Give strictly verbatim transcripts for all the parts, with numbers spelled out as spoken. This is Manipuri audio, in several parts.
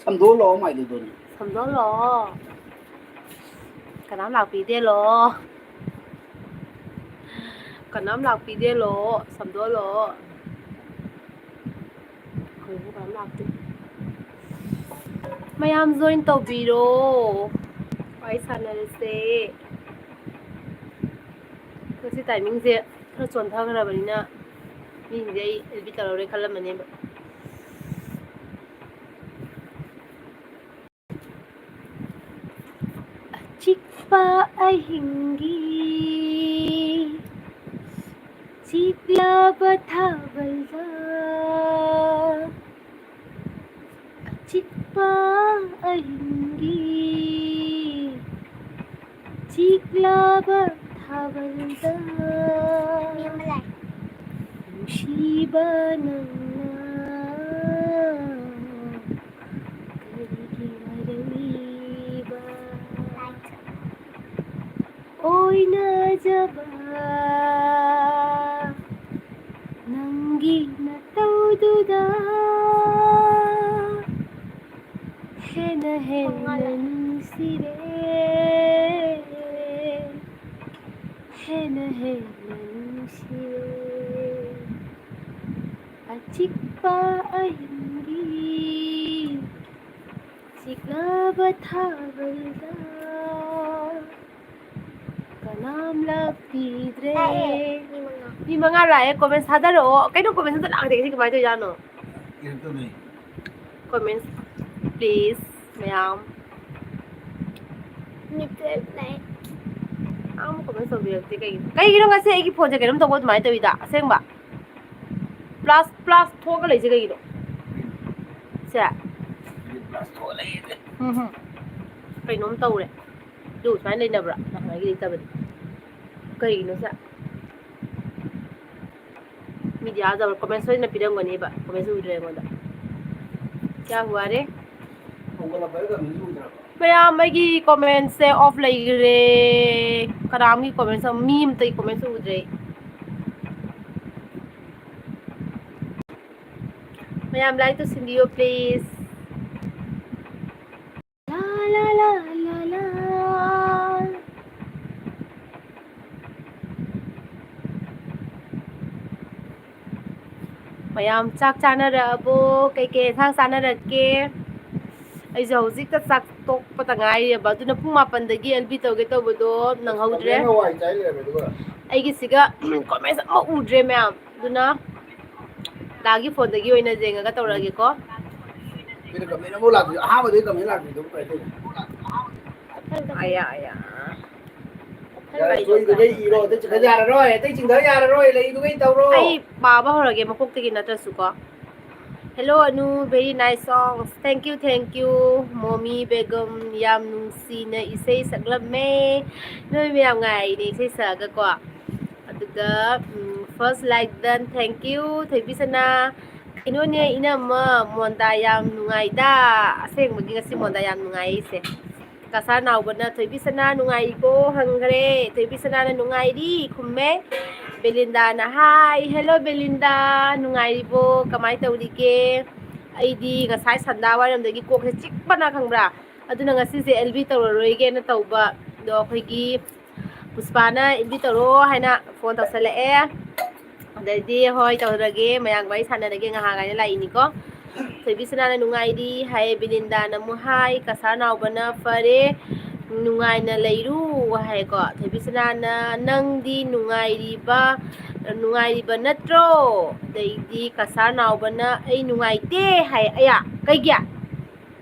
ꯁꯝꯗꯣꯛꯂꯛꯑꯣ ꯃꯥꯏꯗꯨꯗꯣꯅꯦ꯫ ꯁꯝꯗꯣꯛꯂꯛꯑꯣ꯫ ꯀꯅꯥꯝ ꯂꯥꯛꯄꯤꯗꯦꯂꯣ꯫ ꯀꯅꯥꯝ ꯂꯥꯛꯄꯤꯗꯦꯂꯣ꯫ ꯁꯝꯗꯣꯛꯂꯛꯑꯣ꯫ ꯀꯩꯅꯣ ꯀꯅꯥꯝ ꯂꯥꯛꯇꯦ꯫ ꯃꯌꯥꯝ join ꯇꯧꯕꯤꯔꯣ꯫ ꯋꯥꯔꯤ ꯁꯥꯟꯅꯔꯁꯦ꯫ ꯉꯁꯤ timingꯁꯦ ꯈꯔ ꯆꯣꯟꯊꯈ꯭ꯔꯕꯅꯤꯅ ꯃꯤꯁꯤꯡꯁꯦ ꯑꯩ ꯑꯦꯜ ꯕꯤ ꯇꯧꯔꯔꯣꯏ ꯈꯜꯂꯝꯃꯅꯦꯕ꯫ ꯑꯆꯤꯛꯄ ꯑꯍꯤꯡꯒꯤ ꯆꯤꯛꯂꯕ ꯊꯥꯕꯜꯗ, ꯑꯆꯤꯛꯄ ꯑꯍꯤꯡꯒꯤ ꯆꯤꯛꯂꯕ ꯊꯥꯕꯜꯗ, ꯅꯨꯡꯁꯤꯕ ꯅꯪꯅ ꯀꯔꯤꯒꯤ ꯋꯥꯔꯧꯔꯤꯕ? ꯑꯣꯏꯅꯖꯕ ꯅꯪꯒꯤ ꯅꯇꯧꯗꯨꯗ ꯍꯦꯟꯅ ꯍꯦꯟꯅ ꯅꯨꯡꯁꯤꯔꯦ, ꯍꯦꯟꯅ ꯍꯦꯟꯅ ꯅꯨꯡꯁꯤꯔꯦ꯫ ꯑꯆꯤꯛꯄ ꯑꯍꯤꯡꯒꯤ ꯆꯤꯛꯂꯕ ꯊꯥꯕꯜꯗ ꯀꯅꯥꯝ ꯂꯥꯛꯄꯤꯗ꯭ꯔꯦ꯫ ꯂꯥꯛꯑꯦ, ꯃꯤ ꯃꯉꯥ꯫ ꯃꯤ ꯃꯉꯥ ꯂꯥꯛꯑꯦ, comments ꯊꯥꯗꯔꯛꯑꯣ꯫ ꯀꯩꯅꯣ comments ꯑꯝꯇ ꯂꯥꯛꯇꯦ ꯉꯁꯤ, ꯀꯃꯥꯏꯅ ꯇꯧꯔꯤꯖꯥꯠꯅꯣ? ꯀꯩꯅꯣ ꯇꯧꯅꯩ꯫ Comments please ꯃꯌꯥꯝ꯫ ꯃꯤ twelve ꯂꯥꯛꯑꯦ꯫ ꯑꯝ comments ꯇꯧꯕꯤꯔꯛꯇꯦ ꯀꯩꯒꯤꯅꯣ? ꯀꯩꯒꯤꯅꯣ ꯉꯁꯤ ꯑꯩꯒꯤ phoneꯁꯦ ꯀꯩꯅꯣꯝ ꯇꯧꯕ ꯑꯗꯨꯃꯥꯏꯅ ꯇꯧꯋꯤꯗ ꯑꯁꯦꯡꯕ? Plus plus ꯊꯣꯛꯑꯒ ꯂꯩꯁꯦ ꯀꯩꯒꯤꯅꯣ? ꯁꯦ꯫ Plus ꯊꯣꯛꯑ ꯂꯩꯌꯦ꯫ ꯎꯝ ꯍꯨꯝ꯫ ꯀꯩꯅꯣꯝ ꯇꯧꯔꯦ꯫ ꯑꯗꯨ ꯁꯨꯃꯥꯏꯅ ꯂꯩꯅꯕ꯭ꯔꯥ? ꯅꯍꯥꯟꯋꯥꯏꯒꯤ ꯂꯩꯇꯕꯅꯤ꯫ ꯀꯩꯒꯤꯅꯣ ꯁꯦ? ꯃꯤꯗꯤ ꯑꯥ ꯌꯧꯔ comment ꯁꯣꯏꯗꯅ ꯄꯤꯔꯝꯒꯅꯦꯕ꯫ Comment ꯎꯗ꯭ꯔꯦ ꯑꯩꯉꯣꯟꯗ꯫ ꯀꯌꯥ ꯍꯨꯋꯥ ꯔꯦ? ꯃꯌꯥꯝ ꯑꯩꯒꯤ commentꯁꯦ off ꯂꯩꯈ꯭ꯔꯦ꯫ ꯀꯅꯥꯝꯒꯤ comments ꯑꯃ, ꯃꯤ ꯑꯃꯇꯒꯤ comments ꯎꯗ꯭ꯔꯦ ꯑꯩ꯫ ꯃꯌꯥꯝ like ꯇꯧꯁꯤꯟꯕꯤꯌꯣ please꯫ ꯂꯥ, ꯂꯥ, ꯂꯥ, ꯂꯥ꯫ ꯃꯌꯥꯝ ꯆꯥꯛ ꯆꯥꯅꯔꯛꯑꯕꯣ? ꯀꯩꯀꯩ ꯏꯟꯁꯥꯡ ꯆꯥꯅꯔꯛꯀꯦ? ꯑꯩꯁꯨ ꯍꯧꯖꯤꯛꯇ ꯆꯥꯛ ꯇꯣꯛꯄꯇ ꯉꯥꯏꯔꯤꯑꯕ, ꯑꯗꯨꯅ ꯄꯨꯡ ꯃꯥꯄꯟꯗꯒꯤ ꯑꯦꯜ ꯕꯤ ꯇꯧꯒꯦ ꯇꯧꯕꯗꯣ ꯅꯪꯍꯧꯗ꯭ꯔꯦ꯫ ꯀꯃꯦꯟꯅ ꯋꯥꯏ ꯆꯥꯏ ꯂꯩꯔꯝꯃꯦ ꯑꯗꯨꯒ꯫ ꯑꯩꯒꯤꯁꯤꯒ ꯀꯃꯦꯟꯁ ꯑꯃ ꯎꯗ꯭ꯔꯦ ꯃꯌꯥꯝ, ꯑꯗꯨꯅ ꯗꯥꯒꯤ ꯐꯣꯟꯗꯒꯤ ꯑꯣꯏꯅ ꯌꯦꯡꯉꯒ ꯇꯧꯔꯛꯑꯒꯦꯀꯣ꯫ ꯀꯩꯅꯣ ꯀꯃꯦꯟ ꯑꯃꯐꯥꯎ ꯂꯥꯛꯇ꯭ꯔꯤ? ꯑꯍꯥꯟꯕꯗꯒꯤ ꯀꯃꯦꯟ ꯂꯥꯛꯇ꯭ꯔꯤꯗꯨꯕꯨ ꯀꯩꯗꯧꯔꯒꯦ? ꯑꯌꯥ, ꯑꯌꯥ꯫ ꯌꯥꯔꯦ, ꯁꯣꯏꯗꯨꯒꯩ ꯏꯔꯣ, ꯑꯇꯩ ꯆꯤꯡꯊ ꯌꯥꯔꯔꯣꯏ, ꯑꯇꯩ ꯆꯤꯡꯊ ꯌꯥꯔꯔꯣꯏ, ꯂꯩꯗꯨꯒꯩ ꯇꯧꯔꯣ꯫ ꯑꯩ ꯄꯥꯕ ꯍꯧꯔꯒꯦ, ꯃꯀꯣꯛꯇꯒꯤ ꯅꯠꯇ꯭ꯔꯁꯨꯀꯣ꯫ Hello, Anu, very nice songs. Thank you, thank you, ꯃꯣꯃꯤ Begum, ꯌꯥꯝ ꯅꯨꯡꯁꯤꯅ ꯏꯁꯩ ꯁꯛꯂꯝꯃꯦ꯫ ꯅꯣꯏ ꯃꯌꯥꯝ ꯉꯥꯏꯔꯤꯅꯦ ꯏꯁꯩ ꯁꯛꯑꯒꯀꯣ꯫ ꯑꯗꯨꯒ, ꯎꯝ, first like done, thank you, ꯊꯣꯏꯕꯤ ꯁꯅꯥ꯫ ꯀꯩꯅꯣꯅꯦ, ꯏꯅꯝꯃ, ꯃꯣꯟꯗꯥ ꯌꯥꯝ ꯅꯨꯡꯉꯥꯏꯗ꯫ ꯑꯁꯦꯡꯕꯒꯤ ꯉꯁꯤ ꯃꯣꯟꯗꯥ ꯌꯥꯝ ꯅꯨꯡꯉꯥꯏ ꯑꯩꯁꯦ꯫ ꯀꯁꯥꯔ ꯅꯥꯎꯕꯅ, "ꯊꯣꯏꯕꯤ ꯁꯅꯥ ꯅꯨꯡꯉꯥꯏꯔꯤꯕꯣ?" ꯍꯪꯈ꯭ꯔꯦ꯫ ꯊꯣꯏꯕꯤ ꯁꯅꯥꯅ, "ꯅꯨꯡꯉꯥꯏꯔꯤ," ꯈꯨꯝꯃꯦ꯫ ꯕꯦꯂꯤꯟꯗꯥꯅ, "ꯍꯥꯏ, ꯍꯦꯜꯂꯣ ꯕꯦꯂꯤꯟꯗꯥ, ꯅꯨꯡꯉꯥꯏꯔꯤꯕꯣ? ꯀꯃꯥꯏꯅ ꯇꯧꯔꯤꯒꯦ?" ꯑꯩꯗꯤ ꯉꯁꯥꯏ ꯁꯟꯗꯥ ꯋꯥꯏꯔꯝꯗꯒꯤ ꯀꯣꯛꯁꯦ ꯆꯤꯛꯄꯅ, ꯈꯪꯕ꯭ꯔꯥ? ꯑꯗꯨꯅ ꯉꯁꯤꯁꯦ ꯑꯦꯜ ꯕꯤ ꯇꯧꯔꯔꯣꯏꯒꯦꯅ ꯇꯧꯕ꯫ ꯑꯗꯣ ꯑꯩꯈꯣꯏꯒꯤ ꯄꯨꯁꯄꯥꯅ, "ꯑꯦꯜ ꯕꯤ ꯇꯧꯔꯣ," ꯍꯥꯏꯅ ꯐꯣꯟ ꯇꯧꯁꯜꯂꯛꯑꯦ꯫ ꯑꯗꯩꯗꯤ, "ꯍꯣꯏ, ꯇꯧꯔꯒꯦ, ꯃꯌꯥꯝꯒ ꯋꯥꯔꯤ ꯁꯥꯟꯅꯔꯒꯦ ꯉꯥꯏꯍꯥꯛ," ꯍꯥꯏꯅ ꯂꯥꯛꯏꯅꯤꯀꯣ꯫ ꯊꯣꯏꯕꯤ ꯁꯅꯥꯅ, "ꯅꯨꯡꯉꯥꯏꯔꯤ," ꯍꯥꯏ꯫ ꯕꯤꯅꯤꯟꯗꯥꯅ ꯑꯃꯨꯛ, "ꯍꯥꯏ, ꯀꯁꯥꯔ ꯅꯥꯎꯕꯅ ꯐꯔꯦ, ꯅꯨꯡꯉꯥꯏꯅ ꯂꯩꯔꯨ," ꯍꯥꯏꯀꯣ꯫ ꯊꯣꯏꯕꯤ ꯁꯅꯥꯅ, "ꯅꯪꯗꯤ ꯅꯨꯡꯉꯥꯏꯔꯤꯕ, ꯅꯨꯡꯉꯥꯏꯔꯤꯕ ꯅꯠꯇ꯭ꯔꯣ?" ꯑꯗꯩꯗꯤ ꯀꯁꯥꯔ ꯅꯥꯎꯕꯅ, "ꯑꯩ ꯅꯨꯡꯉꯥꯏꯇꯦ," ꯍꯥꯏ꯫ ꯑꯌꯥ, ꯀꯩꯒꯤ?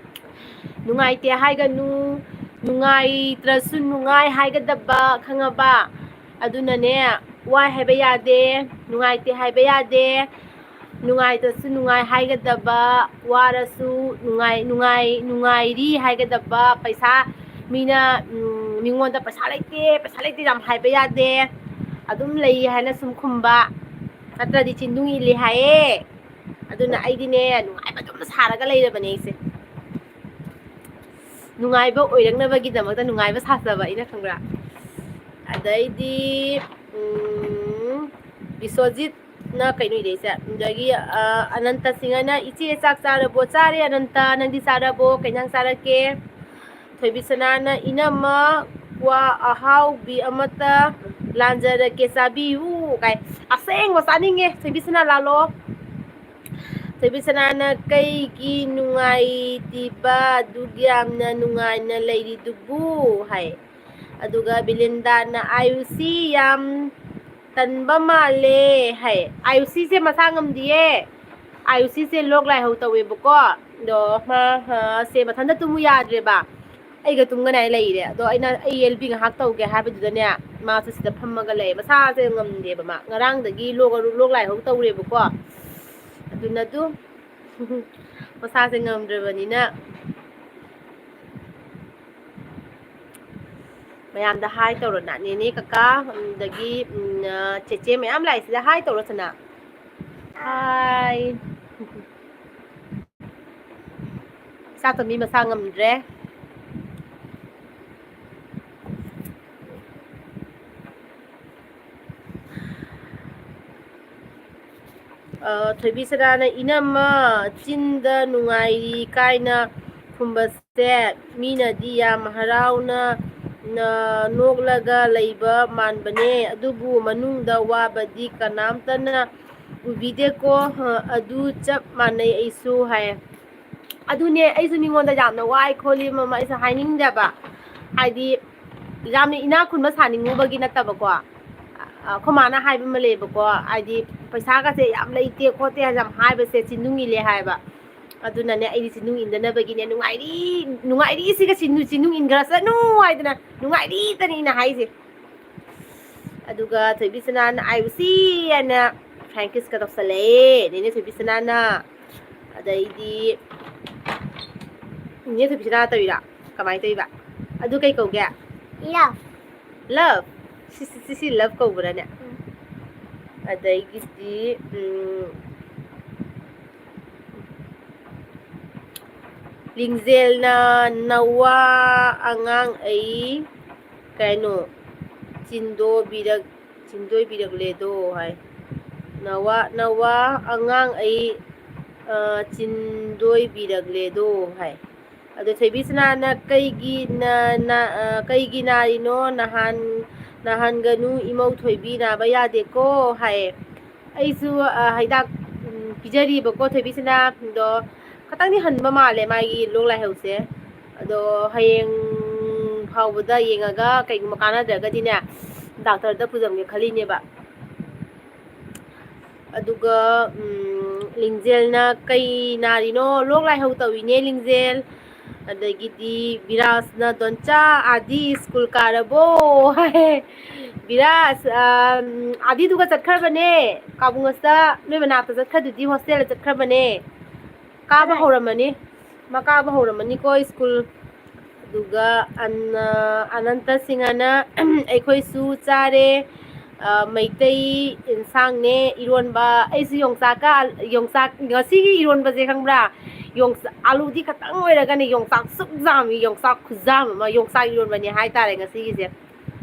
ꯅꯨꯡꯉꯥꯏꯇꯦ ꯍꯥꯏꯒꯅꯨ, ꯅꯨꯡꯉꯥꯏꯇ꯭ꯔꯁꯨ ꯅꯨꯡꯉꯥꯏ ꯍꯥꯏꯒꯗꯕ, ꯈꯪꯉꯕ? ꯑꯗꯨꯅꯅꯦ, ꯋꯥꯏ ꯍꯥꯏꯕ ꯌꯥꯗꯦ, ꯅꯨꯡꯉꯥꯏꯇꯦ ꯍꯥꯏꯕ ꯌꯥꯗꯦ, ꯅꯨꯡꯉꯥꯏꯇ꯭ꯔꯁꯨ ꯅꯨꯡꯉꯥꯏ ꯍꯥꯏꯒꯗꯕ, ꯋꯥꯔꯁꯨ ꯅꯨꯡꯉꯥꯏ, ꯅꯨꯡꯉꯥꯏ, ꯅꯨꯡꯉꯥꯏꯔꯤ ꯍꯥꯏꯒꯗꯕ, ꯄꯩꯁꯥ ꯃꯤꯅ, ꯎꯝ, ꯃꯤꯉꯣꯟꯗ "ꯄꯩꯁꯥ ꯂꯩꯇꯦ, ꯄꯩꯁꯥ ꯂꯩꯇꯦ" ꯌꯥꯝ ꯍꯥꯏꯕ ꯌꯥꯗꯦ, ꯑꯗꯨꯝ ꯂꯩ ꯍꯥꯏꯅ ꯁꯨꯝ ꯈꯨꯝꯕ, ꯅꯠꯇ꯭ꯔꯗꯤ ꯆꯤꯟꯗꯨꯡ ꯏꯜꯂꯤ ꯍꯥꯏꯌꯦ꯫ ꯑꯗꯨꯅ ꯑꯩꯗꯤꯅꯦ, ꯅꯨꯡꯉꯥꯏꯕ ꯑꯗꯨꯝ ꯁꯥꯔꯒ ꯂꯩꯔꯕꯅꯦ ꯑꯩꯁꯦ꯫ ꯅꯨꯡꯉꯥꯏꯕ ꯑꯣꯏꯔꯛꯅꯕꯒꯤꯗꯃꯛꯇ ꯅꯨꯡꯉꯥꯏꯕ ꯁꯥꯖꯕ ꯑꯩꯅ, ꯈꯪꯕ꯭ꯔꯥ? ꯑꯗꯩꯗꯤ, ꯎꯝ, ꯕꯤꯁ꯭ꯋꯖꯤꯠꯅ ꯀꯩꯅꯣ ꯏꯔꯛꯏꯁꯦ? ꯑꯗꯒꯤ, ꯑ, ꯑꯅꯟꯇ ꯁꯤꯡꯍꯅ, "ꯏꯆꯦ, ꯆꯥꯛ ꯆꯥꯔꯕꯣ?" "ꯆꯥꯔꯦ, ꯑꯅꯟꯇ꯫ ꯅꯪꯗꯤ ꯆꯥꯔꯕꯣ? ꯀꯩ ꯏꯟꯖꯥꯡ ꯆꯥꯔꯛꯀꯦ?" ꯊꯣꯏꯕꯤꯁꯅꯥꯅ, "ꯏꯅꯝꯃ, ꯀ꯭ꯋꯥ ꯑꯍꯥꯎꯕꯤ ꯑꯃꯠꯇ ꯂꯥꯟꯖꯔꯛꯀꯦ, ꯆꯥꯕꯤꯌꯨ" ꯀꯥꯏ꯫ ꯑꯁꯦꯡꯕ ꯆꯥꯅꯤꯡꯉꯦ, ꯊꯣꯏꯕꯤꯁꯅꯥ ꯂꯥꯜꯂꯣ꯫ ꯊꯣꯏꯕꯤꯁꯅꯥꯅ, "ꯀꯩꯒꯤ ꯅꯨꯡꯉꯥꯏꯇꯤꯕ? ꯑꯗꯨꯛ ꯌꯥꯝꯅ ꯅꯨꯡꯉꯥꯏꯅ ꯂꯩꯔꯤꯗꯨꯕꯨ?" ꯍꯥꯏ꯫ ꯑꯗꯨꯒ ꯕꯤꯂꯤꯟꯗꯥꯅ, "ꯑꯥꯌꯨꯁꯤ ꯌꯥꯝ ꯇꯟꯕ ꯃꯥꯜꯂꯦ" ꯍꯥꯏ꯫ ꯑꯥꯌꯨꯁꯤꯁꯦ ꯃꯁꯥ ꯉꯝꯗꯤꯌꯦ꯫ ꯑꯥꯌꯨꯁꯤꯁꯦ ꯂꯣꯛ ꯂꯥꯏꯍꯧ ꯇꯧꯋꯦꯕꯀꯣ꯫ ꯑꯗꯣ ꯃꯥ, ꯑ, ꯁꯦ ꯃꯊꯟꯇ ꯇꯨꯝꯃꯨ ꯌꯥꯗ꯭ꯔꯦꯕ꯫ ꯑꯩꯒ ꯇꯨꯝꯒꯅꯥꯏ ꯂꯩꯔꯦ꯫ ꯑꯗꯣ ꯑꯩꯅ, "ꯑꯩ ꯑꯦꯜ ꯕꯤ ꯉꯥꯏꯍꯥꯛ ꯇꯧꯒꯦ" ꯍꯥꯏꯕꯗꯨꯗꯅꯦ, ꯃꯥꯁꯨ ꯁꯤꯗ ꯐꯝꯃꯒ ꯂꯩ꯫ ꯃꯁꯥꯁꯦ ꯉꯝꯗꯦꯕ ꯃꯥ꯫ ꯉꯔꯥꯡꯗꯒꯤ ꯂꯣꯛ, ꯂꯣꯛ ꯂꯥꯏꯍꯧ ꯇꯧꯔꯦꯕꯀꯣ꯫ ꯑꯗꯨꯅ ꯑꯗꯨꯝ ꯃꯁꯥꯁꯦ ꯉꯝꯗ꯭ꯔꯕꯅꯤꯅ ꯃꯌꯥꯝꯗ ꯍꯥꯏ ꯇꯧꯔꯣꯅ, ꯅꯦꯅꯦ, ꯀꯀꯥ, ꯑꯗꯒꯤ, ꯎꯝ, ꯑ, ꯆꯦꯆꯦ ꯃꯌꯥꯝ ꯂꯥꯛꯏꯁꯤꯗ ꯍꯥꯏ ꯇꯧꯔꯣ ꯁꯅꯥ꯫ ꯍꯥꯏ꯫ ꯏꯁꯥꯇꯣꯝꯕꯤ ꯃꯁꯥ ꯉꯝꯗ꯭ꯔꯦ꯫ ꯑ, ꯊꯣꯏꯕꯤꯁꯅꯥꯅ, "ꯏꯅꯝꯃ, ꯆꯤꯟꯗ ꯅꯨꯡꯉꯥꯏꯔꯤ ꯀꯥꯏꯅ ꯈꯨꯝꯕꯁꯦ ꯃꯤꯅꯗꯤ ꯌꯥꯝ ꯍꯔꯥꯎꯅ, ꯅ, ꯅꯣꯛꯂꯒ ꯂꯩꯕ ꯃꯥꯟꯕꯅꯦ, ꯑꯗꯨꯕꯨ ꯃꯅꯨꯡꯗ ꯋꯥꯕꯗꯤ ꯀꯅꯥꯝꯇꯅ ꯎꯕꯤꯗꯦꯀꯣ꯫ ꯑ, ꯑꯗꯨ ꯆꯞ ꯃꯥꯟꯅꯩ ꯑꯩꯁꯨ" ꯍꯥꯏ꯫ ꯑꯗꯨꯅꯦ, ꯑꯩꯁꯨ ꯃꯤꯉꯣꯟꯗ ꯌꯥꯝꯅ ꯋꯥꯏ ꯈꯣꯠꯂꯤ ꯃꯃ ꯑꯩꯁꯨ ꯍꯥꯏꯅꯤꯡꯗꯦꯕ꯫ ꯍꯥꯏꯗꯤ, ꯌꯥꯝꯅ ꯏꯅꯥꯛ ꯈꯨꯟꯕ ꯁꯥꯅꯤꯡꯉꯨꯕꯒꯤ ꯅꯠꯇꯕꯀꯣ꯫ ꯑ, ꯑꯩꯈꯣꯏ ꯃꯥꯅ ꯍꯥꯏꯕ ꯑꯃ ꯂꯩꯌꯦꯕꯀꯣ, ꯍꯥꯏꯗꯤ, "ꯄꯩꯁꯥꯒꯁꯦ ꯌꯥꯝ ꯂꯩꯇꯦ ꯈꯣꯠꯇꯦ" ꯍꯥꯏꯅ ꯌꯥꯝ ꯍꯥꯏꯕꯁꯦ ꯆꯤꯟꯅꯨꯡ ꯏꯜꯂꯦ ꯍꯥꯏꯕ꯫ ꯑꯗꯨꯅꯅꯦ, ꯑꯩꯗꯤ ꯆꯤꯟꯅꯨꯡ ꯏꯟꯗꯅꯕꯒꯤꯅꯦ, "ꯅꯨꯡꯉꯥꯏꯔꯤ, ꯅꯨꯡꯉꯥꯏꯔꯤꯁꯤꯒ ꯆꯤꯟꯅꯨ-, ꯆꯤꯟꯅꯨꯡ ꯏꯟꯈ꯭ꯔꯁꯅꯨ" ꯍꯥꯏꯗꯅ, "ꯅꯨꯡꯉꯥꯏꯔꯤꯇꯅꯤ" ꯑꯩꯅ ꯍꯥꯏꯁꯦ꯫ ꯑꯗꯨꯒ ꯊꯣꯏꯕꯤꯁꯅꯥꯅ "ꯑꯥꯏ ꯌꯨ ꯁꯤ" ꯍꯥꯏꯅ ꯐ꯭ꯔꯦꯡꯀꯤꯁꯀ ꯇꯧꯁꯜꯂꯛꯑꯦ, ꯅꯦꯅꯦ ꯊꯣꯏꯕꯤꯁꯅꯥꯅ꯫ ꯑꯗꯩꯗꯤ ꯅꯦꯅꯦ ꯊꯣꯏꯕꯤꯁꯅꯥ ꯇꯧꯔꯤꯔꯥ? ꯀꯃꯥꯏꯅ ꯇꯧꯔꯤꯕ? ꯑꯗꯨ ꯀꯩ ꯀꯧꯒꯦ? Love꯫ Love? ꯁꯤ, ꯁꯤ, ꯁꯤ, ꯁꯤ love ꯀꯧꯕ꯭ꯔꯥꯅꯦ? ꯎꯝ꯫ ꯑꯗꯒꯤꯗꯤ, ꯎꯝ, ꯂꯤꯡꯖꯦꯜꯅ "ꯅꯋꯥ ꯑꯉꯥꯡ ꯑꯩ ꯀꯩꯅꯣ ꯆꯤꯟꯗꯣꯕꯤꯔꯛ-, ꯆꯤꯟꯗꯣꯏꯕꯤꯔꯛꯂꯦꯗꯣ" ꯍꯥꯏ꯫ "ꯅꯋꯥ, ꯅꯋꯥ ꯑꯉꯥꯡ ꯑꯩ, ꯑ, ꯆꯤꯟꯗꯣꯏꯕꯤꯔꯛꯂꯦꯗꯣ" ꯍꯥꯏ꯫ ꯑꯗꯣ ꯊꯣꯏꯕꯤ ꯁꯅꯥꯅ ꯀꯩꯒꯤ ꯅ-, ꯅ-, ꯑ, "ꯀꯩꯒꯤ ꯅꯥꯔꯤꯅꯣ? ꯅꯍꯥꯟ, ꯅꯥꯍꯟꯒꯅꯨ ꯏꯃꯧ ꯊꯣꯏꯕꯤ, ꯅꯥꯕ ꯌꯥꯗꯦꯀꯣ" ꯍꯥꯏꯌꯦ꯫ ꯑꯩꯁꯨ, ꯑ, ꯍꯤꯗꯥꯛ, ꯎꯝ, ꯄꯤꯖꯔꯤꯕꯀꯣ ꯊꯣꯏꯕꯤ ꯁꯅꯥꯗꯣ꯫ ꯈꯇꯪꯗꯤ ꯍꯟꯕ ꯃꯥꯜꯂꯦ ꯃꯥꯒꯤ ꯂꯣꯛ ꯂꯥꯏꯍꯧꯁꯦ꯫ ꯑꯗꯣ ꯍꯌꯦꯡ ꯐꯥꯎꯕꯗ ꯌꯦꯡꯉꯒ ꯀꯩꯒꯨꯝꯕ ꯀꯥꯟꯅꯗ꯭ꯔꯒꯗꯤꯅꯦ, ꯗꯥꯛꯇꯔꯗ ꯄꯨꯖꯟꯒꯦ ꯈꯜꯂꯤꯅꯦꯕ꯫ ꯑꯗꯨꯒ, ꯎꯝ, ꯂꯤꯡꯖꯦꯜꯅ "ꯀꯩ ꯅꯥꯔꯤꯅꯣ?" "ꯂꯣꯛ ꯂꯥꯏꯍꯧ ꯇꯧꯏꯅꯦ ꯂꯤꯡꯖꯦꯜ"꯫ ꯑꯗꯒꯤꯗꯤ ꯕꯤꯔꯥꯖꯅ "ꯗꯣꯟꯆꯥ, ꯑꯥꯗꯤ ꯁ꯭ꯀꯨꯜ ꯀꯥꯔꯕꯣ?" ꯍꯥꯏ꯫ "ꯕꯤꯔꯥꯖ, ꯑꯝ, ꯑꯥꯗꯤꯗꯨꯒ ꯆꯠꯈ꯭ꯔꯕꯅꯦ꯫ ꯀꯥꯕꯨꯡ ꯑꯁꯇ ꯅꯣꯏ ꯃꯅꯥꯛꯇ ꯆꯠꯈ꯭ꯔꯗꯨꯗꯤ, ꯍꯣꯁꯇꯦꯜꯗ ꯆꯠꯈ꯭ꯔꯕꯅꯦ꯫ ꯀꯥꯕ ꯍꯧꯔꯝꯃꯅꯤ꯫ ꯃꯥ ꯀꯥꯕ ꯍꯧꯔꯝꯃꯅꯤꯀꯣ ꯁ꯭ꯀꯨꯜ"꯫ ꯑꯗꯨꯒ ꯑꯅ-, ꯑꯅꯟꯇ ꯁꯤꯡꯍꯅ "ꯑꯩꯈꯣꯏꯁꯨ ꯆꯥꯔꯦ, ꯑ, ꯃꯩꯇꯩ ꯏꯟꯁꯥꯡꯅꯦ, ꯏꯔꯣꯟꯕ"꯫ ꯑꯩꯁꯨ ꯌꯣꯡꯆꯥꯛꯀ ꯑꯜ-, ꯌꯣꯡꯆꯥꯛ, ꯉꯁꯤꯒꯤ ꯏꯔꯣꯟꯕꯁꯦ ꯈꯪꯕ꯭ꯔꯥ? ꯌꯣꯡꯆꯥꯛ, ꯑꯂꯨꯗꯤ ꯈꯇꯪ ꯑꯣꯏꯔꯒꯅꯦ, ꯌꯣꯡꯆꯥꯛ ꯁꯨꯛ ꯌꯥꯝꯃꯤ, ꯌꯣꯡꯆꯥꯛ ꯈꯨꯖꯥꯝ ꯑꯃ, ꯌꯣꯡꯆꯥꯛ ꯏꯔꯣꯟꯕꯅꯦ ꯍꯥꯏꯇꯥꯔꯦ ꯉꯁꯤꯒꯤꯁꯦ꯫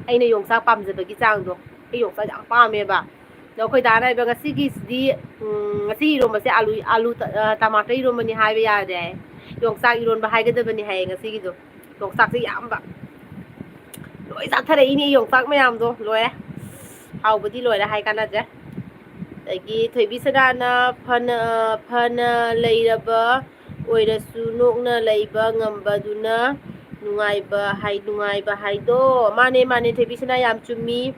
ꯑꯩꯅ ꯌꯣꯡꯆꯥꯛ ꯄꯥꯝꯖꯕꯒꯤ ꯆꯥꯡꯗꯣ, ꯑꯩ ꯌꯣꯡꯆꯥꯛ ꯌꯥꯝ ꯄꯥꯝꯃꯦꯕ꯫ ꯑꯗꯣ ꯑꯩꯈꯣꯏ ꯗꯥꯅ ꯍꯥꯏꯕ, "ꯉꯁꯤꯒꯤꯁꯤꯗꯤ, ꯎꯝ, ꯉꯁꯤ ꯏꯔꯣꯝꯕꯁꯦ ꯑꯂꯨ, ꯑꯂꯨ ꯇ-, ꯑ, ꯇꯃꯥꯇꯔ ꯏꯔꯣꯝꯕꯅꯤ ꯍꯥꯏꯕ ꯌꯥꯗꯦ" ꯍꯥꯏꯌꯦ꯫ "ꯌꯣꯡꯆꯥꯛ ꯏꯔꯣꯟꯕ ꯍꯥꯏꯒꯗꯕꯅꯤ" ꯍꯥꯏꯌꯦ ꯉꯁꯤꯒꯤꯗꯣ꯫ ꯌꯣꯡꯆꯥꯛꯁꯦ ꯌꯥꯝꯕ꯫ ꯂꯣꯏ ꯆꯥꯊꯔꯛꯏꯅꯦ ꯌꯣꯡꯆꯥꯛ ꯃꯌꯥꯝꯗꯣ, ꯂꯣꯏꯔꯦ꯫ ꯍꯥꯎꯕꯗꯤ ꯂꯣꯏꯔꯦ ꯍꯥꯏ ꯀꯥꯟꯅꯗ꯭ꯔꯦ꯫ ꯑꯗꯒꯤ ꯊꯣꯏꯕꯤ ꯁꯅꯥꯅ "ꯐꯅ, ꯐꯅ ꯂꯩꯔꯕ ꯑꯣꯏꯔꯁꯨ ꯅꯣꯛꯅ ꯂꯩꯕ ꯉꯝꯕꯗꯨꯅ ꯅꯨꯡꯉꯥꯏꯕ ꯍꯥꯏ, ꯅꯨꯡꯉꯥꯏꯕ ꯍꯥꯏꯗꯣ"꯫ ꯃꯥꯅꯦ, ꯃꯥꯅꯦ, ꯊꯣꯏꯕꯤ ꯁꯅꯥ ꯌꯥꯝ ꯆꯨꯝꯃꯤ꯫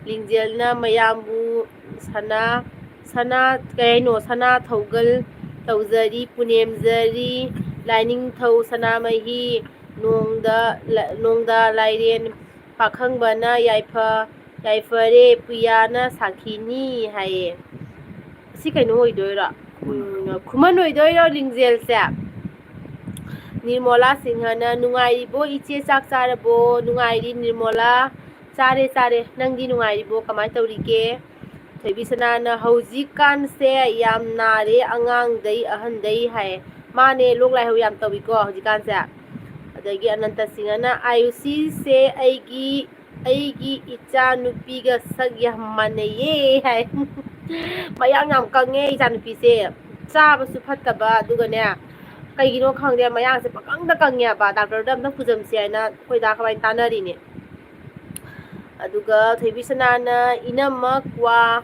ꯂꯤꯡꯖꯦꯜꯅ ꯃꯌꯥꯝꯕꯨ ꯁꯅꯥ, ꯁꯅꯥ, ꯀꯩ ꯍꯥꯏꯅꯣ, ꯁꯅꯥ ꯊꯧꯒꯜ ꯇꯧꯖꯔꯤ, ꯄꯨꯅꯦꯝꯖꯔꯤ, ꯂꯥꯏꯅꯤꯡꯊꯧ ꯁꯅꯥꯃꯍꯤ, ꯅꯣꯡꯗ, ꯅꯣꯡꯗꯥ ꯂꯥꯏꯔꯦꯟ ꯄꯥꯈꯪꯕꯅ ꯌꯥꯏꯐ-, ꯌꯥꯏꯐꯔꯦ, ꯄꯨꯌꯥꯅ ꯁꯥꯈꯤꯅꯤ ꯍꯥꯏꯌꯦ꯫ ꯁꯤ ꯀꯩꯅꯣ ꯑꯣꯏꯗꯣꯏꯔꯣ? ꯎꯝ, ꯈꯨꯃꯟ ꯑꯣꯏꯗꯣꯏꯔꯣ ꯂꯤꯡꯖꯦꯜꯁꯦ? ꯅꯤꯔꯃꯣꯂꯥ ꯁꯤꯡꯍꯅ "ꯅꯨꯡꯉꯥꯏꯔꯤꯕꯣ ꯏꯆꯦ, ꯆꯥꯛ ꯆꯥꯔꯕꯣ?" "ꯅꯨꯡꯉꯥꯏꯔꯤ ꯅꯤꯔꯃꯣꯂꯥ, ꯆꯥꯔꯦ, ꯆꯥꯔꯦ꯫ ꯅꯪꯗꯤ ꯅꯨꯡꯉꯥꯏꯔꯤꯕꯣ? ꯀꯃꯥꯏꯅ ꯇꯧꯔꯤꯒꯦ?" ꯊꯣꯏꯕꯤ ꯁꯅꯥꯅ "ꯍꯧꯖꯤꯛꯀꯥꯟꯁꯦ ꯌꯥꯝ ꯅꯥꯔꯦ, ꯑꯉꯥꯡꯗꯩ ꯑꯍꯟꯗꯩ" ꯍꯥꯏꯌꯦ꯫ ꯃꯥꯅꯦ, ꯂꯣꯛ ꯂꯥꯏꯍꯧ ꯌꯥꯝ ꯇꯧꯏꯀꯣ ꯍꯧꯖꯤꯛꯀꯥꯟꯁꯦ꯫ ꯑꯗꯒꯤ ꯑꯅꯟꯇ ꯁꯤꯡꯍꯅ "ꯑꯥꯌꯨꯁꯤꯁꯦ ꯑꯩꯒꯤ, ꯑꯩꯒꯤ ꯏꯆꯥ ꯅꯨꯄꯤꯒ ꯁꯛ ꯌꯥꯝ ꯃꯥꯟꯅꯩꯌꯦ" ꯍꯥꯏ꯫ "ꯃꯌꯥꯡ ꯌꯥꯝ ꯀꯪꯉꯦ ꯏꯆꯥ ꯅꯨꯄꯤꯁꯦ, ꯆꯥꯕꯁꯨ ꯐꯠꯇꯕ, ꯑꯗꯨꯒꯅꯦ, ꯀꯩꯒꯤꯅꯣ ꯈꯪꯗꯦ, ꯃꯌꯥꯡꯁꯦ ꯄꯪꯀꯪꯗ ꯀꯪꯉꯦꯕ, ꯗꯥꯛꯇꯔꯗ ꯑꯝꯇ ꯄꯨꯖꯝꯁꯦ ꯍꯥꯏꯅ ꯑꯩꯈꯣꯏ ꯗꯥ ꯈꯣꯏꯕꯥꯅꯤ ꯇꯥꯟꯅꯔꯤꯅꯦ꯫ ꯑꯗꯨꯒ ꯊꯣꯏꯕꯤ ꯁꯅꯥꯅ, "ꯏꯅꯝꯃ ꯀ꯭ꯋꯥ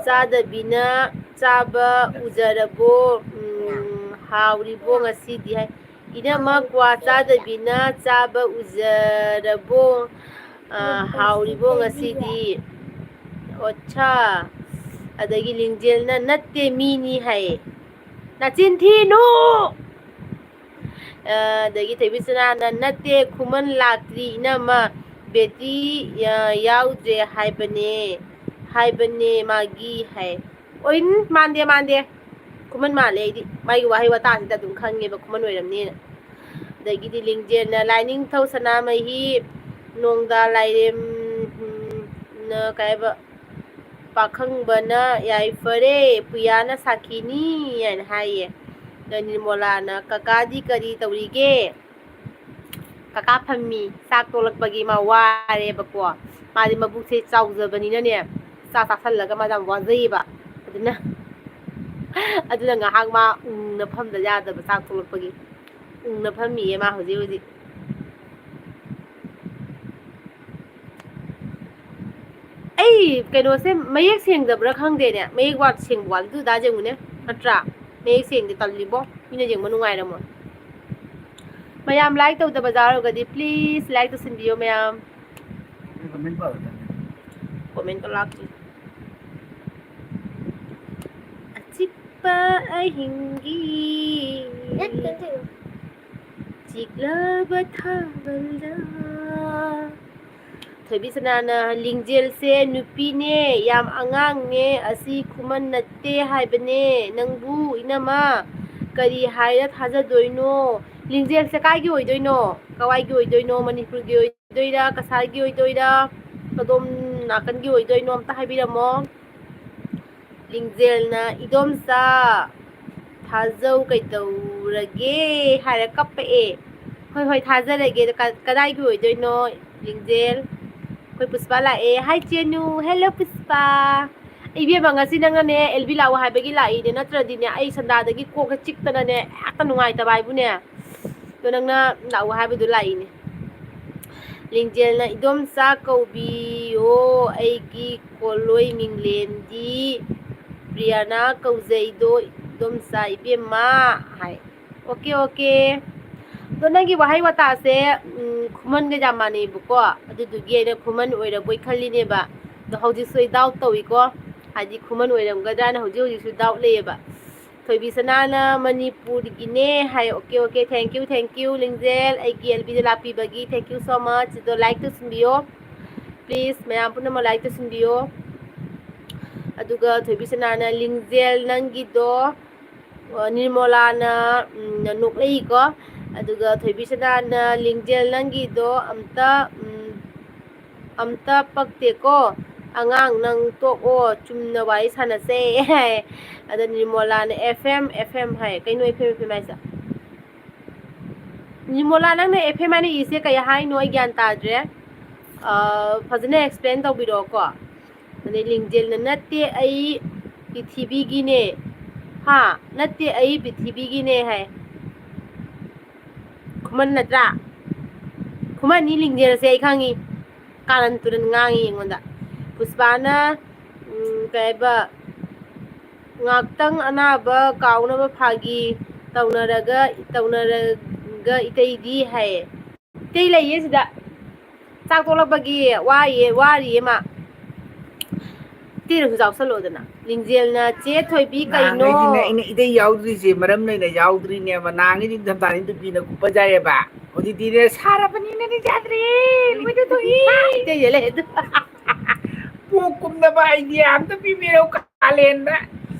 ꯆꯥꯗꯕꯤꯅ ꯆꯥꯕ ꯎꯖꯔꯕꯣ? ꯎꯝ, ꯍꯥꯎꯔꯤꯕꯣ ꯉꯁꯤꯗꯤ?" ꯍꯥꯏ꯫ "ꯏꯅꯝꯃ ꯀ꯭ꯋꯥ ꯆꯥꯗꯕꯤꯅ ꯆꯥꯕ ꯎꯖꯔꯕꯣ? ꯑ, ꯍꯥꯎꯔꯤꯕꯣ ꯉꯁꯤꯗꯤ?" ꯑꯣꯠꯁꯥ꯫ ꯑꯗꯒꯤ ꯂꯤꯡꯖꯦꯜꯅ, "ꯅꯠꯇꯦ, ꯃꯤꯅꯤ" ꯍꯥꯏꯌꯦ꯫ ꯅꯆꯤꯟ ꯊꯤꯅꯨ! ꯑ, ꯑꯗꯒꯤ ꯊꯣꯏꯕꯤ ꯁꯅꯥꯅ, "ꯅꯠꯇꯦ, ꯈꯨꯃꯟ ꯂꯥꯛꯇ꯭ꯔꯤ, ꯏꯅꯝꯃ, ꯕꯦꯇ꯭ꯔꯤ, ꯑ, ꯌꯥꯎꯗ꯭ꯔꯦ ꯍꯥꯏꯕꯅꯦ, ꯍꯥꯏꯕꯅꯦ ꯃꯥꯒꯤ" ꯍꯥꯏ꯫ ꯑꯣꯏ, ꯃꯥꯟꯗꯦ, ꯃꯥꯟꯗꯦ꯫ ꯈꯨꯃꯟ ꯃꯥꯜꯂꯦ ꯑꯩꯗꯤ꯫ ꯃꯥꯒꯤ ꯋꯥꯍꯩ ꯋꯥꯇꯥꯁꯤꯗ ꯑꯗꯨꯝ ꯈꯪꯉꯦꯕ ꯈꯨꯃꯟ ꯑꯣꯏꯔꯝꯅꯤꯅ꯫ ꯑꯗꯒꯤꯗꯤ ꯂꯤꯡꯖꯦꯜꯅ, "ꯂꯥꯏꯅꯤꯡꯊꯧ ꯁꯅꯥꯃꯍꯤ ꯅꯣꯡꯗꯥ ꯂꯥꯏꯔꯦꯝ, ꯎꯝ, ꯅ ꯀꯩ ꯍꯥꯏꯕ, ꯄꯥꯈꯪꯕꯅ ꯌꯥꯏꯐꯔꯦ, ꯄꯨꯌꯥꯅ ꯁꯥꯈꯤꯅꯤ" ꯍꯥꯏꯅ ꯍꯥꯏꯌꯦ꯫ ꯑꯗ ꯅꯤꯔꯃꯣꯂꯥꯅ, "ꯀꯀꯥꯗꯤ ꯀꯔꯤ ꯇꯧꯔꯤꯒꯦ?" ꯀꯀꯥ ꯐꯝꯃꯤ, ꯆꯥꯛ ꯇꯣꯛꯂꯛꯄꯒꯤ ꯃꯥ ꯋꯥꯔꯦꯕꯀꯣ꯫ ꯃꯥꯗꯤ ꯃꯕꯨꯛꯁꯦ ꯆꯥꯎꯖꯕꯅꯤꯅꯅꯦ, ꯆꯥꯛ ꯆꯥꯁꯜꯂꯒ ꯃꯥꯗꯤ ꯌꯥꯝ ꯋꯥꯖꯩꯌꯦꯕ꯫ ꯑꯗꯨꯅ, ꯑꯗꯨꯅ ꯉꯥꯏꯍꯥꯛ ꯃꯥ ꯎꯪꯅ ꯐꯝꯗ ꯌꯥꯗꯕ, ꯆꯥꯛ ꯇꯣꯛꯂꯛꯄꯒꯤ꯫ ꯎꯪꯅ ꯐꯝꯃꯤꯌꯦ ꯃꯥ ꯍꯧꯖꯤꯛ ꯍꯧꯖꯤꯛ꯫ ꯑꯩ ꯀꯩꯅꯣꯁꯦ ꯃꯌꯦꯛ ꯁꯦꯡꯗꯕ꯭ꯔꯥ ꯈꯪꯗꯦꯅꯦ꯫ ꯃꯌꯦꯛ ꯋꯥꯠ-, ꯁꯦꯡꯕ ꯋꯥꯠꯂꯤ꯫ ꯑꯗꯨ ꯗꯥ ꯌꯦꯡꯉꯨꯅꯦ꯫ ꯅꯠꯇ꯭ꯔꯥ? ꯃꯌꯦꯛ ꯁꯦꯡꯗꯦ, ꯇꯜꯂꯤꯕꯣ꯫ ꯃꯤꯅ ꯌꯦꯡꯕ ꯅꯨꯡꯉꯥꯏꯔꯝꯃꯣꯏ꯫ ꯃꯌꯥꯝ like ꯇꯧꯗꯕ ꯌꯥꯎꯔꯒꯗꯤ please like ꯇꯧꯁꯤꯟꯕꯤꯌꯣ ꯃꯌꯥꯝ꯫ Comment ꯀ ꯂꯥꯛꯇꯦ꯫ ꯑꯆꯤꯛꯄ ꯑꯍꯤꯡꯒꯤ ꯆꯤꯛꯂꯕ ꯊꯥꯕꯜꯗ꯫ ꯊꯣꯏꯕꯤ ꯁꯅꯥꯅ, "ꯂꯤꯡꯖꯦꯜꯁꯦ ꯅꯨꯄꯤꯅꯦ, ꯌꯥꯝ ꯑꯉꯥꯡꯅꯦ, ꯑꯁꯤ ꯈꯨꯃꯟ ꯅꯠꯇꯦ ꯍꯥꯏꯕꯅꯦ ꯅꯪꯕꯨ, ꯏꯅꯝꯃ꯫ ꯀꯔꯤ ꯍꯥꯏꯔ ꯊꯥꯖꯗꯣꯏꯅꯣ?" ꯂꯤꯡꯖꯦꯜꯁꯦ ꯀꯥꯏꯒꯤ ꯑꯣꯏꯗꯣꯏꯅꯣ? ꯀꯋꯥꯏꯒꯤ ꯑꯣꯏꯗꯣꯏꯅꯣ? ꯃꯅꯤꯄꯨꯔꯒꯤ ꯑꯣꯏꯗꯣꯏꯔꯥ? ꯀꯁꯥꯔꯒꯤ ꯑꯣꯏꯗꯣꯏꯔꯥ? ꯀꯗꯣꯝ ꯅꯥꯀꯟꯒꯤ ꯑꯣꯏꯗꯣꯏꯅꯣ? ꯑꯝꯇ ꯍꯥꯏꯕꯤꯔꯝꯃꯣ꯫ ꯂꯤꯡꯖꯦꯜꯅ, "ꯏꯗꯣꯝꯆꯥ ꯊꯥꯖꯧ ꯀꯩꯗꯧꯔꯒꯦ?" ꯍꯥꯏꯔ ꯀꯞꯄꯛꯑꯦ꯫ "ꯍꯣꯏ, ꯍꯣꯏ, ꯊꯥꯖꯔꯒꯦ꯫ ꯑꯗꯣ ꯀ-, ꯀꯗꯥꯏꯒꯤ ꯑꯣꯏꯗꯣꯏꯅꯣ, ꯂꯤꯡꯖꯦꯜ?" ꯑꯩꯈꯣꯏ ꯄꯨꯁꯄꯥ ꯂꯥꯛꯑꯦ꯫ Hi, ꯆꯦꯅꯨ꯫ Hello, ꯄꯨꯁꯄꯥ꯫ ꯏꯕꯦꯝꯃ, ꯉꯁꯤ ꯅꯪꯅꯅꯦ ꯑꯦꯜꯕꯤ ꯂꯥꯛꯑꯣ ꯍꯥꯏꯕꯒꯤ ꯂꯥꯛꯏꯅꯦ, ꯅꯠꯇ꯭ꯔꯗꯤꯅꯦ ꯑꯩ ꯁꯟꯗꯥꯗꯒꯤ ꯀꯣꯛꯁꯦ ꯆꯤꯛꯇꯅꯅꯦ ꯍꯦꯛꯇ ꯅꯨꯡꯉꯥꯏꯇꯕ ꯍꯥꯏꯕꯨꯅꯦ꯫ ꯑꯗꯣ ꯅꯪꯅ ꯂꯥꯛꯑꯣ ꯍꯥꯏꯕꯗꯨ ꯂꯥꯛꯏꯅꯦ꯫ ꯂꯤꯡꯖꯦꯜꯅ "ꯏꯗꯣꯝꯆꯥ ꯀꯧꯕꯤꯌꯣ, ꯑꯩꯒꯤ ꯀꯣꯜꯂꯣꯏ ꯃꯤꯡꯂꯦꯟꯗꯤ ꯄ꯭ꯔꯤꯌꯥꯅ ꯀꯧꯖꯩꯗꯣ ꯏꯗꯣꯝꯆꯥ ꯏꯕꯦꯝꯃ" ꯍꯥꯏ꯫ Okay, okay. ꯑꯗꯣ ꯅꯪꯒꯤ ꯋꯥꯍꯩ ꯋꯥꯇꯥꯁꯦ, ꯎꯝ, ꯈꯨꯃꯟꯒ ꯌꯥꯝ ꯃꯥꯟꯅꯩꯕꯀꯣ, ꯑꯗꯨꯗꯨꯒꯤ ꯑꯩꯅ ꯈꯨꯃꯟ ꯑꯣꯏꯔꯕꯣꯏ ꯈꯜꯂꯤꯅꯦꯕ꯫ ꯑꯗꯣ ꯍꯧꯖꯤꯛꯁꯨ ꯑꯩ ꯗꯥꯎꯠ ꯇꯧꯏꯀꯣ, ꯍꯥꯏꯗꯤ ꯈꯨꯃꯟ ꯑꯣꯏꯔꯝꯒꯗ꯭ꯔꯥꯅ ꯍꯧꯖꯤꯛ ꯍꯧꯖꯤꯛꯁꯨ ꯗꯥꯎꯠ ꯂꯩꯌꯦꯕ꯫ ꯊꯣꯏꯕꯤ ꯁꯅꯥꯅ "ꯃꯅꯤꯄꯨꯔꯒꯤꯅꯦ" ꯍꯥꯏ꯫ Okay, okay, thank you, thank you, Lingjel, ꯑꯩꯒꯤ ꯑꯦꯜꯕꯤꯗ ꯂꯥꯛꯄꯤꯕꯒꯤ thank you so much꯫ ꯑꯗꯣ ꯂꯥꯏꯛ ꯇꯧꯁꯤꯟꯕꯤꯌꯣ, ꯄ꯭ꯂꯤꯖ, ꯃꯌꯥꯝ ꯄꯨꯝꯅꯃꯛ ꯂꯥꯏꯛ ꯇꯧꯁꯤꯟꯕꯤꯌꯣ꯫ ꯑꯗꯨꯒ ꯊꯣꯏꯕꯤ ꯁꯅꯥꯅ "ꯂꯤꯡꯖꯦꯜ, ꯅꯪꯒꯤꯗꯣ, ꯑ, ꯅꯤꯔꯃꯣꯂꯥꯅ, ꯎꯝ, ꯅꯣꯛꯂꯛꯏꯀꯣ"꯫ ꯑꯗꯨꯒ ꯊꯣꯏꯕꯤ ꯁꯅꯥꯅ "ꯂꯤꯡꯖꯦꯜ, ꯅꯪꯒꯤꯗꯣ ꯑꯝꯇ, ꯎꯝ, ꯑꯝꯇ ꯄꯛꯇꯦꯀꯣ, ꯑꯉꯥꯡ ꯅꯪ ꯇꯣꯛꯑꯣ, ꯆꯨꯝꯅ ꯋꯥꯔꯤ ꯁꯥꯟꯅꯁꯦ" ꯍꯥꯏ꯫ ꯑꯗ ꯅꯤꯔꯃꯣꯂꯥꯅ "ꯑꯦꯐ ꯑꯦꯝ, ꯑꯦꯐ ꯑꯦꯝ" ꯍꯥꯏ꯫ ꯀꯩꯅꯣ "ꯑꯦꯐ ꯑꯦꯝ, ꯑꯦꯐ ꯑꯦꯝ" ꯍꯥꯏꯁꯦ? ꯅꯤꯔꯃꯣꯂꯥ, ꯅꯪꯅ "ꯑꯦꯐ ꯑꯦꯝ" ꯍꯥꯏꯅ ꯏꯁꯦ ꯀꯩ ꯍꯥꯏꯅꯣ? ꯑꯩ ꯒ꯭ꯌꯥꯟ ꯇꯥꯗ꯭ꯔꯦ꯫ ꯑ, ꯐꯖꯅ ꯑꯦꯛꯁꯄ꯭ꯂꯦꯟ ꯇꯧꯕꯤꯔꯛꯑꯣꯀꯣ꯫ ꯑꯗꯩ ꯂꯤꯡꯖꯦꯜꯅ "ꯅꯠꯇꯦ, ꯑꯩ ꯄ꯭ꯔꯤꯊꯤꯕꯤꯒꯤꯅꯦ"꯫ ꯍꯥ? "ꯅꯠꯇꯦ, ꯑꯩ ꯄ꯭ꯔꯤꯊꯤꯕꯤꯒꯤꯅꯦ" ꯍꯥꯏ꯫ ꯈꯨꯃꯟ ꯅꯠꯇ꯭ꯔꯥ? ꯈꯨꯃꯟꯅꯤ ꯂꯤꯡꯖꯦꯜꯁꯦ, ꯑꯩ ꯈꯪꯉꯤ꯫ ꯀꯥꯔꯟ ꯇꯨꯔꯟ ꯉꯥꯡꯉꯤ ꯑꯩꯉꯣꯟꯗ꯫ ꯄꯨꯁꯄꯥꯅ, ꯎꯝ, ꯀꯩ ꯍꯥꯏꯕ, "ꯉꯥꯛꯇꯪ ꯑꯅꯥꯕ ꯀꯥꯎꯅꯕ ꯐꯥꯒꯤ ꯇꯧꯅꯔꯒ, ꯇꯧꯅꯔꯒ ꯏꯇꯩꯗꯤ" ꯍꯥꯏꯌꯦ꯫ ꯏꯇꯩ ꯂꯩꯌꯦ ꯁꯤꯗ꯫ ꯆꯥꯛ ꯇꯣꯛꯂꯛꯄꯒꯤ ꯋꯥꯔꯤꯌꯦ, ꯋꯥꯔꯤꯌꯦ ꯃꯥ꯫ ꯏꯇꯩꯅꯁꯨ ꯌꯥꯎꯁꯜꯂꯣꯗꯅ꯫ ꯂꯤꯡꯖꯦꯜꯅ "ꯆꯦ ꯊꯣꯏꯕꯤ ꯀꯩꯅꯣ?" ꯅꯍꯥꯟꯈꯩꯗꯤꯅꯦ ꯑꯩꯅ ꯏꯇꯩ ꯌꯥꯎꯗ꯭ꯔꯤꯁꯦ ꯃꯔꯝ ꯂꯩꯅ ꯌꯥꯎꯗ꯭ꯔꯤꯅꯦꯕ꯫ ꯅꯍꯥꯟꯒꯩꯗꯤ ꯅꯤꯡꯊꯝꯊꯥꯅꯤ ꯅꯨꯄꯤꯅ ꯀꯨꯞꯄ ꯌꯥꯏꯑꯕ꯫ ꯍꯧꯖꯤꯛꯇꯤꯅꯦ ꯁꯥꯔꯕꯅꯤꯅꯅꯦ ꯌꯥꯗ꯭ꯔꯦ꯫ ꯂꯣꯏꯅ ꯊꯣꯛꯏ꯫ ꯏꯇꯩꯁꯦ ꯂꯩ ꯑꯗꯨ꯫ ꯄꯣꯛ ꯀꯨꯝꯅꯕ ꯑꯥꯏꯗꯤꯌꯥ ꯑꯝꯇ ꯄꯤꯕꯤꯔꯧ ꯀꯥꯂꯦꯟꯗ꯫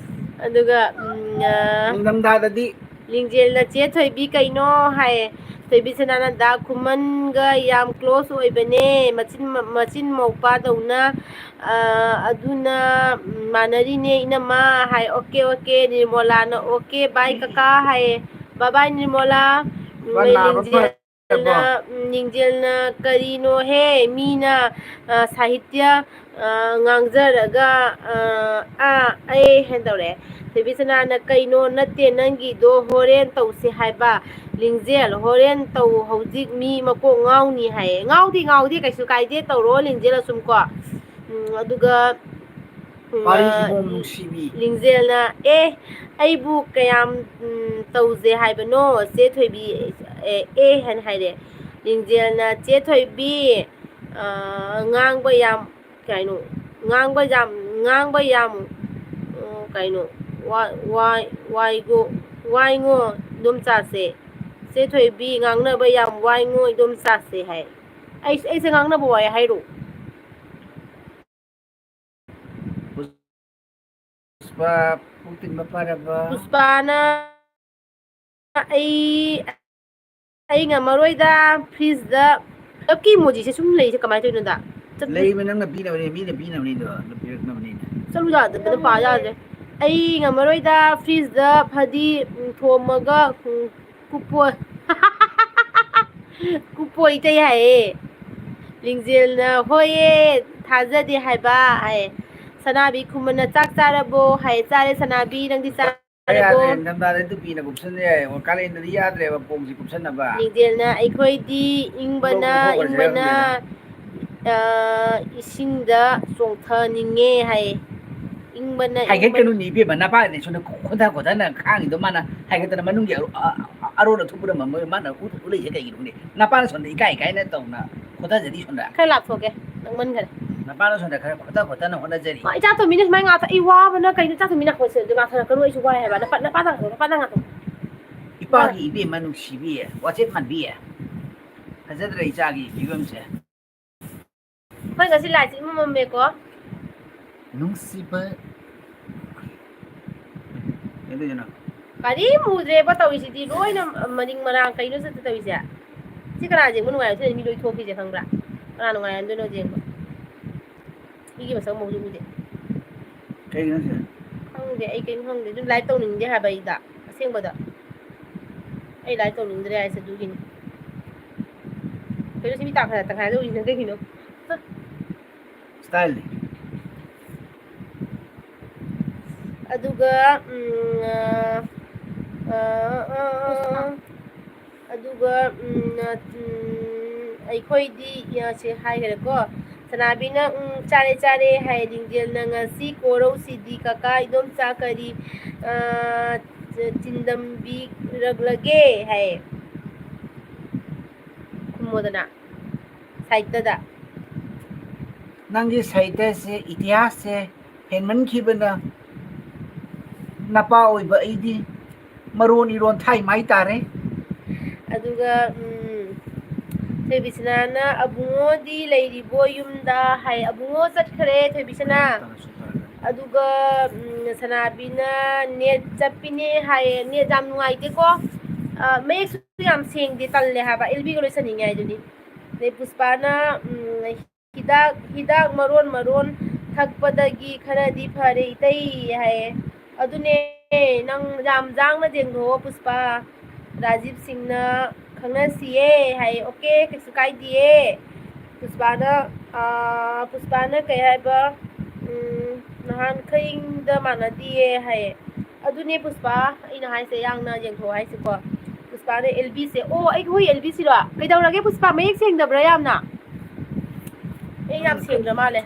ꯑꯗꯨꯒ, ꯎꯝ, ꯑ, ꯅꯤꯡꯊꯝꯊꯥꯗꯗꯤ꯫ ꯂꯤꯡꯖꯦꯜꯅ "ꯆꯦ ꯊꯣꯏꯕꯤ ꯀꯩꯅꯣ?" ꯍꯥꯏꯌꯦ꯫ ꯊꯣꯏꯕꯤ ꯁꯅꯥꯅ "ꯗꯥ ꯈꯨꯃꯟꯒ ꯌꯥꯝ ꯀ꯭ꯂꯣꯁ ꯑꯣꯏꯕꯅꯦ, ꯃꯆꯤꯟ, ꯃꯆꯤꯟ ꯃꯧꯄꯥꯗꯧꯅ, ꯑ, ꯑꯗꯨꯅ ꯃꯥꯟꯅꯔꯤꯅꯦ ꯏꯅꯝꯃ" ꯍꯥꯏ꯫ Okay, okay. ꯅꯤꯔꯃꯣꯂꯥꯅ "ꯑꯣꯀꯦ, ꯕꯥꯏ ꯀꯀꯥ" ꯍꯥꯏꯌꯦ꯫ "ꯕꯥꯏ ꯕꯥꯏ ꯅꯤꯔꯃꯣꯂꯥ"꯫ ꯎꯝ, ꯃꯥ ꯅꯥꯕ ꯂꯤꯡꯖꯦꯜ ꯐ- ꯅꯤꯡꯖꯦꯜꯅ, ꯎꯝ, ꯅꯤꯡꯖꯦꯜꯅ, "ꯀꯔꯤꯅꯣꯍꯦ? ꯃꯤꯅ, ꯑ, ꯁꯥꯍꯤꯇ꯭ꯌ, ꯑ, ꯉꯥꯡꯖꯔꯒ, ꯑ, ꯑ, ꯑꯩ" ꯍꯥꯏꯅ ꯇꯧꯔꯛꯑꯦ꯫ ꯊꯣꯏꯕꯤꯁꯅꯥꯅ, "ꯀꯩꯅꯣ? ꯅꯠꯇꯦ, ꯅꯪꯒꯤꯗꯣ ꯍꯣꯔꯦꯟ ꯇꯧꯁꯦ ꯍꯥꯏꯕ꯫ ꯂꯤꯡꯖꯦꯜ, ꯍꯣꯔꯦꯟ ꯇꯧ, ꯍꯧꯖꯤꯛ ꯃꯤ ꯃꯀꯣꯛ ꯉꯥꯎꯅꯤ" ꯍꯥꯏꯌꯦ꯫ "ꯉꯥꯎꯗꯦ, ꯉꯥꯎꯗꯦ, ꯀꯩꯁꯨ ꯀꯥꯏꯗꯦ, ꯇꯧꯔꯣ ꯂꯤꯡꯖꯦꯜ ꯑꯁꯨꯝ ꯀꯣ"꯫ ꯎꯝ, ꯑꯗꯨꯒ, ꯎꯝ, ꯋꯥꯔꯤꯁꯤꯕꯨ ꯑ, ꯅꯨꯡꯁꯤꯕꯤ꯫ ꯂꯤꯡꯖꯦꯜꯅ, "ꯑꯦ, ꯑꯩꯕꯨ ꯀꯌꯥꯝ, ꯎꯝ, ꯇꯧꯖꯦ ꯍꯥꯏꯕꯅꯣ, ꯆꯦ ꯊꯣꯏꯕꯤ?" ꯑꯦ, "ꯑꯦ" ꯍꯥꯏꯅ ꯍꯥꯏꯔꯦ꯫ ꯂꯤꯡꯖꯦꯜꯅ, "ꯆꯦ ꯊꯣꯏꯕꯤ, ꯑ, ꯉꯥꯡꯕ ꯌꯥꯝ, ꯀꯩꯅꯣ, ꯉꯥꯡꯕ ꯌꯥꯝ, ꯉꯥꯡꯕ ꯌꯥꯝ, ꯑ, ꯀꯩꯅꯣ, ꯋꯥ-, ꯋꯥꯏ-, ꯋꯥꯏꯒꯣ, ꯋꯥꯏꯉꯣ ꯏꯗꯣꯝꯆꯥꯁꯦ꯫ ꯆꯦ ꯊꯣꯏꯕꯤ, ꯉꯥꯡꯅꯕ ꯌꯥꯝ ꯋꯥꯏꯉꯣ ꯏꯗꯣꯝꯆꯥꯁꯦ" ꯍꯥꯏ꯫ ꯑꯩ, ꯑꯩꯁꯦ ꯉꯥꯡꯅꯕ ꯋꯥꯏ ꯍꯥꯏꯔꯣ? ꯄꯨꯁꯄꯥ, ꯄꯨꯛ ꯊꯤꯟꯕ ꯐꯔꯕ? ꯄꯨꯁꯄꯥꯅ, "ꯑꯩ, ꯑꯩ ꯉꯝꯃꯔꯣꯏꯗ, ꯐ꯭ꯔꯤꯖꯇ"꯫ ꯂꯞꯀꯤ ꯏꯃꯣꯖꯤꯁꯦ ꯁꯨꯝ ꯂꯩꯁꯦ ꯀꯃꯥꯏꯅ ꯇꯧꯔꯤꯅꯣꯗ? ꯆꯠꯂꯨ꯫ ꯂꯩꯕ ꯅꯪꯅ ꯄꯤꯅꯕꯅꯦ, ꯃꯤꯅ ꯄꯤꯅꯕꯅꯤꯗꯣ, ꯑꯗꯨ ꯄꯤꯔꯛꯅꯕꯅꯤꯅꯦ꯫ ꯆꯠꯂꯨ ꯌꯥꯗꯕꯅ ꯄꯥ ꯌꯥꯗ꯭ꯔꯦ꯫ "ꯑꯩ ꯉꯝꯃꯔꯣꯏꯗ, ꯐ꯭ꯔꯤꯖꯇ ꯐꯗꯤ, ꯎꯝ, ꯊꯣꯝꯃꯒ, ꯎꯝ, ꯀꯨꯞꯄꯣꯏ"꯫ ꯀꯨꯞꯄꯣꯏ ꯏꯇꯩ ꯍꯥꯏꯌꯦ꯫ ꯂꯤꯡꯖꯦꯜꯅ, "ꯍꯣꯏꯌꯦ, ꯊꯥꯖꯗꯦ ꯍꯥꯏꯕ" ꯍꯥꯏꯌꯦ꯫ ꯁꯅꯥꯕꯤ ꯈꯨꯃꯟꯅ, "ꯆꯥꯛ ꯆꯥꯔꯕꯣ?" ꯍꯥꯏꯌꯦ꯫ "ꯆꯥꯔꯦ ꯁꯅꯥꯕꯤ, ꯅꯪꯗꯤ ꯆꯥꯔꯕꯣ?" ꯌꯥꯗ꯭ꯔꯦ, ꯏꯪꯊꯝꯊꯥꯗꯗꯤ ꯇꯨꯄꯤꯅ ꯀꯨꯞꯁꯟ ꯌꯥꯏꯌꯦꯕ, ꯀꯥꯂꯦꯟꯗꯗꯤ ꯌꯥꯗ꯭ꯔꯦꯕ ꯄꯣꯡꯁꯦ ꯀꯨꯞꯁꯟꯅꯕ꯫ ꯂꯤꯡꯖꯦꯜꯅ, "ꯑꯩꯈꯣꯏꯗꯤ ꯏꯪꯕꯅ, ꯂꯧ ꯊꯣꯛꯈ꯭ꯔꯁꯤꯔ ꯏꯪꯕꯅ, ꯈꯪꯗꯦꯅꯦ꯫ ꯑ, ꯏꯁꯤꯡꯗ ꯆꯣꯡꯊꯅꯤꯡꯉꯦ" ꯍꯥꯏꯌꯦ꯫ ꯏꯪꯕꯅ, ꯍꯥꯏꯒꯠꯀꯅꯨꯅꯦ ꯏꯪꯕꯅ꯫ ꯏꯕꯦꯝꯃ, ꯅꯄꯥꯅꯅꯦ ꯁꯣꯝꯗ ꯈꯣꯟꯊ ꯈꯣꯟꯊꯅ ꯈꯥꯡꯉꯤꯗꯣ, ꯃꯥꯅ ꯍꯥꯏꯒꯠꯇꯅ ꯃꯅꯨꯡꯒꯤ ꯑꯔꯣ-, ꯑ-, ꯑ-, ꯑꯔꯣꯟ ꯑꯊꯨꯞ ꯄꯨꯝꯅꯃꯛ ꯃꯣꯏ ꯃꯥꯅ ꯎ-, ꯎꯠꯂꯛꯏꯁꯦ ꯀꯩꯒꯤꯅꯣ ꯈꯪꯗꯦ꯫ ꯅꯄꯥꯅ ꯁꯣꯝꯗ ꯏꯀꯥꯏ ꯏꯀꯥꯏꯅ ꯇꯧꯅ ꯈꯣꯟꯊꯖꯔꯤ ꯁꯣꯝꯗ꯫ ꯈꯔ ꯂꯥꯞꯊꯣꯛꯀꯦ, ꯅꯪꯃꯟꯈꯔꯦ꯫ ꯅꯄꯥꯅ ꯁꯣꯝꯗ ꯈꯔ ꯈꯣꯟꯊ ꯈꯣꯟꯊꯅ ꯍꯣꯠꯅꯖꯔꯤ꯫ ꯃꯥ, ꯏꯆꯥ ꯇꯣꯝꯕꯤꯅ ꯁꯨꯃꯥꯏꯅ ꯉꯥꯡꯊꯣꯛ-, ꯑꯩ ꯋꯥꯕꯅ ꯀꯩꯅꯣ, ꯏꯆꯥ ꯇꯣꯝꯕꯤ ꯅꯥꯀꯣꯡꯁꯦ ꯑꯗꯨ ꯉꯥꯡꯊꯣꯔꯛꯀꯅꯨ, ꯑꯩꯁꯨ ꯋꯥꯏ ꯍꯥꯏꯕ꯫ ꯅꯄꯥ, ꯅꯄꯥ ꯉꯥꯡꯊꯣꯛ, ꯅꯄꯥ ꯉꯥꯡꯊꯣꯛ꯫ ꯏꯄꯥꯒꯤ ꯏꯕꯦꯝꯃ ꯅꯨꯡꯁꯤꯕꯤ, ꯋꯥꯆꯦꯠ ꯃꯥꯟꯕꯤ, ꯐꯖꯗ꯭ꯔ ꯏꯆꯥꯒꯤ ꯐꯤꯕꯝꯁꯦ? ꯑꯩꯈꯣꯏ ꯉꯁꯤ ꯂꯥꯏꯠꯁꯦ ꯏꯃꯝ ꯃꯝꯃꯦꯀꯣ꯫ ꯅꯨꯡꯁꯤꯕ꯫ ꯀꯩꯗꯧꯔꯤꯅꯣ? ꯀꯔꯤꯝ ꯎꯗ꯭ꯔꯦꯕ ꯇꯧꯔꯤꯁꯤꯗꯤ, ꯂꯣꯏꯅ ꯃꯔꯤꯡ ꯃꯔꯥꯡ꯫ ꯀꯩꯅꯣ ꯁꯤꯗ ꯇꯧꯔꯤꯁꯦ? ꯁꯤ ꯀꯅꯥ ꯌꯦꯡꯕ ꯅꯨꯡꯉꯥꯏꯔꯣꯏ? ꯁꯤꯗ ꯃꯤ ꯂꯣꯏ ꯊꯣꯛꯈꯤꯁꯦ ꯈꯪꯕ꯭ꯔꯥ? ꯀꯅꯥ ꯅꯨꯡꯉꯥꯏꯔꯝꯗꯣꯏꯅꯣ ꯌꯦꯡꯕ? ꯃꯤꯒꯤ ꯃꯁꯛ ꯃꯧꯁꯨ ꯎꯗꯦ꯫ ꯀꯩꯒꯤꯅꯣ ꯁꯤꯗ? ꯈꯪꯗꯦ, ꯑꯩ ꯀꯩꯝ ꯈꯪꯗꯦ꯫ ꯑꯗꯨꯝ ꯂꯥꯏꯠ ꯇꯧꯅꯤꯡꯗꯦ ꯍꯥꯏꯕ ꯑꯩꯗ, ꯑꯁꯦꯡꯕꯗ꯫ ꯑꯩ ꯂꯥꯏꯠ ꯇꯧꯅꯤꯡꯗ꯭ꯔꯦ ꯍꯥꯏꯁꯦ ꯑꯗꯨꯒꯤꯅꯤ꯫ ꯀꯩꯅꯣ ꯁꯤ ꯃꯤ ꯇꯥꯛꯈ꯭ꯔ ꯇꯪꯈꯥꯏꯗ ꯎꯔꯤꯁꯤꯅ ꯀꯩꯒꯤꯅꯣ? ꯏꯁꯇꯥꯏꯜꯅꯤ꯫ ꯑꯗꯨꯒ ꯎꯝ, ꯑ, ꯑ, ꯑ, ꯑ, ꯑꯗꯨꯒ ꯎꯝ, ꯑ, ꯎꯝ, ꯑꯩꯈꯣꯏꯗꯤ, ꯑ, ꯁꯤ ꯍꯥꯏꯈ꯭ꯔꯦꯀꯣ꯫ ꯁꯅꯥꯕꯤꯅ ꯎꯝ, ꯆꯥꯔꯦ ꯆꯥꯔꯦ ꯍꯥꯏ, ꯂꯤꯡꯖꯦꯜꯅ ꯉꯁꯤ ꯀꯣꯔꯧꯁꯤꯗꯤ ꯀꯀꯥ ꯏꯗꯣꯝꯆꯥ ꯀꯔꯤ, ꯑ, ꯆ-, ꯆꯤꯟꯗꯝꯕꯤꯔꯛꯂꯒꯦ ꯍꯥꯏ꯫ ꯈꯨꯝꯃꯣꯗꯅ ꯁꯥꯍꯤꯇ꯭ꯌꯗ꯫ ꯅꯪꯒꯤ ꯁꯥꯍꯤꯇ꯭ꯌꯁꯦ, ꯏꯇꯤꯍꯥꯁꯁꯦ ꯍꯦꯟꯃꯟꯈꯤꯕꯅ ꯅꯄꯥ ꯑꯣꯏꯕ ꯑꯩꯗꯤ ꯃꯔꯣꯟ ꯏꯔꯣꯟ ꯊꯥꯏ ꯃꯥꯏ ꯇꯥꯔꯦ꯫ ꯑꯗꯨꯒ ꯎꯝ, ꯊꯣꯏꯕꯤꯁꯅꯥꯅ ꯑꯕꯨꯡꯉꯣꯗꯤ ꯂꯩꯔꯤꯕꯣ ꯌꯨꯝꯗ ꯍꯥꯏ꯫ ꯑꯕꯨꯡꯉꯣ ꯆꯠꯈ꯭ꯔꯦ ꯊꯣꯏꯕꯤꯁꯅꯥ꯫ ꯑꯗꯨꯒ ꯎꯝ, ꯁꯅꯥꯕꯤꯅ ꯅꯦꯠ ꯆꯞꯄꯤꯅꯦ ꯍꯥꯏꯌꯦ꯫ ꯅꯦꯠ ꯌꯥꯝ ꯅꯨꯡꯉꯥꯏꯇꯦꯀꯣ꯫ ꯑ, ꯃꯌꯦꯛꯁꯨ ꯌꯥꯝ ꯁꯦꯡꯗꯦ, ꯇꯜꯂꯦ ꯍꯥꯏꯕ꯫ ꯑꯦꯜꯕꯤꯒ ꯂꯣꯏꯁꯟꯅꯤꯡꯉꯦ ꯍꯥꯏꯗꯨꯅꯤ꯫ ꯑꯗꯩ ꯄꯨꯁꯄꯥꯅ ꯎꯝ, ꯍꯤꯗꯥꯛ, ꯍꯤꯗꯥꯛ ꯃꯔꯣꯟ ꯃꯔꯣꯟ ꯊꯛꯄꯗꯒꯤ ꯈꯔꯗꯤ ꯐꯔꯦ ꯏꯇꯩ ꯍꯥꯏꯌꯦ꯫ ꯑꯗꯨꯅꯦ, ꯅꯪ ꯌꯥꯝ ꯌꯥꯡꯅ ꯌꯦꯡꯊꯣꯛꯑꯣ ꯄꯨꯁꯄꯥ꯫ ꯔꯥꯖꯤꯕ ꯁꯤꯡꯅ ꯈꯪꯅꯁꯤꯌꯦ ꯍꯥꯏꯌꯦ꯫ ꯑꯣꯀꯦ, ꯀꯩꯁꯨ ꯀꯥꯏꯗꯤꯌꯦ꯫ ꯄꯨꯁꯄꯥꯅ, ꯑꯥ, ꯄꯨꯁꯄꯥꯅ ꯀꯩ ꯍꯥꯏꯕ? ꯎꯝ, ꯅꯍꯥꯟꯈꯩꯗ ꯃꯥꯟꯅꯗꯤꯌꯦ ꯍꯥꯏꯌꯦ꯫ ꯑꯗꯨꯅꯦ ꯄꯨꯁꯄꯥ, ꯑꯩꯅ ꯍꯥꯏꯁꯦ ꯌꯥꯡꯅ ꯌꯦꯡꯊꯣꯛꯑꯣ ꯍꯥꯏꯁꯦꯀꯣ꯫ ꯄꯨꯁꯄꯥꯅ ꯑꯦꯜꯕꯤꯁꯦ, ꯑꯣ, ꯑꯩꯒꯤ ꯍꯨꯏ ꯑꯦꯜꯕꯤꯁꯤꯔꯣ? ꯀꯩꯗꯧꯔꯒꯦ ꯄꯨꯁꯄꯥ? ꯃꯌꯦꯛ ꯁꯦꯡꯗꯕ꯭ꯔꯥ ꯌꯥꯝꯅ? ꯃꯌꯦꯛ ꯌꯥꯝ ꯁꯦꯡꯗ꯭ꯔ ꯃꯥꯜꯂꯦ꯫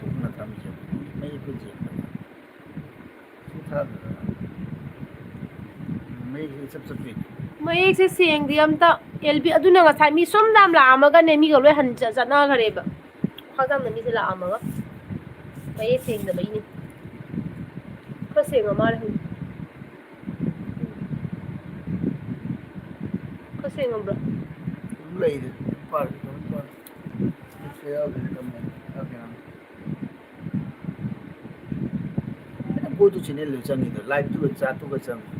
ꯃꯌꯦꯛꯁꯦ ꯁꯦꯡꯗꯦ ꯑꯝꯇ꯫ ꯑꯦꯜꯕꯤ, ꯑꯗꯨꯅ ꯉꯁꯥꯏ ꯃꯤ ꯁꯨꯝ ꯌꯥꯝ ꯂꯥꯛꯑꯝꯃꯒꯅꯦ, ꯃꯤꯒ ꯂꯣꯏ ꯍꯟ-, ꯆꯠꯅꯈ꯭ꯔꯦꯕ꯫ ꯈꯥꯖꯝꯗ ꯃꯤꯁꯦ ꯂꯥꯛꯑꯝꯃꯒ꯫ ꯃꯌꯦꯛ ꯁꯦꯡꯗꯕꯩꯅꯦ꯫ ꯈꯔ ꯁꯦꯡꯉ ꯃꯥꯜꯂꯦ ꯍꯧꯖꯤꯛ꯫ ꯈꯔ ꯁꯦꯡꯉꯕ꯭ꯔꯥ? ꯑꯗꯨꯝ ꯂꯩꯔꯦ꯫ ꯑꯗꯨꯝ ꯄꯥꯔꯦ, ꯑꯗꯨꯝ ꯄꯥꯔꯦ꯫ ꯁꯦ ꯌꯥꯎꯗ꯭ꯔꯗꯤ ꯀꯝꯃꯦꯟ ꯌꯥꯎꯗꯦ ꯌꯥꯝ꯫ ꯑꯗꯨꯝ go to channel the ꯆꯪꯉꯤꯗꯣ, live ꯇꯨꯒ chat ꯇꯨꯒ ꯆꯪꯉꯤ꯫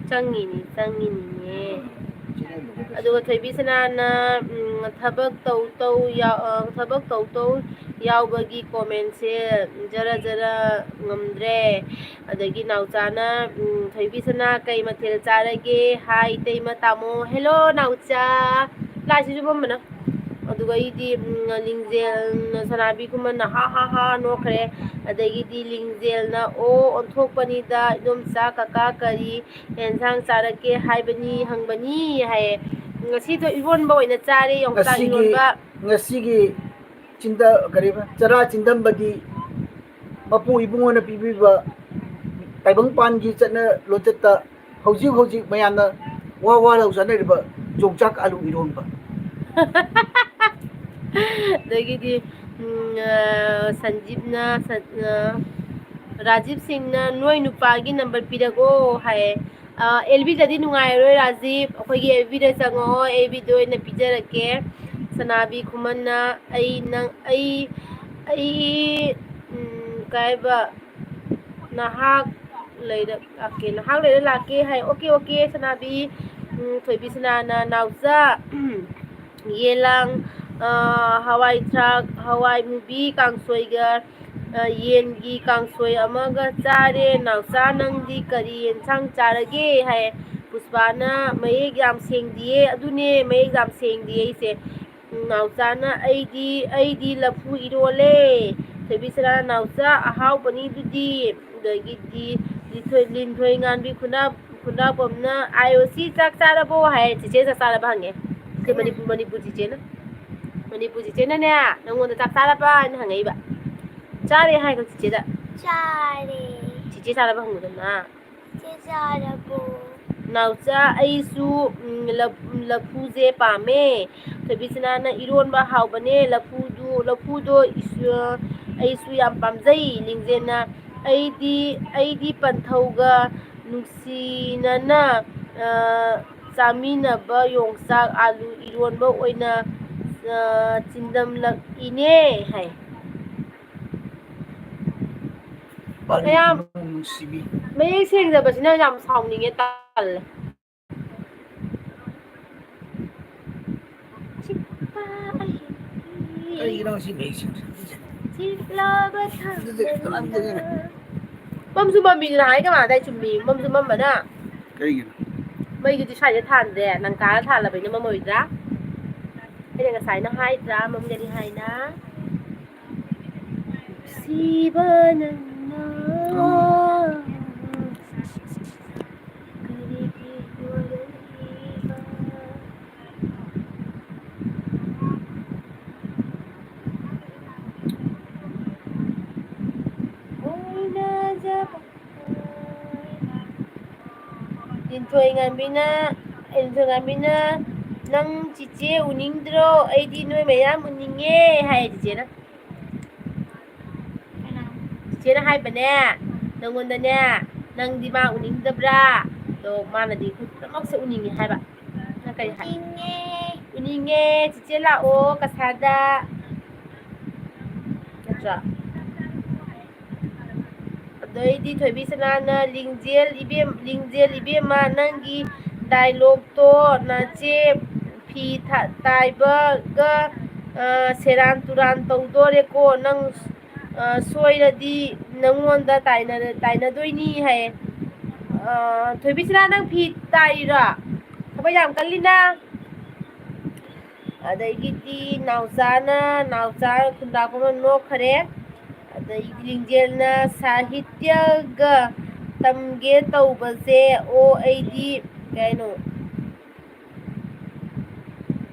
ꯆꯪꯉꯤꯅꯤ, ꯆꯪꯉꯤꯅꯤꯅꯦ꯫ Channel ꯗꯨꯒ ꯑꯗꯨꯒ ꯊꯣꯏꯕꯤꯁꯅꯥꯅ, ꯎꯝ, ꯊꯕꯛ ꯇꯧ ꯇꯧ ꯌꯥ-, ꯑ, ꯊꯕꯛ ꯇꯧ ꯇꯧ ꯌꯥꯎꯕꯒꯤ comment ꯁꯦ ꯖꯔ ꯖꯔ ꯉꯝꯗ꯭ꯔꯦ꯫ ꯑꯗꯒꯤ ꯅꯥꯎꯆꯥꯅ, ꯎꯝ, ꯊꯣꯏꯕꯤꯁꯅꯥ ꯀꯩ ꯃꯊꯦꯜ ꯆꯥꯔꯒꯦ? ꯍꯥꯏ, ꯏꯇꯩꯃ ꯇꯥꯃꯣ꯫ Hello, ꯅꯥꯎꯆꯥ꯫ ꯂꯥꯏꯁꯤꯁꯨ ꯃꯝꯕꯅ꯫ ꯑꯗꯨꯒ ꯑꯩꯗꯤ, ꯎꯝ, ꯂꯤꯡꯖꯦꯜꯅ ꯁꯅꯥꯕꯤ ꯈꯨꯃꯟꯅ ꯍꯥ ꯍꯥ ꯍꯥ ꯅꯣꯛꯈ꯭ꯔꯦ꯫ ꯑꯗꯒꯤꯗꯤ ꯂꯤꯡꯖꯦꯜꯅ, "ꯑꯣ, ꯑꯣꯟꯊꯣꯛꯄꯅꯤꯗ, ꯏꯗꯣꯝꯆꯥ, ꯀꯀꯥ ꯀꯔꯤ ꯌꯦꯟꯁꯥꯡ ꯆꯥꯔꯛꯀꯦ ꯍꯥꯏꯕꯅꯤ, ꯍꯪꯕꯅꯤ" ꯍꯥꯏꯌꯦ꯫ ꯉꯁꯤꯗꯣ ꯏꯔꯣꯟꯕ ꯑꯣꯏꯅ ꯆꯥꯔꯦ, ꯌꯣꯡꯆꯥꯛ ꯉꯁꯤꯒꯤ ꯏꯔꯣꯟꯕ꯫ ꯉꯁꯤꯒꯤ ꯆꯤꯟꯗ-, ꯀꯔꯤꯕ, ꯆꯔꯥ ꯆꯤꯟꯗꯝꯕꯗꯤ ꯃꯄꯨ ꯏꯕꯨꯡꯉꯣꯅ ꯄꯤꯕꯤꯕ ꯇꯥꯏꯕꯪꯄꯥꯟꯒꯤ ꯆꯠꯅ ꯂꯣꯟꯆꯠꯇ ꯍꯧꯖꯤꯛ ꯍꯧꯖꯤꯛ ꯃꯌꯥꯝꯅ ꯋꯥ ꯋꯥ ꯂꯥꯎ ꯆꯥꯅꯔꯤꯕ ꯌꯣꯡꯆꯥꯛ ꯑꯂꯨ ꯏꯔꯣꯟꯕ꯫ ꯑꯗꯒꯤꯗꯤ, ꯎꯝ, ꯑ, ꯁꯟꯖꯤꯞꯅ, ꯁꯟ-, ꯑ, ꯔꯥꯖꯤꯞ ꯁꯤꯡꯅ, "ꯅꯣꯏ ꯅꯨꯄꯥꯒꯤ ꯅꯝꯕꯔ ꯄꯤꯔꯛꯑꯣ" ꯍꯥꯏꯌꯦ꯫ ꯑ, ꯑꯦꯜ ꯕꯤꯗꯗꯤ ꯅꯨꯡꯉꯥꯏꯔꯣꯏ, ꯔꯥꯖꯤꯞ꯫ ꯑꯩꯈꯣꯏꯒꯤ ꯑꯦꯜ ꯕꯤꯗ ꯆꯪꯉꯛꯑꯣ, ꯑꯦꯜ ꯕꯤꯗ ꯑꯣꯏꯅ ꯄꯤꯖꯔꯛꯀꯦ꯫ ꯁꯅꯥꯕꯤ ꯈꯨꯃꯟꯅ, "ꯑꯩ ꯅꯪ, ꯑꯩ, ꯑꯩ, ꯎꯝ, ꯀꯩ ꯍꯥꯏꯕ, ꯅꯍꯥꯛ ꯂꯩꯔ ꯂꯥꯛꯀꯦ, ꯅꯍꯥꯛ ꯂꯩꯔ ꯂꯥꯛꯀꯦ" ꯍꯥꯏ꯫ "Okay, okay, ꯁꯅꯥꯕꯤ"꯫ ꯎꯝ, ꯊꯣꯏꯕꯤ ꯁꯅꯥꯅ, "ꯅꯥꯎꯆꯥ, ꯌꯦꯂꯥꯡ, ꯑ, ꯍꯋꯥꯏ ꯊ꯭ꯔꯥꯛ, ꯍꯋꯥꯏ ꯃꯨꯕꯤ ꯀꯥꯡꯁꯣꯏꯒ, ꯑ, ꯌꯦꯟꯒꯤ ꯀꯥꯡꯁꯣꯏ ꯑꯃꯒ ꯆꯥꯔꯦ꯫ ꯅꯥꯎꯆꯥ, ꯅꯪꯗꯤ ꯀꯔꯤ ꯌꯦꯟꯁꯥꯡ ꯆꯥꯔꯒꯦ?" ꯍꯥꯏ꯫ ꯄꯨꯁꯄꯥꯅ, "ꯃꯌꯦꯛ ꯌꯥꯝ ꯁꯦꯡꯗꯤꯌꯦ"꯫ ꯑꯗꯨꯅꯦ, ꯃꯌꯦꯛ ꯌꯥꯝ ꯁꯦꯡꯗꯤꯌꯦ ꯑꯩꯁꯦ꯫ ꯎꯝ, ꯅꯥꯎꯆꯥꯅ, "ꯑꯩꯗꯤ, ꯑꯩꯗꯤ ꯂꯐꯨ ꯏꯔꯣꯜꯂꯦ"꯫ ꯊꯣꯏꯕꯤꯁꯅꯥ, "ꯅꯥꯎꯆꯥ, ꯑꯍꯥꯎꯕꯅꯤ ꯑꯗꯨꯗꯤ"꯫ ꯑꯗꯒꯤꯗꯤ ꯂꯤꯟꯊꯣꯏ, ꯂꯤꯟꯊꯣꯏ ꯉꯥꯟꯕꯤ ꯈꯨꯟꯗ꯭ꯔꯥꯛꯄꯝꯅ, "ꯑꯥꯏ ꯑꯣ ꯁꯤ ꯆꯥꯛ ꯆꯥꯔꯕꯣ?" ꯍꯥꯏ꯫ ꯆꯤꯆꯦ ꯆꯥꯛ ꯆꯥꯔꯕ ꯍꯪꯉꯦ꯫ ꯁꯤ ꯃꯅꯤꯄꯨꯔ, ꯃꯅꯤꯄꯨꯔ ꯆꯤꯆꯦꯅ꯫ ꯃꯅꯤꯄꯨꯔ ꯆꯤꯆꯦꯅꯅꯦ, ꯅꯪꯉꯣꯟꯗ "ꯆꯥꯛ ꯆꯥꯔꯕ?" ꯍꯥꯏꯅ ꯍꯪꯉꯛꯏꯕ꯫ "ꯆꯥꯔꯦ" ꯍꯥꯏꯈꯣ ꯆꯤꯆꯦꯗ꯫ "ꯆꯥꯔꯦ"꯫ ꯆꯤꯆꯦ ꯆꯥꯔꯕ ꯍꯪꯉꯨꯗꯅ꯫ "ꯆꯤꯆꯦ ꯆꯥꯔꯕꯣ?" ꯅꯥꯎꯆꯥ, "ꯑꯩꯁꯨ, ꯎꯝ, ꯂꯐ-, ꯂꯐꯨꯁꯦ ꯄꯥꯝꯃꯦ"꯫ ꯊꯣꯏꯕꯤꯁꯅꯥꯅ, "ꯏꯔꯣꯟꯕ ꯍꯥꯎꯕꯅꯦ ꯂꯐꯨꯗꯨ, ꯂꯐꯨꯗꯣ ꯏꯁ-, ꯑꯩꯁꯨ ꯌꯥꯝ ꯄꯥꯝꯖꯩ"꯫ ꯂꯤꯡꯖꯦꯜꯅ, "ꯑꯩꯗꯤ, ꯑꯩꯗꯤ ꯄꯟꯊꯧꯒ ꯅꯨꯡꯁꯤꯅꯅ, ꯑ, ꯆꯥꯃꯤꯟꯅꯕ ꯌꯣꯡꯆꯥꯛ ꯑꯥꯂꯨ ꯏꯔꯣꯟꯕ ꯑꯣꯏꯅ, ꯑ, ꯆꯤꯟꯗꯝꯂꯛꯏꯅꯦ" ꯍꯥꯏ꯫ ꯃꯌꯥꯝ ꯅꯨꯡꯁꯤꯕꯤ꯫ ꯃꯌꯦꯛ ꯁꯦꯡꯗꯕꯁꯤꯅ ꯌꯥꯝ ꯁꯥꯎꯅꯤꯡꯉꯦ, ꯇꯜꯂꯦ꯫ ꯆꯤꯛꯄ ꯑꯍꯤꯡꯒꯤ ꯀꯔꯤꯒꯤꯅꯣ ꯉꯁꯤ ꯃꯌꯦꯛ ꯁꯦꯡꯗ꯭ꯔꯤꯁꯦ? ꯆꯤꯛꯂꯕ ꯑꯗꯨꯗꯤ ꯀꯅꯥꯝꯇ ꯊꯥꯡꯗꯅ꯫ ꯃꯝꯁꯨ ꯃꯝꯃꯤꯗꯅ ꯍꯥꯏ ꯀꯃꯥꯏꯅ ꯇꯧ ꯆꯨꯝꯃꯤ, ꯃꯝꯁꯨ ꯃꯝꯕꯅ꯫ ꯀꯩꯒꯤꯅꯣ? ꯃꯩꯗꯨꯗꯤ ꯁ꯭ꯋꯥꯏꯗ ꯊꯥꯟꯗ꯭ꯔꯦ, ꯂꯪꯀꯥꯗ ꯊꯥꯜꯂꯕꯅꯤꯅ ꯃꯝꯃꯣꯏꯗ꯭ꯔꯥ? ꯑꯩꯅ ꯉꯁꯥꯏꯅ ꯍꯥꯏꯗ꯭ꯔꯥ, ꯃꯃꯤꯅꯗꯤ ꯍꯥꯏꯅ? ꯅꯨꯡꯁꯤꯕ ꯅꯪꯅ ꯀꯔꯤꯒꯤ ꯋꯥꯔꯤꯕ? ꯑꯣꯏꯅꯖꯕ ꯂꯤꯟꯊꯣꯏ ꯉꯥꯟꯕꯤꯅ, ꯂꯤꯟꯊꯣꯏ ꯉꯥꯟꯕꯤꯅ, "ꯅꯪ ꯆꯤꯆꯦ ꯎꯅꯤꯡꯗ꯭ꯔꯣ? ꯑꯩꯗꯤ ꯅꯣꯏ ꯃꯌꯥꯝ ꯎꯅꯤꯡꯉꯦ" ꯍꯥꯏꯌꯦ ꯆꯤꯆꯦꯅ꯫ ꯆꯤꯆꯦꯅ ꯍꯥꯏꯕꯅꯦ, ꯅꯪꯉꯣꯟꯗꯅꯦ, ꯅꯪꯗꯤ ꯃꯥ ꯎꯅꯤꯡꯗꯕ꯭ꯔꯥ? ꯑꯗꯣ ꯃꯥꯅꯗꯤ ꯄꯨꯝꯅꯃꯛꯁꯦ ꯎꯅꯤꯡꯉꯦ ꯍꯥꯏꯕ꯫ ꯅꯪ ꯀꯔꯤ ꯍꯥꯏ? ꯎꯅꯤꯡꯉꯦ꯫ ꯎꯅꯤꯡꯉꯦ, ꯆꯤꯆꯦ ꯂꯥꯛꯑꯣ ꯀꯁꯥꯗ꯫ ꯅꯠꯇ꯭ꯔꯥ? ꯑꯗꯩꯗꯤ ꯊꯣꯏꯕꯤ ꯁꯅꯥꯅ, "ꯂꯤꯡꯖꯦꯜ ꯏꯕꯦꯝ-, ꯂꯤꯡꯖꯦꯜ ꯏꯕꯦꯝꯃ, ꯅꯪꯒꯤ ꯗꯥꯏꯂꯣꯛꯇꯣ ꯅꯆꯦ ꯐꯤ ꯊ-, ꯇꯥꯏꯕꯒ, ꯑ, ꯁꯦꯔꯥꯟ ꯇꯨꯔꯥꯟ ꯇꯧꯗꯣꯔꯦꯀꯣ꯫ ꯅꯪ, ꯑ, ꯁꯣꯏꯔꯗꯤ ꯅꯪꯉꯣꯟꯗ ꯇꯥꯏꯅ-, ꯇꯥꯏꯅꯗꯣꯏꯅꯤ" ꯍꯥꯏꯌꯦ꯫ ꯑ, ꯊꯣꯏꯕꯤ ꯁꯅꯥ, ꯅꯪ ꯐꯤ ꯇꯥꯏꯔꯤꯔꯣ? ꯊꯕꯛ ꯌꯥꯝ ꯀꯜꯂꯤꯅ꯫ ꯑꯗꯒꯤꯗꯤ ꯅꯥꯎꯆꯥꯅ, ꯅꯥꯎꯆꯥ ꯈꯨꯟꯗꯥꯛꯄ ꯑꯃ ꯅꯣꯛꯈꯔꯦ꯫ ꯑꯗꯩ ꯂꯤꯡꯖꯦꯜꯅ, "ꯁꯥꯍꯤꯇ꯭ꯌꯒ ꯇꯝꯒꯦ ꯇꯧꯕꯁꯦ ꯑꯣ ꯑꯩꯗꯤ" ꯀꯩ ꯍꯥꯏꯅꯣ?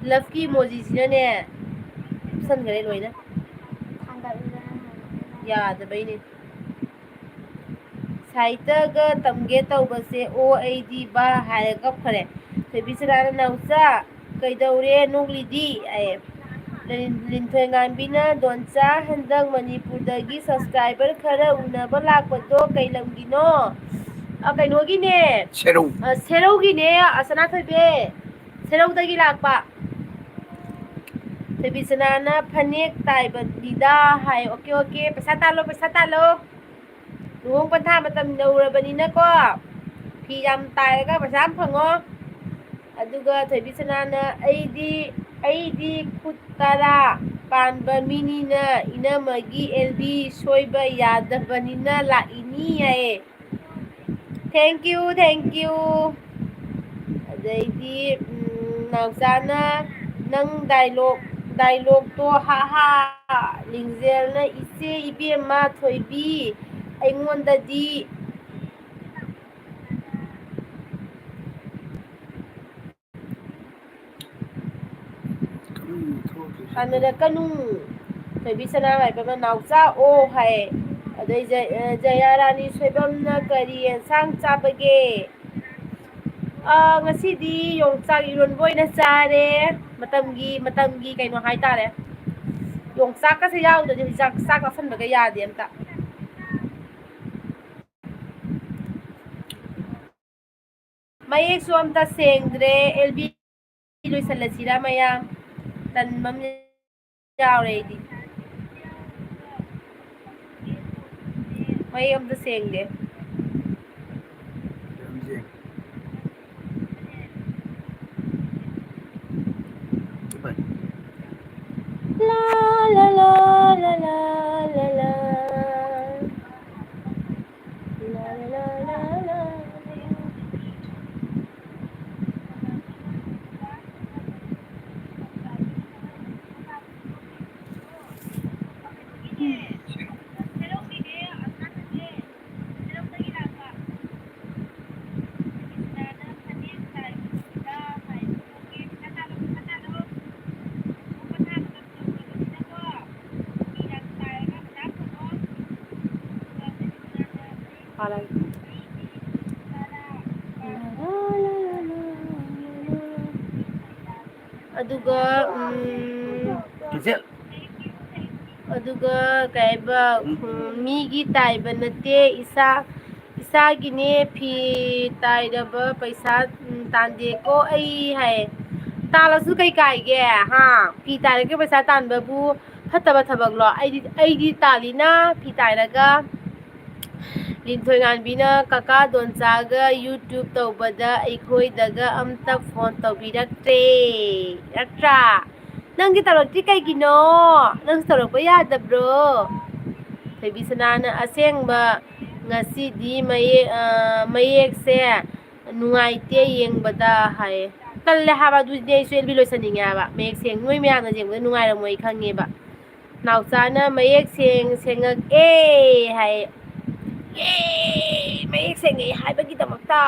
ꯂꯞꯀꯤ ꯏꯃꯣꯖꯤꯁꯤꯅꯅꯦ ꯂꯨꯞꯁꯟꯈꯔꯦ ꯂꯣꯏꯅ꯫ ꯌꯥꯗꯕꯩꯅꯦ꯫ "ꯁꯥꯍꯤꯇ꯭ꯌꯒ ꯇꯝꯒꯦ ꯇꯧꯕꯁꯦ ꯑꯣ ꯑꯩꯗꯤ ꯕꯥ" ꯍꯥꯏꯔꯒ ꯀꯞꯈꯔꯦ꯫ ꯊꯣꯏꯕꯤ ꯁꯅꯥꯅ, "ꯅꯥꯎꯆꯥ, ꯀꯩꯗꯧꯔꯦ ꯅꯣꯛꯂꯤꯗꯤ?" ꯍꯥꯏꯌꯦ꯫ ꯂꯤꯟ-, ꯂꯤꯟꯊꯣꯏ ꯉꯥꯟꯕꯤꯅ, "ꯗꯣꯟꯆꯥ, ꯍꯟꯗꯛ ꯃꯅꯤꯄꯨꯔꯗꯒꯤ subscriber ꯈꯔ ꯎꯅꯕ ꯂꯥꯛꯄꯗꯣ ꯀꯩ ꯂꯝꯒꯤꯅꯣ?" ꯑ, ꯀꯩꯅꯣꯒꯤꯅꯦ꯫ ꯁꯦꯔꯧ꯫ ꯑ, ꯁꯦꯔꯧꯒꯤꯅꯦ, ꯑ, ꯁꯅꯥꯊꯣꯏꯕꯤ꯫ ꯁꯦꯔꯧꯗꯒꯤ ꯂꯥꯛꯄ꯫ ꯊꯣꯏꯕꯤ ꯁꯅꯥꯅ, "ꯐꯅꯦꯛ ꯇꯥꯏꯕꯅꯤꯗ" ꯍꯥꯏ꯫ Okay, okay. ꯄꯩꯁꯥ ꯇꯥꯜꯂꯣ, ꯄꯩꯁꯥ ꯇꯥꯜꯂꯣ꯫ ꯂꯨꯍꯣꯡ ꯄꯟꯊꯥ ꯃꯇꯝ ꯌꯧꯔꯕꯅꯤꯅꯀꯣ, ꯐꯤ ꯌꯥꯝ ꯇꯥꯏꯔꯒ ꯄꯩꯁꯥ ꯌꯥꯝ ꯐꯪꯉꯣ꯫ ꯑꯗꯨꯒ ꯊꯣꯏꯕꯤ ꯁꯅꯥꯅ, "ꯑꯩꯗꯤ, ꯑꯩꯗꯤ ꯈꯨꯠ ꯇꯔꯥ ꯄꯥꯟꯕ ꯃꯤꯅꯤꯅ ꯏꯅꯝꯃꯒꯤ ꯑꯦꯜ ꯕꯤ ꯁꯣꯏꯕ ꯌꯥꯗꯕꯅꯤꯅ ꯂꯥꯛꯏꯅꯤ" ꯍꯥꯏꯌꯦ꯫ Thank you, thank you꯫ ꯑꯗꯩꯗꯤ, ꯎꯝ, ꯅꯥꯎꯆꯥꯅ, ꯅꯪ ꯗꯥꯏꯂꯣꯛ, ꯗꯥꯏꯂꯣꯛꯇꯣ ꯍꯥ ꯍꯥ꯫ ꯂꯤꯡꯖꯦꯜꯅ, "ꯏꯆꯦ ꯏꯕꯦꯝꯃ ꯊꯣꯏꯕꯤ, ꯑꯩꯉꯣꯟꯗꯗꯤ"꯫ ꯀꯥꯟꯅꯔꯛꯀꯅꯨ꯫ ꯊꯣꯏꯕꯤ ꯁꯅꯥ ꯃꯥꯏꯕ ꯃꯅꯥꯎꯆꯥ ꯑꯣ ꯍꯥꯏ꯫ ꯑꯗꯩ ꯖ-, ꯑ, ꯖꯌꯥꯔꯥꯅꯤ ꯁꯣꯏꯕꯝꯅ ꯀꯔꯤ ꯑꯦꯟꯁꯥꯡ ꯆꯥꯕꯒꯦ? ꯑ, ꯉꯁꯤꯗꯤ ꯌꯣꯡꯆꯥꯛ ꯏꯔꯣꯟꯕ ꯑꯣꯏꯅ ꯆꯥꯔꯦ꯫ ꯃꯇꯝꯒꯤ, ꯃꯇꯝꯒꯤ ꯀꯩꯅꯣ ꯍꯥꯏꯇꯥꯔꯦ꯫ ꯌꯣꯡꯆꯥꯛꯀꯁꯦ ꯌꯥꯎꯗ꯭ꯔꯗꯤ ꯍꯧꯖꯤꯛ ꯆꯥꯛ, ꯆꯥꯛ ꯆꯥꯁꯟꯕꯒ ꯌꯥꯗꯦ ꯑꯝꯇ꯫ ꯃꯌꯦꯛꯁꯨ ꯑꯝꯇ ꯁꯦꯡꯗ꯭ꯔꯦ꯫ ꯑꯦꯜ ꯕꯤ ꯂꯣꯏꯁꯜꯂꯁꯤꯔ ꯃꯌꯥꯝ? ꯇꯟꯕ ꯑꯃ ꯌꯥꯎꯔꯦ ꯑꯩꯗꯤ꯫ ꯃꯌꯦꯛ ꯑꯝꯇ ꯁꯦꯡꯗꯦ꯫ ꯂꯥ, ꯂꯥ, ꯂꯥ, ꯂꯥ, ꯂꯥ, ꯂꯥ, ꯂꯥ꯫ ꯂꯥ, ꯂꯥ, ꯂꯥ, ꯂꯥ, ꯂꯥ꯫ ꯑꯗꯨꯒ, ꯎꯝ, ꯆꯦꯆꯦ꯫ ꯑꯗꯨꯒ ꯀꯩ ꯍꯥꯏꯕ, ꯎꯝ, ꯃꯤꯒꯤ ꯇꯥꯏꯕ ꯅꯠꯇꯦ, ꯏꯁꯥ, ꯏꯁꯥꯒꯤꯅꯦ꯫ ꯐꯤ ꯇꯥꯏꯔꯕ ꯄꯩꯁꯥ, ꯎꯝ, ꯇꯥꯟꯗꯦꯀꯣ ꯑꯩ ꯍꯥꯏ꯫ ꯇꯥꯜꯂꯁꯨ ꯀꯩ ꯀꯥꯏꯒꯦ? ꯍꯥ? ꯐꯤ ꯇꯥꯏꯔꯒ ꯄꯩꯁꯥ ꯇꯥꯟꯕꯕꯨ ꯐꯠꯇꯕ ꯊꯕꯛꯂꯣ? ꯑꯩꯗꯤ, ꯑꯩꯗꯤ ꯇꯥꯜꯂꯤꯅ ꯐꯤ ꯇꯥꯏꯔꯒ꯫ ꯂꯤꯟꯊꯣꯏꯉꯥꯟꯕꯤꯅ ꯀꯀꯥ ꯗꯣꯟꯆꯥꯒ YouTube ꯇꯧꯕꯗ ꯑꯩꯈꯣꯏꯗꯒ ꯑꯝꯇ phone ꯇꯧꯕꯤꯔꯛꯇ꯭ꯔꯦ꯫ ꯅꯠꯇ꯭ꯔꯥ? ꯅꯪꯒꯤ ꯇꯧꯔꯛꯇ꯭ꯔꯤ ꯀꯩꯒꯤꯅꯣ? ꯅꯪꯁꯨ ꯇꯧꯔꯛꯄ ꯌꯥꯗꯕ꯭ꯔꯣ? ꯊꯣꯏꯕꯤ ꯁꯅꯥꯅ ꯑꯁꯦꯡꯕ ꯉꯁꯤꯗꯤ ꯃꯌꯦꯛ, ꯑ, ꯃꯌꯦꯛꯁꯦ ꯅꯨꯡꯉꯥꯏꯇꯦ ꯌꯦꯡꯕꯗ ꯍꯥꯏꯌꯦ꯫ ꯇꯜꯂꯦ ꯍꯥꯏꯕ꯫ ꯑꯗꯨꯗꯤ ꯑꯩꯁꯨ ꯑꯦꯜ ꯕꯤ ꯂꯣꯏꯁꯟꯅꯤꯡꯉꯦ ꯍꯥꯏꯕ꯫ ꯃꯌꯦꯛ ꯁꯦꯡ-, ꯅꯣꯏ ꯃꯌꯥꯝꯅ ꯌꯦꯡꯕꯗ ꯅꯨꯡꯉꯥꯏꯔꯝꯃꯣꯏ ꯑꯩ ꯈꯪꯉꯦꯕ꯫ ꯅꯥꯎꯆꯥꯅ "ꯃꯌꯦꯛ ꯁꯦꯡ-, ꯁꯦꯡꯉꯛꯑꯦ" ꯍꯥꯏ꯫ ꯑꯦ, ꯃꯌꯦꯛ ꯁꯦꯡꯉꯛꯑꯦ ꯍꯥꯏꯕꯒꯤꯗꯃꯛꯇ꯫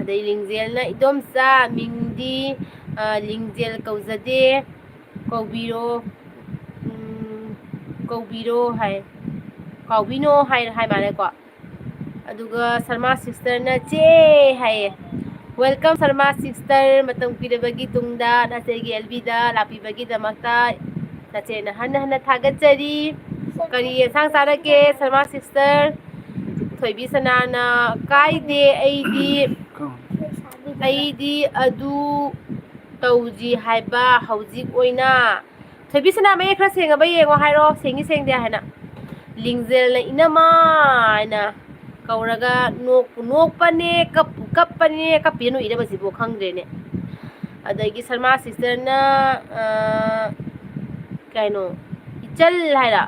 ꯑꯗꯩ ꯂꯤꯡꯖꯦꯜꯅ "ꯏꯗꯣꯝꯆꯥ, ꯃꯤꯡꯗꯤ, ꯑ, ꯂꯤꯡꯖꯦꯜ ꯀꯧꯖꯗꯦ, ꯀꯧꯕꯤꯔꯣ, ꯎꯝ, ꯀꯧꯕꯤꯔꯣ" ꯍꯥꯏ꯫ "ꯀꯥꯎꯕꯤꯅꯣ" ꯍꯥꯏ, ꯍꯥꯏ ꯃꯥꯜꯂꯦꯀꯣ꯫ ꯑꯗꯨꯒ ꯁꯔꯃꯥ ꯁꯤꯁꯇꯔꯅ "ꯆꯦ" ꯍꯥꯏꯌꯦ꯫ "Welcome ꯁꯔꯃꯥ ꯁꯤꯁꯇꯔ, ꯃꯇꯝ ꯀꯨꯏꯔꯕꯒꯤ ꯇꯨꯡꯗ ꯅꯆꯦꯒꯤ ꯑꯦꯜ ꯕꯤꯗ ꯂꯥꯛꯄꯤꯕꯒꯤꯗꯃꯛꯇ ꯅꯆꯦꯅ ꯍꯟꯅ ꯍꯟꯅ ꯊꯥꯒꯠꯆꯔꯤ꯫ ꯀꯔꯤ ꯑꯦꯟꯁꯥꯡ ꯆꯥꯔꯛꯀꯦ ꯁꯔꯃꯥ ꯁꯤꯁꯇꯔ?" ꯊꯣꯏꯕꯤ ꯁꯅꯥꯅ "ꯀꯥꯏꯗꯦ, ꯑꯩꯗꯤ, ꯑꯩꯗꯤ ꯑꯗꯨ ꯇꯧꯗ꯭ꯔꯤ ꯍꯥꯏꯕ ꯍꯧꯖꯤꯛ ꯑꯣꯏꯅ"꯫ ꯊꯣꯏꯕꯤ ꯁꯅꯥ, ꯃꯌꯦꯛ ꯈꯔ ꯁꯦꯡꯉꯕ ꯌꯦꯡꯉꯣ ꯍꯥꯏꯔꯣ, ꯁꯦꯡꯉꯤ ꯁꯦꯡꯗꯦ ꯍꯥꯏꯅ꯫ ꯂꯤꯡꯖꯦꯜꯅ "ꯏꯅꯝꯃ" ꯍꯥꯏꯅ ꯀꯧꯔꯒ ꯅꯣꯛꯄꯨ ꯅꯣꯛꯄꯅꯦ, ꯀꯞꯄꯨ ꯀꯞꯄꯅꯦ, ꯀꯞꯄꯤꯔ ꯅꯣꯛꯏꯔ ꯃꯁꯤꯕꯨ ꯈꯪꯗ꯭ꯔꯦꯅꯦ꯫ ꯑꯗꯒꯤ ꯁꯔꯃꯥ ꯁꯤꯁꯇꯔꯅ, ꯑ, ꯀꯩꯅꯣ, "ꯏꯆꯜ" ꯍꯥꯏꯔ,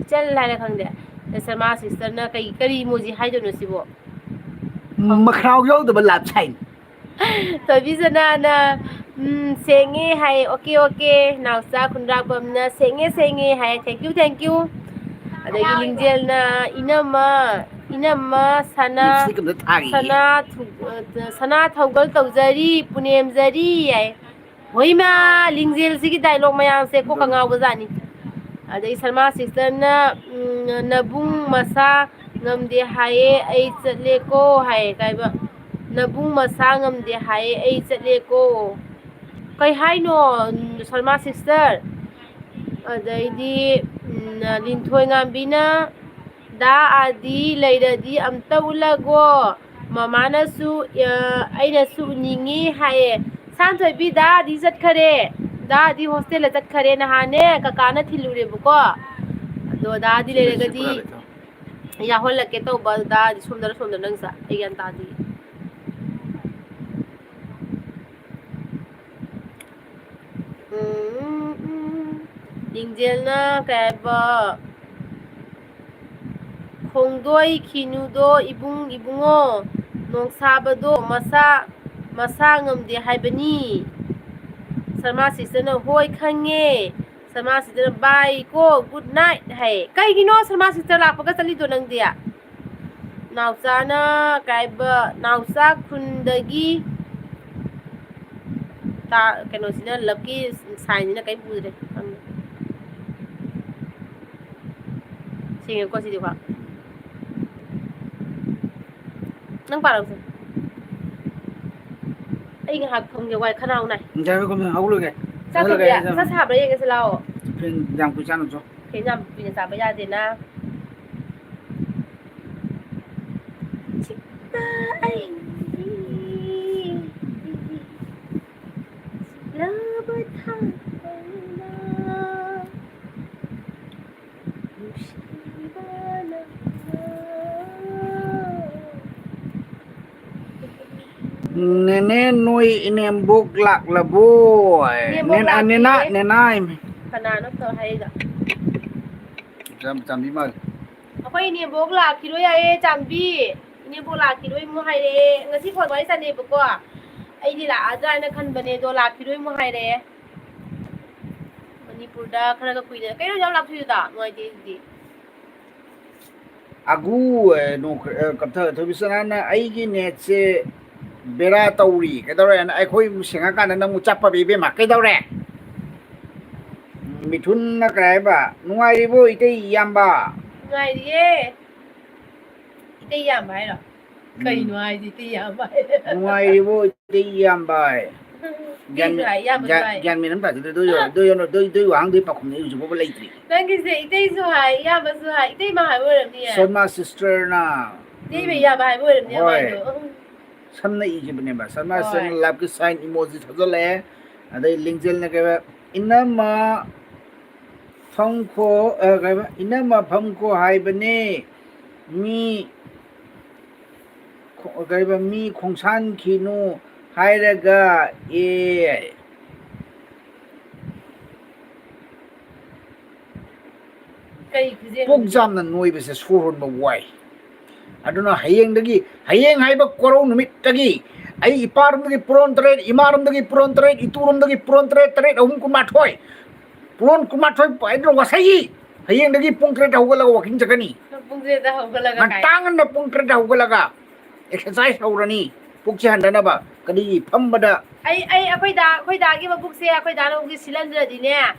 "ꯏꯆꯜ" ꯍꯥꯏꯔ ꯈꯪꯗꯦ꯫ ꯁꯔꯃꯥ ꯁꯤꯁꯇꯔꯅ ꯀꯩ, ꯀꯔꯤ ꯏꯃꯣꯖꯤ ꯍꯥꯏꯗꯣꯏꯅꯣ ꯁꯤꯕꯣ? ꯃꯈ꯭ꯔꯥꯎ ꯌꯥꯎꯗꯕ ꯂꯥꯞ ꯁꯥꯏꯟ꯫ ꯊꯣꯏꯕꯤ ꯁꯅꯥꯅ, "ꯎꯝ, ꯁꯦꯡꯉꯦ" ꯍꯥꯏ꯫ "ꯑꯣꯀꯦ, ꯑꯣꯀꯦ, ꯅꯥꯎꯆꯥ ꯈꯨꯟꯗ꯭ꯔꯥꯛꯄꯝꯅ ꯁꯦꯡꯉꯦ, ꯁꯦꯡꯉꯦ" ꯍꯥꯏ꯫ "Thank you, thank you"꯫ ꯑꯗꯒꯤ ꯂꯤꯡꯖꯦꯜꯅ, "ꯏꯅꯝꯃ, ꯏꯅꯝꯃ ꯁꯅꯥ, ꯂꯤꯞꯁꯇꯤꯛ ꯑꯝꯇ ꯊꯥꯒꯦ꯫ ꯁꯅꯥ ꯊꯨ-, ꯑ, ꯁꯅꯥ ꯊꯧꯒꯜ ꯇꯧꯖꯔꯤ, ꯄꯨꯅꯦꯝꯖꯔꯤ" ꯍꯥꯏ꯫ ꯍꯣꯏꯃꯥ, ꯂꯤꯡꯖꯦꯜꯁꯤꯒꯤ ꯗꯥꯏꯂꯣꯛ ꯃꯌꯥꯝꯁꯦ ꯀꯣꯛꯀ ꯉꯥꯎꯕꯖꯥꯠꯅꯤ꯫ ꯑꯗꯩ ꯁꯔꯃꯥ ꯁꯤꯁꯇꯔꯅ, ꯎꯝ, "ꯅꯕꯨꯡ ꯃꯁꯥ ꯉꯝꯗꯦ ꯍꯥꯏꯌꯦ, ꯑꯩ ꯆꯠꯂꯦꯀꯣ" ꯍꯥꯏꯌꯦ꯫ ꯀꯥꯏꯕ, "ꯅꯕꯨꯡ ꯃꯁꯥ ꯉꯝꯗꯦ ꯍꯥꯏꯌꯦ, ꯑꯩ ꯆꯠꯂꯦꯀꯣ"꯫ ꯀꯩ ꯍꯥꯏꯅꯣ, ꯁꯔꯃꯥ ꯁꯤꯁꯇꯔ? ꯑꯗꯩꯗꯤ, ꯎꯝ, ꯂꯤꯟꯊꯣꯏ ꯉꯥꯝꯕꯤꯅ, "ꯗꯥ ꯑꯥꯗꯤ ꯂꯩꯔꯗꯤ ꯑꯝꯇ ꯎꯠꯂꯒꯣ, ꯃꯃꯥꯅꯁꯨ, ꯑ, ꯑꯩꯅꯁꯨ ꯎꯅꯤꯡꯉꯤ" ꯍꯥꯏꯌꯦ꯫ ꯁꯥꯟꯊꯣꯏꯕꯤ, "ꯗꯥ ꯑꯥꯗꯤ ꯆꯠꯈꯔꯦ, ꯗꯥ ꯑꯥꯗꯤ ꯍꯣꯁꯇꯦꯜꯗ ꯆꯠꯈꯔꯦ, ꯅꯍꯥꯟꯅꯦ ꯀꯀꯥꯅ ꯊꯤꯜꯂꯨꯔꯦꯕꯀꯣ꯫ ꯑꯗꯣ ꯗꯥ ꯑꯥꯗꯤ ꯂꯩꯔꯒꯗꯤ ꯌꯥꯎꯍꯜꯂꯛꯀꯦ ꯇꯧꯕ, ꯗꯥ ꯑꯥꯗꯤ ꯁꯣꯝꯗꯔ ꯁꯣꯝꯗ ꯅꯪ ꯆꯠ, ꯑꯩ ꯒ꯭ꯌꯥꯟ ꯇꯥꯗꯦ"꯫ ꯎꯝ, ꯎꯝ꯫ ꯂꯤꯡꯖꯦꯜꯅ ꯀꯩ ꯍꯥꯏꯕ? "ꯈꯣꯡꯗꯣꯏ ꯈꯤꯅꯨꯗꯣ ꯏꯕꯨꯡ ꯏꯕꯨꯡꯉꯣ, ꯅꯣꯡꯁꯥꯕꯗꯣ ꯃꯁꯥ, ꯃꯁꯥ ꯉꯝꯗꯦ ꯍꯥꯏꯕꯅꯤ꯫ ꯁꯔꯃꯥ sister ꯅ, "ꯍꯣꯏ, ꯈꯪꯉꯦ꯫" ꯁꯔꯃꯥ sister ꯅ, "Bye ꯀꯣ, good night" ꯍꯥꯏ꯫ ꯀꯩꯒꯤꯅꯣ ꯁꯔꯃꯥ sister ꯂꯥꯛꯄꯒ ꯆꯠꯂꯤꯗꯣ ꯅꯪꯗꯤ? ꯅꯥꯎꯆꯥꯅ ꯀꯩ ꯍꯥꯏꯕ, ꯅꯥꯎꯆꯥ ꯈꯨꯟꯗꯒꯤ ꯇꯥ-, ꯀꯩꯅꯣꯁꯤꯅ, ꯂꯞꯀꯤ sign ꯁꯤꯅ ꯀꯔꯤꯝ ꯎꯗ꯭ꯔꯦ꯫ ꯈꯪꯗꯦ꯫ ꯁꯦꯡꯉꯦꯀꯣ ꯁꯤꯗꯤꯀꯣ꯫ ꯅꯪ ꯄꯥꯔꯛꯎꯁꯦ꯫ ꯑꯩ ꯉꯥꯏꯍꯥꯛ ꯐꯝꯒꯦ, ꯋꯥꯏ ꯈꯅꯥꯎ ꯅꯥꯏ꯫ ꯉꯁꯥꯏ ꯑꯩꯈꯣꯏ ꯍꯧꯒꯠꯂꯒꯦ꯫ ꯆꯥꯛ ꯍꯧꯒꯠꯂꯒꯦ, ꯊꯣꯡꯕꯤꯌꯥ-, ꯑꯩ ꯆꯥꯛ ꯁꯥꯕ꯭ꯔꯥ ꯌꯦꯡꯒꯦꯁꯦ, ꯂꯥꯛꯑꯣ꯫ ꯐꯦꯟ ꯌꯥꯝ ꯀꯨꯏ ꯆꯥꯅꯕꯁꯨ꯫ ꯐꯦꯟ ꯌꯥꯝ ꯀꯨꯏꯅ ꯆꯥꯕ ꯌꯥꯗꯦꯅ꯫ ꯆꯤꯛꯇ ꯑꯩꯒꯤ ꯂꯕ ꯊꯥꯡꯅ ꯅꯨꯡꯁꯤꯕ ꯅꯪꯅ꯫ ꯅꯦꯅꯦ, ꯅꯣꯏ ꯏꯅꯦꯝꯕꯣꯛ ꯂꯥꯛꯂꯕꯣ? ꯏꯅꯦꯝꯕꯣꯛ ꯅꯦꯅꯥ-, ꯅꯦꯅꯥ-, ꯂꯥꯛꯇꯤꯌꯦ꯫ ꯅꯦꯅꯥꯏ꯫ ꯀꯅꯥꯅꯣ ꯇꯧ ꯍꯥꯏꯔꯤꯗꯣ? ꯆꯥꯝ-, ꯆꯥꯝꯕꯤ ꯃꯥꯜꯂꯦ꯫ ꯑꯩꯈꯣꯏ ꯏꯅꯦꯝꯕꯣꯛ ꯂꯥꯛꯈꯤꯔꯣꯏ ꯍꯥꯏꯌꯦ, ꯆꯥꯝꯕꯤ꯫ ꯏꯅꯦꯝꯕꯣꯛ ꯂꯥꯛꯈꯤꯔꯣꯏ ꯑꯃꯨꯛ ꯍꯥꯏꯔꯛꯑꯦ꯫ ꯉꯁꯤ ꯐꯣꯟ ꯋꯥꯔꯤ ꯁꯥꯟꯅꯩꯕꯀꯣ꯫ ꯑꯩꯗꯤ ꯂꯥꯛꯑꯗ꯭ꯔꯥ ꯍꯥꯏꯅ ꯈꯟꯕꯅꯦ, ꯑꯗꯣ ꯂꯥꯛꯈꯤꯔꯣꯏ ꯑꯃꯨꯛ ꯍꯥꯏꯔꯛꯑꯦ꯫ ꯃꯅꯤꯄꯨꯔꯗ ꯈꯔꯒ ꯀꯨꯏꯅ, ꯀꯩꯅꯣ ꯌꯥꯝ ꯂꯥꯞꯊꯣꯛꯏꯗꯨꯗ? ꯅꯨꯡꯉꯥꯏꯇꯦ ꯑꯗꯨꯗꯤ꯫ ꯑꯒꯨ, ꯑꯦ, ꯅꯣ-, ꯑꯦ, ꯀꯞꯊ-, ꯊꯣꯏꯕꯤꯆꯅꯥꯅ, "ꯑꯩꯒꯤ ꯅꯦꯠꯁꯦ ꯕꯦꯔꯥ ꯇꯧꯔꯤ꯫ ꯀꯩꯗꯧꯔꯦ?" ꯑꯩꯈꯣꯏ ꯁꯦꯡꯉꯀꯥꯟꯗ ꯅꯪꯕꯨ ꯆꯞꯄꯕ, ꯏꯕꯦꯝꯃ꯫ ꯀꯩꯗꯧꯔꯦ? ꯎꯝ, ꯃꯤꯊꯨꯟꯅ ꯀꯩ ꯍꯥꯏꯕ? "ꯅꯨꯡꯉꯥꯏꯔꯤꯕꯣ, ꯏꯇꯩ ꯏꯌꯥꯝꯕ?" ꯅꯨꯡꯉꯥꯏꯔꯤꯌꯦ꯫ ꯏꯇꯩ ꯏꯌꯥꯝꯕ ꯍꯥꯏꯔꯣ? ꯎꯝ꯫ ꯀꯩꯅꯣ ꯍꯥꯏꯗꯤ ꯏꯇꯩ ꯏꯌꯥꯝꯕ ꯍꯥꯏ? "ꯅꯨꯡꯉꯥꯏꯔꯤꯕꯣ, ꯏꯇꯩ ꯏꯌꯥꯝꯕ?" ꯍꯥꯏ꯫ ꯒ꯭ꯌꯥꯟ ꯏꯇꯩꯁꯨ ꯃꯦ-, ꯍꯥꯏ, ꯏꯌꯥꯝꯕꯁꯨ ꯒ꯭ꯌꯥꯟ, ꯍꯥꯏ꯫ ꯒ꯭ꯌꯥꯟ ꯃꯦꯟ ꯑꯃ ꯇꯥꯗꯦ꯫ ꯑꯗꯨ, ꯑꯗꯨ, ꯑꯗꯨ, ꯑꯗꯨ, ꯑꯗꯨ ꯋꯥꯍꯪꯗꯨꯒꯤ ꯄꯥꯎꯈꯨꯝꯗꯤ ꯑꯩ ꯍꯧꯖꯤꯛ ꯐꯥꯎꯕ ꯂꯩꯇ꯭ꯔꯤ꯫ ꯅꯪꯒꯤꯁꯦ ꯏꯇꯩꯁꯨ ꯍꯥꯏ, ꯏꯌꯥꯝꯕꯁꯨ ꯍꯥꯏ, ꯏꯇꯩꯃ ꯍꯥꯏꯕ ꯑꯣꯏꯔꯝꯅꯤꯌꯦ꯫ ꯁꯣꯃꯥ sister ꯅ꯫ ꯏꯇꯩꯃ ꯎꯝ꯫ ꯏꯌꯥꯝꯕ ꯍꯥꯏꯕ ꯑꯣꯏꯔꯝꯅꯤꯌꯦ ꯍꯣꯏ꯫ ꯃꯥꯏꯗꯣ꯫ ꯁꯝꯅ ꯏꯈꯤꯕꯅꯦꯕ꯫ ꯁꯔꯃꯥ ꯍꯣꯏ꯫ Sister ꯅ love ꯀꯤ sign emoji ꯊꯥꯖꯜꯂꯛꯑꯦ꯫ ꯑꯗꯩ ꯂꯤꯡꯖꯦꯜꯅ ꯀꯩꯕ, "ꯏꯅꯝꯃ ꯐꯝꯈꯣ", ꯑ, ꯀꯩꯕ, "ꯏꯅꯝꯃ ꯐꯝꯈꯣ ꯍꯥꯏꯕꯅꯦ꯫ ꯃꯤ ꯈꯣ-, ꯀꯩꯕ, ꯃꯤ ꯈꯣꯡꯁꯥꯟꯈꯤꯅꯨ ꯍꯥꯏꯔꯒ", ꯑꯦ꯫ ꯀꯩ ꯈꯨꯖꯦꯡ ꯄꯨꯛ ꯑꯗꯨꯗꯤ? ꯌꯥꯝꯅ ꯅꯣꯏꯕꯁꯦ ꯁꯣꯔ ꯍꯣꯟꯕ ꯋꯥꯏ꯫ ꯑꯗꯨꯅ ꯍꯌꯦꯡꯗꯒꯤ, ꯍꯌꯦꯡ ꯍꯥꯏꯕ ꯀꯣꯔꯧ ꯅꯨꯃꯤꯠꯇꯒꯤ ꯑꯩ ꯏꯄꯥꯔꯣꯝꯗꯒꯤ ꯄꯨꯔꯣꯟ ꯇꯔꯦꯠ, ꯏꯃꯥꯔꯣꯝꯗꯒꯤ ꯄꯨꯔꯣꯟ ꯇꯔꯦꯠ, ꯏꯇꯨꯔꯣꯝꯗꯒꯤ ꯄꯨꯔꯣꯟ ꯇꯔꯦꯠ, ꯇꯔꯦꯠ ꯑꯍꯨꯝ ꯀꯨꯟꯃꯥꯊꯣꯏ, ꯄꯨꯔꯣꯟ ꯀꯨꯟꯃꯥꯊꯣꯏ ꯄꯥꯏꯗꯅ ꯋꯥꯁꯩ꯫ ꯍꯌꯦꯡꯗꯒꯤ ꯄꯨꯡ ꯇꯔꯦꯠꯇ ꯍꯧꯒꯠꯂꯒ ꯋꯥꯀꯤꯡ ꯆꯠꯀꯅꯤ꯫ ꯄꯨꯡ ꯇꯔꯦꯠꯇ ꯍꯧꯒꯠꯂꯒ ꯀꯥꯏ? ꯉꯟꯇꯥ ꯉꯟꯅ ꯄꯨꯡ ꯇꯔꯦꯠꯇ ꯍꯧꯒꯠꯂꯒ ꯑꯦꯛꯁꯔꯁꯥꯏꯁ ꯍꯧꯔꯅꯤ꯫ ꯄꯨꯛꯁꯦ ꯍꯟꯊꯅꯕ꯫ ꯀꯔꯤꯒꯤ ꯐꯝꯕꯗ? ꯑꯩ, ꯑꯩ, ꯑꯩꯈꯣꯏ ꯗꯥ, ꯑꯩꯈꯣꯏ ꯗꯥꯒꯤ ꯃꯕꯨꯛꯁꯦ, ꯑꯩꯈꯣꯏ ꯗꯥꯅ ꯃꯕꯨꯛꯁꯦ ꯁꯤꯜꯍꯟꯗ꯭ꯔꯗꯤꯅꯦ,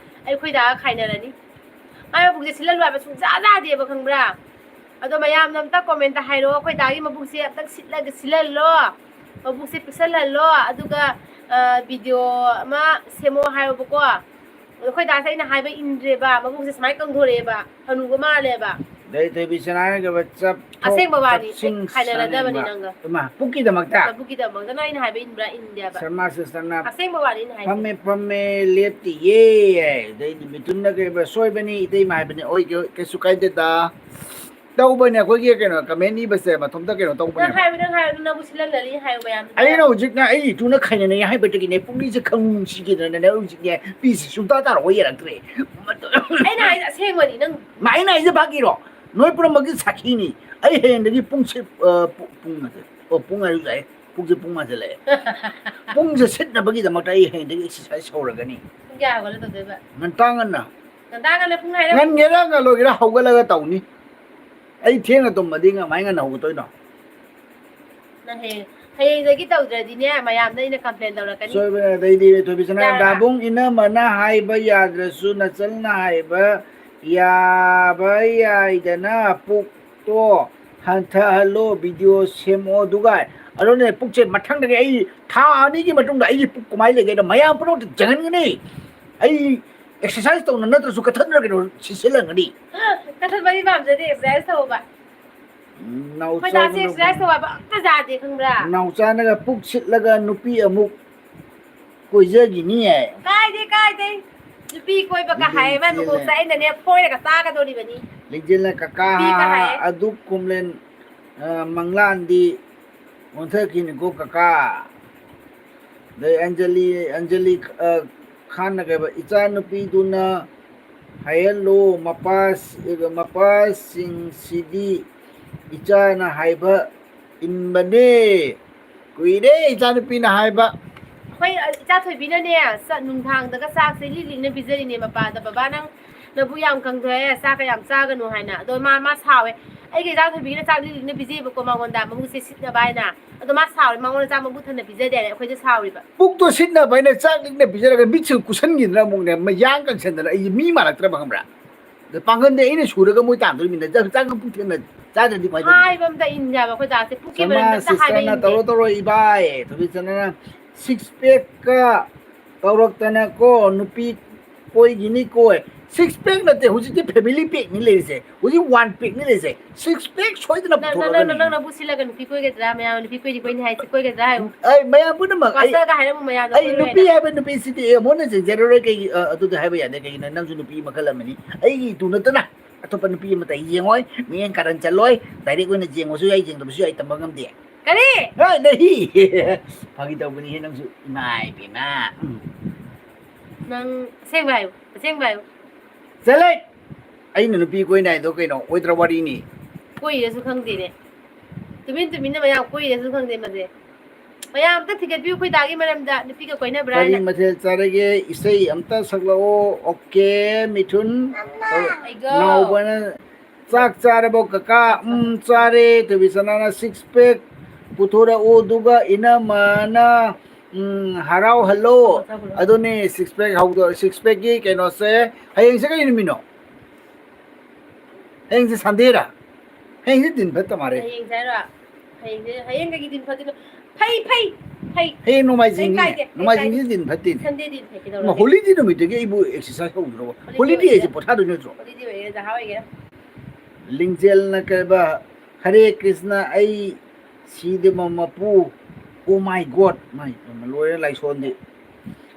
ꯑꯩꯈꯣꯏ ꯗꯥꯒ ꯈꯥꯏꯅꯔꯅꯤ꯫ ꯃꯥꯏ ꯃꯕꯨꯛꯁꯦ ꯁꯤꯜꯍꯜꯂꯨ ꯍꯥꯏꯕ ꯁꯨꯡꯌꯥ ꯌꯥꯗꯦꯕ, ꯈꯪꯕ꯭ꯔꯥ? ꯑꯗꯣ ꯃꯌꯥꯝꯅ ꯑꯝꯇ ꯀꯣꯃꯦꯟꯇ ꯍꯥꯏꯔꯛꯑꯣ, ꯑꯩꯈꯣꯏ ꯗꯥꯒꯤ ꯃꯕꯨꯛꯁꯦ ꯑꯝꯇꯪ ꯁꯤꯠꯂꯒ ꯁꯤꯜꯍꯜꯂꯣ, ꯃꯕꯨꯛꯁꯦ ꯄꯤꯛꯁꯜꯍꯜꯂꯣ, ꯑꯗꯨꯒ, ꯑ, ꯚꯤꯗꯤꯑꯣ ꯑꯃ ꯁꯦꯝꯃꯣ ꯍꯥꯏꯌꯣꯕꯀꯣ꯫ ꯑꯗꯣ ꯑꯩꯈꯣꯏ ꯗꯥꯁꯦ ꯑꯩꯅ ꯍꯥꯏꯕ ꯏꯟꯗ꯭ꯔꯦꯕ, ꯃꯕꯨꯛꯁꯦ ꯁꯨꯃꯥꯏꯅ ꯀꯪꯊꯣꯔꯛꯑꯦꯕ, ꯍꯅꯨꯕ ꯃꯥꯜꯂꯦꯕ꯫ ꯂꯩꯊꯣꯏꯕꯤ ꯁꯅꯥꯒ ꯆꯞ ꯊꯣꯛ ꯑꯁꯦꯡꯕ ꯋꯥꯅꯤ, ꯆꯞꯁꯤꯟ ꯑꯩ ꯈꯥꯏꯅꯔꯗꯕꯅꯤ ꯁꯥꯅꯤꯡꯕ꯫ ꯅꯪꯒ꯫ ꯏꯃꯥ, ꯄꯨꯛꯀꯤꯗꯃꯛꯇ? ꯄꯨꯛꯀꯤꯗꯃꯛꯇ ꯅꯪ ꯑꯩꯅ ꯍꯥꯏꯕ ꯏꯟꯕ꯭ꯔꯥ ꯏꯟꯗꯦꯕ? ꯁꯔꯃꯥ ꯁꯤꯁꯇꯔꯅ ꯑꯁꯦꯡꯕ ꯋꯥꯅꯤ ꯑꯩꯅ ꯍꯥꯏꯁꯦ꯫ "ꯐꯝꯃꯦ, ꯐꯝꯃꯦ, ꯂꯦꯞꯇꯤꯌꯦ"꯫ ꯑꯗꯩꯗꯤ ꯃꯤꯊꯨꯟꯅ ꯀꯩꯕ, "ꯁꯣꯏꯕꯅꯤ ꯏꯇꯩꯃ" ꯍꯥꯏꯕꯅꯤ꯫ "ꯑꯣꯏ, ꯀꯩ-, ꯀꯩꯁꯨ ꯀꯥꯏꯗꯦꯗ"꯫ ꯇꯧꯕꯅꯦ ꯑꯩꯈꯣꯏꯒꯤ ꯀꯩꯅꯣ, ꯀꯃꯦꯟ ꯏꯕꯁꯦ ꯃꯊꯣꯝꯇ ꯀꯩꯅꯣ ꯅꯪ ꯇꯧꯕꯅꯦꯕ꯫ ꯍꯥꯏꯌꯨ, ꯅꯪ ꯍꯥꯏꯌꯨ, ꯅꯪ ꯅꯕꯨꯛ ꯁꯤꯜꯍꯜꯂꯅꯤ ꯍꯥꯏꯌꯨ ꯃꯌꯥꯝꯗꯨꯗ꯫ ꯑꯩꯅ ꯍꯧꯖꯤꯛꯅ ꯑꯩ ꯏꯇꯨꯅ ꯈꯥꯏꯅꯅꯩ ꯍꯥꯏꯕꯗꯒꯤꯅꯦ, ꯄꯨꯛꯅꯤꯡꯁꯦ ꯈꯪꯅꯨꯡꯁꯤꯈꯤꯗꯅꯅꯦ ꯍꯧꯖꯤꯛꯅꯦ ꯄꯤꯁꯦ ꯁꯨꯡꯇꯥ ꯇꯥꯔꯛꯑꯣ ꯌꯥꯔꯛꯇ꯭ꯔꯦ꯫ ꯑꯩꯅ ꯍꯥꯏꯁꯦ ꯑꯁꯦꯡꯕꯅꯤ, ꯅꯪ ꯃꯥ, ꯑꯩꯅ ꯍꯥꯏꯁꯦ ꯐꯥꯒꯤꯔꯣ? ꯅꯣꯏ ꯄꯨꯝꯅꯃꯛꯀꯤ ꯁꯥꯈꯤꯅꯤ꯫ ꯑꯩ ꯍꯌꯦꯡꯗꯒꯤ ꯄꯨꯡꯁꯦ, ꯑ, ꯄꯨ-, ꯄꯨꯡ ꯅꯠꯇꯦ꯫ ꯑꯣ, ꯄꯨꯡ ꯍꯥꯏꯔꯁꯨ ꯌꯥꯏ꯫ ꯄꯨꯡꯁꯦ ꯄꯨꯡ ꯃꯥꯟꯁꯤꯜꯂꯛꯑꯦ꯫ ꯄꯨꯡꯁꯦ ꯁꯤꯠꯅꯕꯒꯤꯗꯃꯛꯇ ꯑꯩ ꯍꯌꯦꯡꯗꯒꯤ ꯑꯦꯛꯁꯔꯁꯥꯏꯁ ꯍꯧꯔꯒꯅꯤ꯫ ꯄꯨꯡ ꯀꯌꯥ ꯍꯧꯒꯠꯂ ꯇꯧꯗꯣꯏꯕ? ꯉꯟꯇꯥ ꯉꯟꯅ꯫ ꯉꯟꯇꯥ ꯉꯟꯅ ꯄꯨꯡ ꯍꯥꯏꯔ-, ꯉꯟꯒꯦꯔꯥ ꯉꯜꯂꯣꯏꯒꯦꯔꯥ ꯍꯧꯒꯠꯂꯒ ꯇꯧꯅꯤ꯫ ꯑꯩ ꯊꯦꯡꯅ ꯇꯨꯝꯃꯗꯤ ꯀꯃꯥꯏꯅ ꯉꯟꯅ ꯍꯧꯒꯠꯇꯣꯏꯅꯣ? ꯅꯪ ꯍꯌꯦꯡ, ꯍꯌꯦꯡꯗꯒꯤ ꯇꯧꯗ꯭ꯔꯗꯤꯅꯦ, ꯃꯌꯥꯝꯗ ꯑꯩꯅ ꯀꯝꯄ꯭ꯂꯦꯟ ꯇꯧꯔꯛꯀꯅꯤ꯫ ꯁꯣꯏꯕꯅꯦ꯫ ꯑꯗꯩꯗꯤ ꯊꯣꯏꯕꯤꯁꯅꯥ, ꯌꯥꯔꯕ? ꯗꯥꯕꯨꯡ ꯏꯅꯝꯃꯅ ꯍꯥꯏꯕ ꯌꯥꯗ꯭ꯔꯁꯨ, ꯅꯆꯜꯅ ꯍꯥꯏꯕ ꯌꯥꯕ ꯌꯥꯏꯗꯅ, ꯄꯨꯛꯇꯣ ꯍꯟꯊꯍꯜꯂꯣ, ꯚꯤꯗꯤꯑꯣ ꯁꯦꯝꯃꯣ, ꯑꯗꯨꯒ ꯑꯗꯨꯅꯦ ꯄꯨꯛꯁꯦ ꯃꯊꯪꯗꯒꯤ ꯑꯩ ꯊꯥ ꯑꯅꯤꯒꯤ ꯃꯇꯨꯡꯗ ꯑꯩꯒꯤ ꯄꯨꯛ ꯀꯃꯥꯏꯅ ꯂꯩꯒꯦꯗꯣ ꯃꯌꯥꯝ ꯄꯨꯝꯅꯃꯛꯇ ꯌꯦꯡꯍꯟꯒꯅꯤ꯫ ꯑꯩ ꯑꯦꯛꯁꯔꯁꯥꯏꯁ ꯇꯧꯅ ꯅꯠꯇ꯭ꯔꯁꯨ ꯀꯊꯟꯅ ꯀꯩꯅꯣ ꯁꯤꯠꯁꯤꯜꯂꯟꯒꯅꯤ꯫ ꯀꯊꯟꯕꯗꯤ ꯄꯥꯝꯖꯗꯦ, ꯑꯦꯛꯁꯔꯁꯥꯏꯁ ꯇꯧꯕ꯫ ꯎꯝ, ꯑꯩꯈꯣꯏ ꯗꯥꯁꯦ ꯅꯥꯎꯆꯥꯒ ꯑꯦꯛꯁꯔꯁꯥꯏꯁ ꯇꯧ ꯍꯥꯏꯕ ꯑꯝꯇ ꯌꯥꯗꯦ, ꯈꯪꯕ꯭ꯔꯥ? ꯅꯥꯎꯆꯥꯅꯒ ꯄꯨꯛ ꯁꯤꯠꯂꯒ ꯅꯨꯄꯤ ꯑꯃꯨꯛ ꯀꯣꯏꯖꯈꯤꯅꯤꯌꯦ꯫ ꯀꯥꯏꯗꯦ, ꯀꯥꯏꯗꯦ꯫ ꯅꯨꯄꯤ ꯀꯣꯏꯕꯒ ꯍꯥꯏ, ꯃꯥ ꯂꯤꯡꯖꯦꯜ ꯃꯀꯣꯛꯁꯦ ꯑꯩꯅꯅꯦ ꯐꯣꯏꯔꯒ ꯆꯥꯒꯗꯧꯔꯤꯕꯅꯤ꯫ ꯂꯤꯡꯖꯦꯜꯅ ꯀꯀꯥ ꯅꯨꯄꯤꯒ ꯍꯥꯏ꯫ ꯑꯗꯨ ꯀꯨꯝꯂꯦꯟ, ꯑ, ꯃꯪꯂꯥꯟꯗꯤ ꯑꯣꯟꯊꯈꯤꯅꯤꯀꯣ ꯀꯀꯥ꯫ ꯑꯗꯩ ꯑꯟꯖꯂꯤ, ꯑꯟꯖꯂꯤ, ꯑ, ꯈꯥꯟꯅ ꯀꯩꯕ, "ꯏꯆꯥꯅꯨꯄꯤꯗꯨꯅ ꯍꯥꯏꯍꯜꯂꯨ, ꯃꯄꯥ-, ꯃꯄꯥꯁꯤꯡꯁꯤꯗꯤ ꯏꯆꯥꯅ ꯍꯥꯏꯕ ꯏꯟꯕꯅꯦ꯫ ꯀꯨꯏꯔꯦ ꯏꯆꯥꯅꯨꯄꯤꯅ ꯍꯥꯏꯕ꯫ ꯑꯩꯈꯣꯏ ꯏꯆꯥ ꯊꯣꯏꯕꯤꯅꯅꯦ, ꯆꯥꯛ, ꯅꯨꯡꯗꯥꯡꯗꯒ ꯆꯥꯛꯁꯦ ꯂꯤꯛ ꯂꯤꯛꯅ ꯄꯤꯖꯔꯤꯅꯦ ꯃꯄꯥꯗ, "ꯕꯕꯥ, ꯅꯪ ꯅꯕꯨꯛ ꯌꯥꯝ ꯀꯪꯊꯣꯛꯑꯦ, ꯆꯥꯛꯀ ꯌꯥꯝ ꯆꯥꯒꯅꯨ" ꯍꯥꯏꯅ꯫ ꯑꯗꯣ ꯃꯥ, ꯃꯥ ꯁꯥꯎꯋꯦ꯫ ꯑꯩꯒꯤ ꯏꯆꯥ ꯊꯣꯏꯕꯤꯒꯤꯅ ꯆꯥꯛ ꯂꯤꯛ ꯂꯤꯛꯅ ꯄꯤꯖꯩꯕꯀꯣ ꯃꯉꯣꯟꯗ, ꯃꯕꯨꯛꯁꯦ ꯁꯤꯠꯅꯕ ꯍꯥꯏꯅ꯫ ꯑꯗꯣ ꯃꯥ ꯁꯥꯎꯔꯦ, ꯃꯉꯣꯟꯗ ꯆꯥꯛ ꯃꯕꯨꯛ ꯊꯟꯅ ꯄꯤꯖꯗꯦ ꯍꯥꯏꯅ ꯑꯩꯈꯣꯏꯗ ꯁꯥꯎꯔꯤꯕ꯫ ꯄꯨꯛꯇꯣ ꯁꯤꯠꯅꯕ ꯍꯥꯏꯅ ꯆꯥꯛ ꯂꯤꯛꯅ ꯄꯤꯖꯔꯒ ꯃꯤꯠꯁꯦ ꯀꯨꯁꯟꯈꯤꯗꯅ ꯑꯃꯨꯛꯅꯦ, ꯃꯌꯥꯡ ꯀꯪꯁꯟꯗꯅ ꯑꯩꯁꯦ ꯃꯤ ꯃꯥꯜꯂꯛꯇ꯭ꯔꯕ, ꯈꯪꯕ꯭ꯔꯥ? ꯑꯗ ꯄꯥꯡꯒꯜꯗꯤ ꯑꯩꯅ ꯁꯨꯔꯒ ꯃꯣꯏ ꯇꯥꯟꯗꯣꯔꯤꯃꯤꯅ ꯆꯥꯛ, ꯆꯥꯛ ꯄꯨꯛ ꯊꯟꯅ ꯆꯥꯗ꯭ꯔꯗꯤ ꯀꯃꯥꯏꯅ ꯇꯧꯅꯤ? ꯍꯥꯏꯕ ꯑꯝꯇ ꯏꯟꯗꯦ ꯍꯥꯏꯕ ꯑꯩꯈꯣꯏ ꯗꯥꯁꯦ, ꯄꯨꯛꯀꯤ ꯁꯃꯥ ꯃꯔꯝꯗ ꯑꯝꯇ ꯍꯥꯏꯕ ꯁꯤꯁꯇꯔꯅ ꯏꯟꯗꯦ꯫ ꯇꯧꯔꯣ ꯇꯧꯔꯣ ꯏꯕꯥꯏ, ꯊꯣꯏꯕꯤꯆꯟꯗꯅ ꯁꯤꯛꯁ ꯄꯦꯛꯀ ꯇꯧꯔꯛꯇꯅꯀꯣ, ꯅꯨꯄꯤ ꯀꯣꯏꯒꯤꯅꯤ ꯀꯣꯏ꯫ ꯁꯤꯛꯁ ꯄꯦꯛ ꯅꯠꯇꯦ, ꯍꯧꯖꯤꯛꯇꯤ ꯐꯦꯃꯤꯂꯤ ꯄꯦꯛꯅꯤ ꯂꯩꯔꯤꯁꯦ, ꯍꯧꯖꯤꯛ ꯋꯥꯟ ꯄꯦꯛꯅꯤ ꯂꯩꯔꯤꯁꯦ꯫ ꯁꯤꯛꯁ ꯄꯦꯛ ꯁꯣꯏꯗꯅ ꯅꯪ, ꯅꯪ, ꯄꯨꯊꯣꯔꯛꯀꯅꯤ꯫ ꯅꯪ, ꯅꯪ ꯅꯕꯨꯛ ꯁꯤꯜꯂꯒ ꯅꯨꯄꯤ ꯀꯣꯏꯒꯗ꯭ꯔꯥ? ꯃꯌꯥꯝ ꯅꯨꯄꯤ ꯀꯣꯏꯅꯤ ꯀꯣꯏꯅꯤ ꯍꯥꯏꯁꯦ, ꯀꯣꯏꯒꯗ꯭ꯔꯥ ꯍꯥꯏꯌꯨ? ꯑꯩ ꯃꯌꯥꯝ ꯄꯨꯝꯅꯃꯛ ꯑꯩ, ꯄꯥꯁꯇꯔꯒ ꯍꯥꯏꯔꯝꯃꯨ ꯃꯌꯥꯝꯗꯣ ꯑꯩ ꯀꯣꯏꯔꯣꯏ ꯅꯨꯄꯤ ꯍꯥꯏꯅ꯫ ꯍꯥꯏꯕ ꯅꯨꯄꯤꯁꯤꯗꯤ ꯑꯦ, ꯃꯣꯏꯅ ꯌꯦꯡꯖꯔꯔꯣꯏ꯫ ꯀꯩꯒꯤ, ꯑ, ꯑꯗꯨꯗꯤ ꯍꯥꯏꯕ ꯌꯥꯗꯦ꯫ ꯀꯩꯒꯤꯅꯣ, ꯅꯪꯁꯨ ꯅꯨꯄꯤ ꯃꯈꯜ ꯑꯃꯅꯤ꯫ ꯑꯩꯒꯤ ꯏꯇꯨ ꯅꯠꯇꯅ ꯑꯇꯣꯞꯄ ꯅꯨꯄꯤ ꯑꯃꯇ ꯌꯦꯡꯉꯣꯏ, ꯃꯤꯠꯌꯦꯡ ꯀꯥꯔꯟ ꯆꯠꯂꯣꯏ, ꯗꯥꯏꯔꯦꯛ ꯑꯣꯏꯅ ꯌꯦꯡꯉꯁꯨ ꯌꯥꯏ, ꯌꯦꯡꯗꯕꯁꯨ ꯌꯥꯏ, ꯇꯝꯕ ꯉꯝꯗꯦ꯫ ꯀꯔꯤ? ꯍꯣꯏ, ꯅꯍꯤ꯫ ꯐꯥꯒꯤ ꯇꯧꯕꯅꯤꯍꯦ ꯅꯪꯁꯨ, ꯏꯃꯥ ꯏꯕꯦꯝꯃ꯫ ꯎꯝ꯫ ꯅꯪ ꯑꯁꯦꯡꯕ ꯍꯥꯏꯌꯨ, ꯑꯁꯦꯡꯕ ꯍꯥꯏꯌꯨ꯫ ꯆꯠꯂꯦ! ꯑꯩꯅ ꯅꯨꯄꯤ ꯀꯣꯏꯅꯥꯏꯗꯣ ꯀꯩꯅꯣ? ꯑꯣꯏꯗ꯭ꯔ ꯋꯥꯔꯤꯅꯤ꯫ ꯀꯣꯏꯔꯁꯨ ꯈꯪꯗꯦꯅꯦ꯫ ꯇꯨꯃꯤꯟ ꯇꯨꯃꯤꯟꯅ ꯃꯌꯥꯝ ꯀꯣꯏꯔꯁꯨ ꯈꯪꯗꯦ ꯃꯁꯦ꯫ ꯃꯌꯥꯝ ꯑꯝꯇ ꯊꯤꯒꯠꯄꯤꯌꯨ ꯑꯩꯈꯣꯏ ꯗꯥꯒꯤ ꯃꯔꯝꯗ, ꯅꯨꯄꯤꯒ ꯀꯣꯏꯅꯕ꯭ꯔꯥ ꯀꯔꯤ ꯍꯥꯏꯅ꯫ ꯃꯊꯦꯜ ꯆꯥꯔꯒꯦ? ꯏꯁꯩ ꯑꯝꯇ ꯁꯛꯂꯛꯑꯣ꯫ ꯑꯣꯀꯦ, ꯃꯤꯊꯨꯟ꯫ ꯑꯩꯒꯣ꯫ ꯅꯥꯎꯕꯅ, "ꯆꯥꯛ ꯆꯥꯔꯕꯣ ꯀꯀꯥ?" "ꯎꯝ, ꯆꯥꯔꯦ꯫" ꯊꯣꯏꯕꯤꯆꯟꯗꯅ, "ꯁꯤꯛꯁ ꯄꯦꯛ ꯄꯨꯊꯣꯔꯛꯎ, ꯑꯗꯨꯒ ꯏꯅꯝꯃꯅ, ꯎꯝ, ꯍꯔꯥꯎꯍꯜꯂꯣ꯫" ꯑꯗꯨꯅꯤ, ꯁꯤꯛꯁ ꯄꯦꯛ ꯍꯧꯗꯣ-, ꯁꯤꯛꯁ ꯄꯦꯛꯀꯤ ꯀꯩꯅꯣꯁꯦ ꯍꯌꯦꯡꯁꯦ ꯀꯔꯤ ꯅꯨꯃꯤꯠꯅꯣ? ꯍꯌꯦꯡꯁꯦ ꯁꯟꯗꯦꯔꯥ? ꯍꯌꯦꯡꯁꯦ ꯗꯤꯟ ꯐꯠꯇ ꯃꯥꯜꯂꯦ꯫ ꯍꯌꯦꯡꯁꯦ ꯍꯥꯏꯔꯣ? ꯍꯌꯦꯡꯁꯦ, ꯍꯌꯦꯡ ꯀꯩꯒꯤ ꯗꯤꯟ ꯐꯠꯇꯣꯏꯅꯣ? ꯐꯩ, ꯐꯩ, ꯐꯩ꯫ ꯍꯌꯦꯡ ꯅꯣꯡꯃꯥꯏꯖꯤꯡꯅꯤꯅꯦ꯫ ꯀꯩꯝ ꯀꯥꯏꯗꯦ, ꯀꯩꯝ ꯅꯣꯡꯃꯥꯏꯖꯤꯡꯁꯦ ꯀꯥꯏꯗꯦ꯫ ꯗꯤꯟ ꯐꯠꯇꯦꯅꯦ꯫ ꯁꯟꯗꯦ ꯗꯤꯟ ꯐꯩ, ꯏꯃꯥ, ꯀꯩꯗꯧꯔꯒꯦ? ꯍꯣꯂꯤꯗꯦ ꯅꯨꯃꯤꯠꯇꯒꯤ ꯑꯩꯕꯨ ꯑꯦꯛꯁꯔꯁꯥꯏꯁ ꯍꯧꯗ꯭ꯔꯕꯣ? ꯍꯣꯂꯤꯗꯦ ꯍꯣꯂꯤꯗꯦ ꯑꯣꯏꯒꯦꯔꯥ, ꯍꯥꯏꯁꯦ ꯄꯣꯊꯥꯗꯣꯏ ꯅꯠꯇ꯭ꯔꯣ? ꯍꯣꯂꯤꯗꯦ ꯑꯣꯏꯒꯦꯔꯥ, ꯖꯍꯥ ꯑꯣꯏꯒꯦꯔꯥ꯫ ꯂꯤꯡꯖꯦꯜꯅ ꯀꯩꯕ, "ꯍꯔꯦ ꯀ꯭ꯔꯤꯁꯅ, ꯑꯩ ꯁꯤꯗꯕ ꯃꯄꯨ, oh my God, ꯃꯥꯏ ꯂꯣꯏꯔꯦ ꯂꯥꯏꯁꯣꯟꯗꯤ꯫"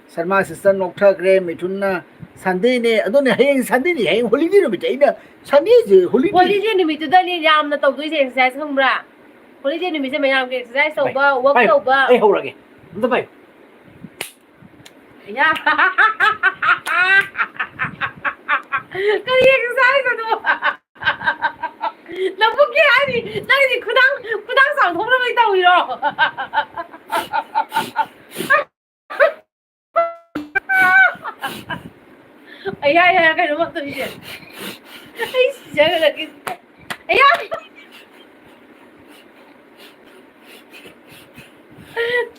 ꯁꯔꯃꯥ ꯁꯤꯁꯇꯔ ꯅꯣꯛꯊꯈ꯭ꯔꯦ, ꯃꯤꯊꯨꯟꯅ ꯁꯟꯗꯦꯅꯦ, ꯑꯗꯨꯅꯦ ꯍꯌꯦꯡ ꯁꯟꯗꯦꯅꯦ, ꯍꯌꯦꯡ ꯍꯣꯂꯤꯗꯦ ꯅꯨꯃꯤꯠꯇ ꯑꯩꯅ ꯁꯟꯗꯦꯁꯦ ꯍꯣꯂꯤꯗꯦ꯫ ꯍꯣꯂꯤꯗꯦ ꯅꯨꯃꯤꯠꯇꯨꯗꯅꯤ ꯌꯥꯝꯅ ꯇꯧꯗꯣꯏꯁꯦ ꯑꯦꯛꯁꯔꯁꯥꯏꯁ, ꯈꯪꯕ꯭ꯔꯥ? ꯍꯣꯂꯤꯗꯦ ꯅꯨꯃꯤꯠꯁꯦ ꯃꯌꯥꯝꯒꯤ ꯑꯦꯛꯁꯔꯁꯥꯏꯁ ꯇꯧꯕ, ꯋꯥꯛ ꯚꯥꯏ, ꯇꯧꯕ꯫ ꯑꯩ ꯍꯧꯔꯒꯦ, ꯑꯝꯇ ꯄꯥꯏꯌꯨ꯫ ꯌꯥ꯫ ꯀꯔꯤ ꯑꯦꯛꯁꯔꯁꯥꯏꯁ ꯑꯗꯨ? ꯅꯕꯨꯛꯀꯤ ꯍꯥꯏꯔꯤ, ꯅꯪꯒꯤꯗꯤ ꯈꯨꯗꯥꯡ, ꯈꯨꯗꯥꯡ ꯆꯥꯎꯊꯣꯛꯅꯕꯩ ꯇꯧꯔꯤꯔꯣ? ꯑꯩꯌꯥ, ꯑꯩꯌꯥ, ꯀꯩꯅꯣꯝꯃ ꯇꯧꯔꯤꯁꯦ꯫ ꯑꯩ ꯁꯤꯖꯈ꯭ꯔꯒꯦ꯫ ꯑꯩꯌꯥ!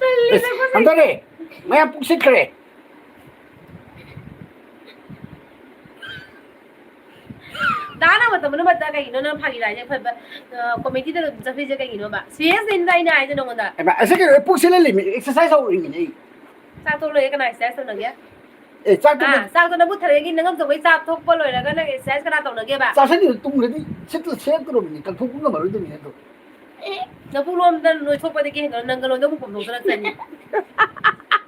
ꯇꯜꯂꯦꯗ, ꯑꯁ, ꯃꯁꯤ꯫ ꯍꯟꯊꯔꯦ꯫ ꯃꯌꯥꯝ ꯄꯨꯛꯁꯤꯠꯈ꯭ꯔꯦ꯫ ꯗꯥ, ꯅꯪ ꯃꯇꯝ ꯄꯨꯝꯅꯃꯛꯇ ꯀꯩꯒꯤꯅꯣ ꯅꯪ ꯐꯥꯒꯤ ꯂꯥꯏꯁꯦ ꯐꯕ, ꯑ, comedy-ꯗ ꯑꯗꯨꯝ ꯆꯠꯂꯤꯁꯦ ꯀꯩꯒꯤꯅꯣꯕ? Seriousꯅꯦ ꯑꯩꯅ ꯍꯥꯏꯁꯦ ꯅꯉꯣꯟꯗ꯫ ꯍꯩꯃꯥ, ꯑꯁꯤ ꯀꯩꯅꯣ? ꯄꯨꯛꯁꯤ ꯂꯜꯂꯤꯃꯤ, exercise ꯇꯧꯔꯤꯃꯤꯅꯦ ꯑꯩ꯫ ꯆꯥꯛ ꯇꯣꯛ ꯂꯣꯏꯔꯦ ꯀꯅꯥ exercise ꯇꯧꯅꯒꯦ? ꯑꯦ, ꯆꯥꯛ ꯇꯣꯛ-, ꯍꯥ? ꯆꯥꯛꯇꯣ ꯅꯕꯨꯛ ꯊꯟꯕꯒꯤ ꯅꯉꯝ ꯇꯧꯕꯩ ꯆꯥꯛ ꯊꯣꯛꯄ ꯂꯣꯏꯔꯒ ꯅꯪ exercise ꯀꯅꯥ ꯇꯧꯅꯒꯦꯕ? ꯆꯥꯁꯤꯜꯂꯤꯗꯣ ꯇꯨꯝꯈ꯭ꯔꯗꯤ ꯁꯦꯠꯇ-, ꯁꯦꯠꯇꯧꯔꯕꯅꯤ, ꯀꯟꯊꯣꯛꯄ ꯉꯝꯃꯔꯣꯏꯗꯕꯅꯤ ꯑꯗꯣ꯫ ꯑꯦ, ꯅꯕꯨꯛ ꯂꯣꯝꯗ ꯅꯣꯏꯊꯣꯛꯄꯗꯒꯤ ꯍꯦꯟꯅ ꯅꯪꯒ ꯂꯣꯟꯗ ꯑꯃꯨꯛ ꯄꯣꯝꯊꯣꯛꯇꯅ ꯆꯠꯅꯤ꯫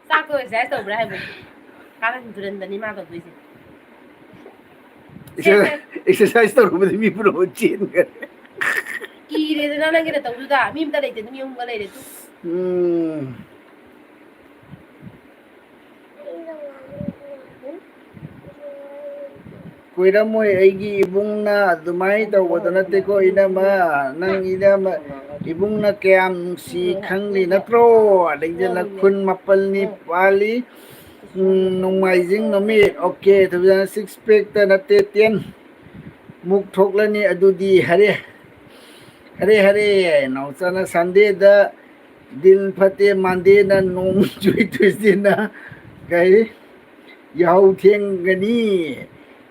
ꯆꯥꯛꯇꯣ exercise ꯇꯧꯕ꯭ꯔꯥ ꯍꯥꯏꯕ? ꯀꯥꯔꯟ ꯇꯨꯔꯟꯗꯅꯤ ꯃꯥ ꯇꯧꯗꯣꯏꯁꯦ꯫ ꯁꯦ, ꯁꯦ꯫ Exercise ꯇꯧꯔꯨꯕꯗꯤ ꯃꯤ ꯄꯨꯝꯅꯃꯛ ꯆꯦꯟꯈ꯭ꯔꯦ꯫ ꯀꯤꯔꯦꯗꯅ ꯅꯪꯒꯤ ꯅꯇꯧꯗꯨꯗ꯫ ꯃꯤ ꯑꯝꯇ ꯂꯩꯇꯦ, ꯃꯤ ꯑꯍꯨꯝꯒ ꯂꯩꯔꯦ꯫ ꯎꯝ꯫ ꯀꯨꯏꯔꯝꯃꯣꯏ ꯑꯩꯒꯤ ꯏꯕꯨꯡꯅ ꯑꯗꯨꯃꯥꯏꯅ ꯇꯧꯕꯗꯣ ꯅꯠꯇꯦꯀꯣ, ꯏꯅꯝꯃ꯫ ꯅꯪ ꯏꯅꯝꯃ, ꯏꯕꯨꯡꯅ ꯀꯌꯥꯝ ꯅꯨꯡꯁꯤ ꯈꯪꯂꯤ ꯅꯠꯇ꯭ꯔꯣ? ꯂꯤꯡꯖꯦꯜꯅ ꯈꯨꯟ ꯃꯥꯄꯜꯅꯤ ꯄꯥꯜꯂꯤ꯫ ꯎꯝ, ꯅꯣꯡꯃꯥꯏꯖꯤꯡ ꯅꯨꯃꯤꯠ꯫ Okay, ꯊꯣꯏꯕꯤꯆꯥꯅ six pack-ꯇ ꯅꯠꯇꯦ, ten ꯃꯨꯛ ꯊꯣꯛꯂꯅꯤ꯫ ꯑꯗꯨꯗꯤ ꯍꯔꯦ, ꯍꯔꯦ, ꯍꯔꯦ꯫ ꯅꯥꯎꯆꯥꯅ Sunday-ꯗ ꯗꯤꯟ ꯐꯠꯇꯦ, Monday-ꯅ ꯅꯣꯡ ꯆꯨꯏ, Tuesday-ꯅ ꯀꯩ? ꯌꯥꯍꯧ ꯊꯦꯡꯒꯅꯤ꯫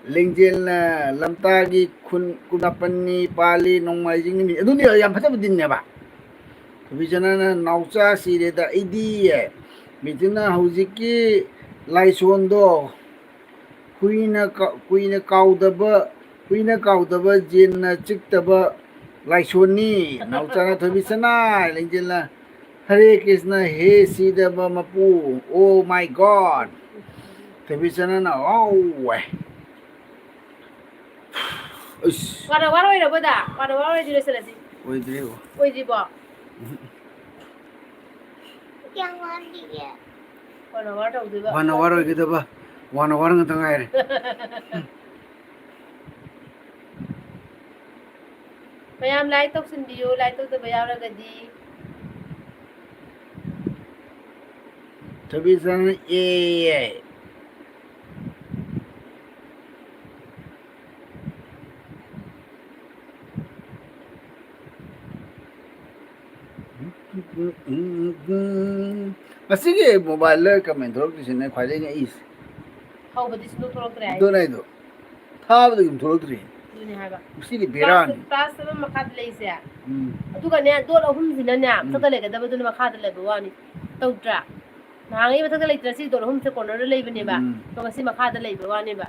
ꯂꯤꯡꯖꯦꯜꯅ ꯂꯝꯇꯥꯒꯤ ꯈꯨꯟ ꯀꯨꯟꯃꯥꯄꯟꯅꯤ ꯄꯥꯜꯂꯤ, ꯅꯣꯡꯃꯥꯏꯖꯤꯡ ꯅꯨꯃꯤꯠ꯫ ꯑꯗꯨꯗꯤ ꯌꯥꯝ ꯐꯖꯕ ꯗꯤꯟꯅꯦꯕ꯫ ꯊꯣꯏꯕꯤꯆꯥꯅꯅ ꯅꯥꯎꯆꯥ ꯁꯤꯔꯦꯗ ꯑꯩꯗꯤ꯫ ꯃꯤꯠꯇꯨꯅ ꯍꯧꯖꯤꯛꯀꯤ ꯂꯥꯏꯁꯣꯟꯗꯣ ꯀꯨꯏꯅ ꯀ-, ꯀꯨꯏꯅ ꯀꯥꯎꯗꯕ, ꯀꯨꯏꯅ ꯀꯥꯎꯗꯕ ꯖꯦꯟꯅ ꯆꯤꯛꯇꯕ ꯂꯥꯏꯁꯣꯟꯅꯤ꯫ ꯅꯥꯎꯆꯥꯅ ꯊꯣꯏꯕꯤꯆꯥꯅ, ꯂꯤꯡꯖꯦꯜꯅ ꯍꯔꯦ ꯀ꯭ꯔꯤꯁꯅ ꯍꯦ ꯁꯤꯗꯕ ꯃꯄꯨ꯫ Oh my God! ꯊꯣꯏꯕꯤꯆꯥꯅꯅ, wow! ꯑꯁ꯫ One hour ꯑꯣꯏꯔꯕꯣ, ꯗꯥ? One hour ꯑꯣꯏꯔꯗꯤ ꯂꯣꯏꯁꯤꯜꯂꯁꯤ꯫ ꯑꯣꯏꯗ꯭ꯔꯤꯕꯣ? ꯑꯣꯏꯗ꯭ꯔꯤꯕꯣ? ꯎꯝ꯫ ꯀꯌꯥꯝ ꯋꯥꯠꯂꯤꯒꯦ? One hour ꯇꯧꯗꯣꯏꯕ꯫ One hour ꯑꯣꯏꯒꯗꯕ꯫ One hour ꯉꯥꯛꯇ ꯉꯥꯏꯔꯦ꯫ ꯃꯌꯥꯝ like ꯇꯧꯁꯤꯟꯕꯤꯌꯨ, like ꯇꯧꯗꯕ ꯌꯥꯎꯔꯒꯗꯤ꯫ ꯊꯣꯏꯕꯤꯆꯟ ꯑꯦ꯫ ꯉꯁꯤꯒꯤ mobile ꯗ comment ꯊꯣꯛꯂꯛꯇ꯭ꯔꯤꯁꯤꯅꯦ ꯈ꯭ꯋꯥꯏꯗꯒꯤ ꯉꯛꯏꯁꯦ꯫ ꯍꯧꯕꯗꯤ ꯁꯨꯡꯊꯣꯛ ꯊꯣꯛꯂꯛꯇ꯭ꯔꯦ ꯍꯥꯏ꯫ ꯑꯗꯨꯅ ꯑꯩꯗꯣ ꯊꯥꯕꯗꯒꯤ ꯑꯗꯨꯝ ꯊꯣꯛꯂꯛꯇ꯭ꯔꯤ꯫ ꯑꯗꯨꯅꯦ ꯍꯥꯏꯕ꯫ ꯉꯁꯤꯗꯤ ꯕꯦꯔꯥꯅꯤ꯫ Plus, plus ꯑꯃ ꯃꯈꯥꯗ ꯂꯩꯁꯦ꯫ ꯎꯝ꯫ ꯑꯗꯨꯒꯅꯦ, dot ꯑꯍꯨꯝꯁꯤꯅꯅꯦ, ꯎꯝ꯫ ꯃꯊꯛꯇ ꯂꯩꯒꯗꯕꯗꯨꯅ ꯃꯈꯥꯗ ꯂꯩꯕ ꯋꯥꯅꯤ꯫ ꯇꯧꯗ꯭ꯔꯥ? ꯅꯍꯥꯟꯉꯩ ꯃꯊꯛꯇ ꯂꯩꯇ꯭ꯔꯥ? ꯁꯤ dot ꯑꯍꯨꯝꯁꯦ corner ꯗ ꯂꯩꯕꯅꯦꯕ꯫ ꯎꯝ꯫ ꯑꯗꯣ ꯉꯁꯤ ꯃꯈꯥꯗ ꯂꯩꯕ ꯋꯥꯅꯦꯕ꯫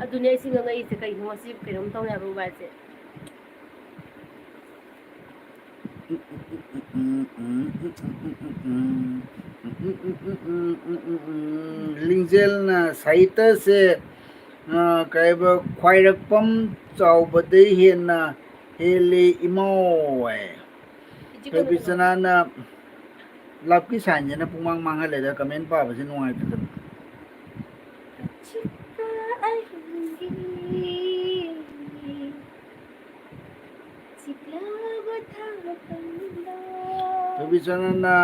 ꯑꯗꯨꯅꯦ ꯑꯩꯁꯤ ꯉꯛꯉꯛꯏꯁꯦ, ꯀꯩꯅꯣ ꯉꯁꯤ ꯀꯩꯅꯣꯝ ꯇꯧꯔꯦ ꯍꯥꯏꯕ mobileꯁꯦ꯫ ꯂꯤꯡꯖꯦꯜꯅ ꯁꯥꯍꯤꯇ꯭ꯌꯁꯦ, ꯑ, ꯀꯩꯕ, ꯈ꯭ꯋꯥꯏꯔꯥꯛꯄꯝ ꯆꯥꯎꯕꯗꯩ ꯍꯦꯟꯅ ꯍꯦꯜꯂꯤ ꯏꯃꯥꯎ ꯍꯥꯏ꯫ ꯏꯆꯦ ꯀꯩꯅꯣ ꯕꯤꯕꯤꯆꯅꯥꯅ love ꯀꯤ sign ꯁꯤꯅ ꯄꯨꯡꯃꯥꯡ ꯃꯥꯡꯍꯜꯂꯦꯗ, comment ꯄꯥꯕꯁꯦ ꯅꯨꯡꯉꯥꯏꯇꯗꯅ꯫ ꯕꯤꯕꯤꯆꯅꯥꯅ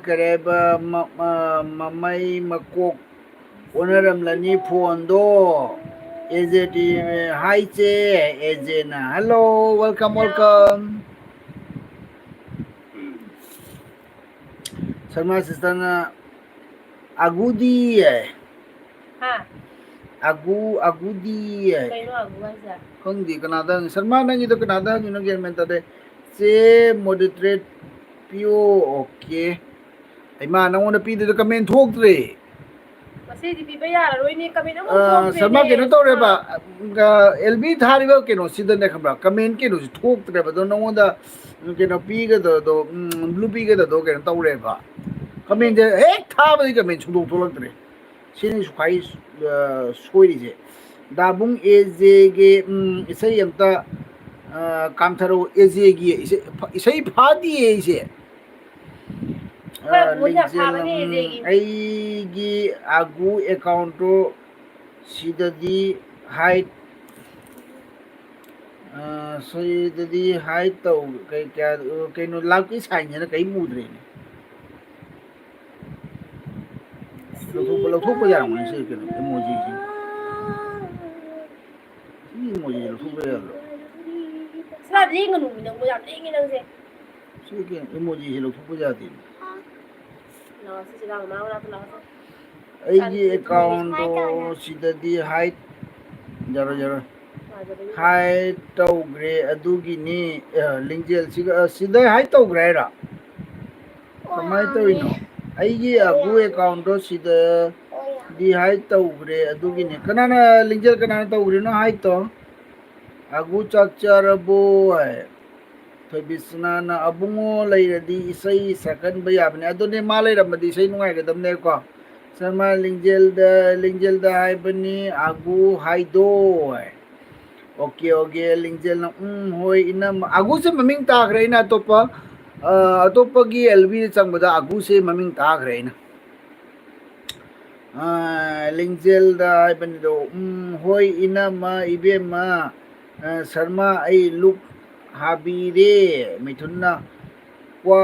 ꯀꯔꯤ ꯍꯥꯏꯕ, ꯃ-, ꯃ-, ꯃꯃꯩ ꯃꯀꯣꯛ ꯑꯣꯟꯅꯔꯝꯂꯅꯤ phone ꯗꯣ꯫ ꯑꯦꯖꯦ ꯇꯤ ꯚꯤ, hi ꯆꯦ, ꯑꯦꯖꯦꯅ꯫ Hello, welcome, welcome꯫ Sharma sister ꯅ ꯑꯒꯨꯗꯤ ꯍꯥꯏ꯫ ꯍꯥ? ꯑꯒꯨ, ꯑꯒꯨꯗꯤ ꯍꯥꯏ꯫ ꯀꯩꯅꯣ ꯑꯒꯨ ꯍꯥꯏꯁꯦ? ꯈꯪꯗꯦ, ꯀꯅꯥꯗ ꯍꯪꯉꯤ? ꯁꯔꯃ, ꯅꯪꯒꯤꯗꯣ ꯀꯅꯥꯗ ꯍꯪꯉꯤꯅꯣ? ꯒ꯭ꯌꯥꯟ ꯃꯦꯟ ꯇꯥꯗꯦ꯫ ꯆꯦ, moderate ꯄꯤꯌꯣ꯫ Okay꯫ ꯍꯩꯃꯥ, ꯅꯪꯉꯣꯟꯗ ꯄꯤꯗꯣꯏꯗꯣ comment ꯊꯣꯛꯇ꯭ꯔꯦ꯫ ꯉꯁꯤꯗꯤ ꯄꯤꯕ ꯌꯥꯔꯔꯣꯏꯅꯦ, comment ꯑꯃꯨꯛ ꯑ, ꯊꯣꯛꯇ꯭ꯔꯦꯅꯦ꯫ ꯁꯔꯃ, ꯀꯩꯅꯣ ꯇꯧꯔꯦꯕ, ꯑꯥ꯫ ꯑ, ꯑꯦꯜ ꯕꯤ ꯊꯥꯔꯤꯕ ꯀꯩꯅꯣꯁꯤꯗꯅꯦ, ꯈꯪꯕ꯭ꯔꯥ, comment ꯀꯩꯅꯣꯁꯤ ꯊꯣꯛꯇ꯭ꯔꯦꯕ꯫ ꯑꯗꯣ ꯅꯪꯉꯣꯟꯗ, ꯎꯝ, ꯀꯩꯅꯣ ꯄꯤꯒꯗꯕꯗꯣ, ꯎꯝ, blue ꯄꯤꯒꯗꯕꯗꯣ ꯀꯩꯅꯣ ꯇꯧꯔꯦꯕ꯫ Comment ꯁꯦ ꯍꯦꯛ ꯊꯥꯕꯗꯒꯤ comment ꯁꯨꯡꯊꯣꯛ ꯊꯣꯛꯂꯛꯇ꯭ꯔꯦ꯫ ꯁꯤꯅꯤ ꯈ꯭ꯋꯥꯏ, ꯑ, ꯁꯣꯏꯔꯤꯁꯦ꯫ ꯗꯥꯕꯨꯡ ꯑꯦꯖꯦꯒꯤ, ꯎꯝ, ꯏꯁꯩ ꯑꯝꯇ, ꯑ, ꯀꯥꯝꯊꯔꯛꯎ꯫ ꯑꯦꯖꯦꯒꯤ ꯏꯁꯩ, ꯏꯁꯩ ꯐꯥꯗꯤꯌꯦ ꯑꯩꯁꯦ꯫ ꯑ, ꯍꯣꯏ, ꯃꯣꯏꯗꯤ ꯌꯥꯝ ꯂꯤꯡꯖꯦꯜ, ꯐꯥꯕꯅꯦ ꯎꯝ, ꯑꯦꯖꯦꯒꯤ꯫ ꯑꯩꯒꯤ ꯑꯒꯨ account ꯇꯣ ꯁꯤꯗꯗꯤ hide ꯑ, ꯁꯤꯗꯗꯤ ꯍꯥꯏꯠ ꯇꯧ, ꯀꯩ, ꯀꯌꯥ, ꯀꯩꯅꯣ, ꯂꯥꯞꯀꯤ ꯁꯥꯏꯟꯁꯤꯅ ꯀꯔꯤꯝ ꯎꯗ꯭ꯔꯦꯅꯦ꯫ ꯂꯧꯊꯣꯛꯄ, ꯂꯧꯊꯣꯛꯄ ꯌꯥꯔꯝꯒꯅꯤ ꯁꯤ ꯀꯩꯅꯣ, ꯏꯃꯣꯖꯤꯁꯤ꯫ ꯁꯤ ꯏꯃꯣꯖꯤꯁꯤ ꯂꯧꯊꯣꯛꯄ ꯌꯥꯗ꯭ꯔꯣ? ꯁꯤꯗ ꯂꯦꯡꯒꯅꯨ, ꯅꯪꯕꯨ ꯌꯥꯝ ꯂꯦꯡꯉꯦ ꯅꯪꯁꯦ꯫ ꯁꯤ ꯀꯩꯅꯣ, ꯏꯃꯣꯖꯤꯁꯤ ꯂꯧꯊꯣꯛꯄ ꯌꯥꯗꯦ꯫ ꯂꯥꯛꯑꯣ, ꯁꯤꯁꯦ ꯂꯥꯛꯑꯣ, ꯃꯥ ꯃꯅꯥꯛꯇ ꯂꯥꯛꯑꯣ꯫ ꯑꯩꯒꯤ ꯑꯦꯀꯥꯎꯟꯗꯣ ꯁꯤꯗꯗꯤ ꯍꯥꯏꯠ, ꯌꯥꯔꯣꯏ, ꯌꯥꯔꯣꯏ꯫ ꯍꯥꯏꯠ ꯇꯧꯈ꯭ꯔꯦ ꯑꯗꯨꯒꯤꯅꯤ꯫ ꯑꯦ, ꯂꯤꯡꯖꯦꯜꯁꯤꯒ, ꯑ, ꯁꯤꯗ ꯍꯥꯏꯠ ꯇꯧꯈ꯭ꯔꯦ ꯍꯥꯏꯔꯣ? ꯀꯃꯥꯏꯅ ꯇꯧꯔꯤꯅꯣ? ꯑꯩꯒꯤ ꯑꯒꯨ ꯑꯦꯀꯥꯎꯟꯗꯣ ꯁꯤꯗꯗꯤ ꯍꯥꯏꯠ ꯇꯧꯈ꯭ꯔꯦ ꯑꯗꯨꯒꯤꯅꯤ꯫ ꯀꯅꯥꯅ, ꯂꯤꯡꯖꯦꯜ ꯀꯅꯥꯅ ꯇꯧꯈ꯭ꯔꯤꯅꯣ ꯍꯥꯏꯠꯇꯣ? ꯑꯒꯨ ꯆꯥꯛ ꯆꯥꯔꯕꯣ ꯍꯥꯏ꯫ ꯊꯣꯏꯕꯤꯁꯅꯥꯅ ꯑꯕꯨꯡꯉꯣ ꯂꯩꯔꯗꯤ ꯏꯁꯩ ꯁꯛꯍꯟꯕ ꯌꯥꯕꯅꯦ꯫ ꯑꯗꯨꯅꯦ, ꯃꯥ ꯂꯩꯔꯝꯃꯗꯤ ꯏꯁꯩ ꯅꯨꯡꯉꯥꯏꯒꯗꯕꯅꯦꯀꯣ꯫ ꯁꯔꯃ ꯂꯤꯡꯖꯦꯜꯗ, ꯂꯤꯡꯖꯦꯜꯗ ꯍꯥꯏꯕꯅꯤ ꯑꯒꯨ ꯍꯥꯏꯗꯣ ꯍꯥꯏ꯫ ꯑꯣꯀꯦ, ꯑꯣꯀꯦ, ꯂꯤꯡꯖꯦꯜꯅ, ꯎꯝ, ꯍꯣꯏ, ꯏꯅꯝꯃ꯫ ꯑꯒꯨꯁꯦ ꯃꯃꯤꯡ ꯇꯥꯈ꯭ꯔꯦ ꯑꯩꯅ ꯑꯇꯣꯞꯄ, ꯑ, ꯑꯇꯣꯞꯄꯒꯤ ꯑꯦꯜ ꯕꯤꯗ ꯆꯪꯕꯗ ꯑꯒꯨꯁꯦ ꯃꯃꯤꯡ ꯇꯥꯈ꯭ꯔꯦ ꯑꯩꯅ꯫ ꯑ, ꯂꯤꯡꯖꯦꯜꯗ ꯍꯥꯏꯕꯅꯤꯗꯣ, ꯎꯝ, ꯍꯣꯏ, ꯏꯅꯝꯃ, ꯏꯕꯦꯝꯃ, ꯑ, ꯁꯔꯃ, ꯑꯩ ꯂꯨꯛ ꯍꯥꯕꯤꯔꯦ꯫ ꯃꯤꯊꯨꯟꯅ, ꯀ꯭ꯋꯥ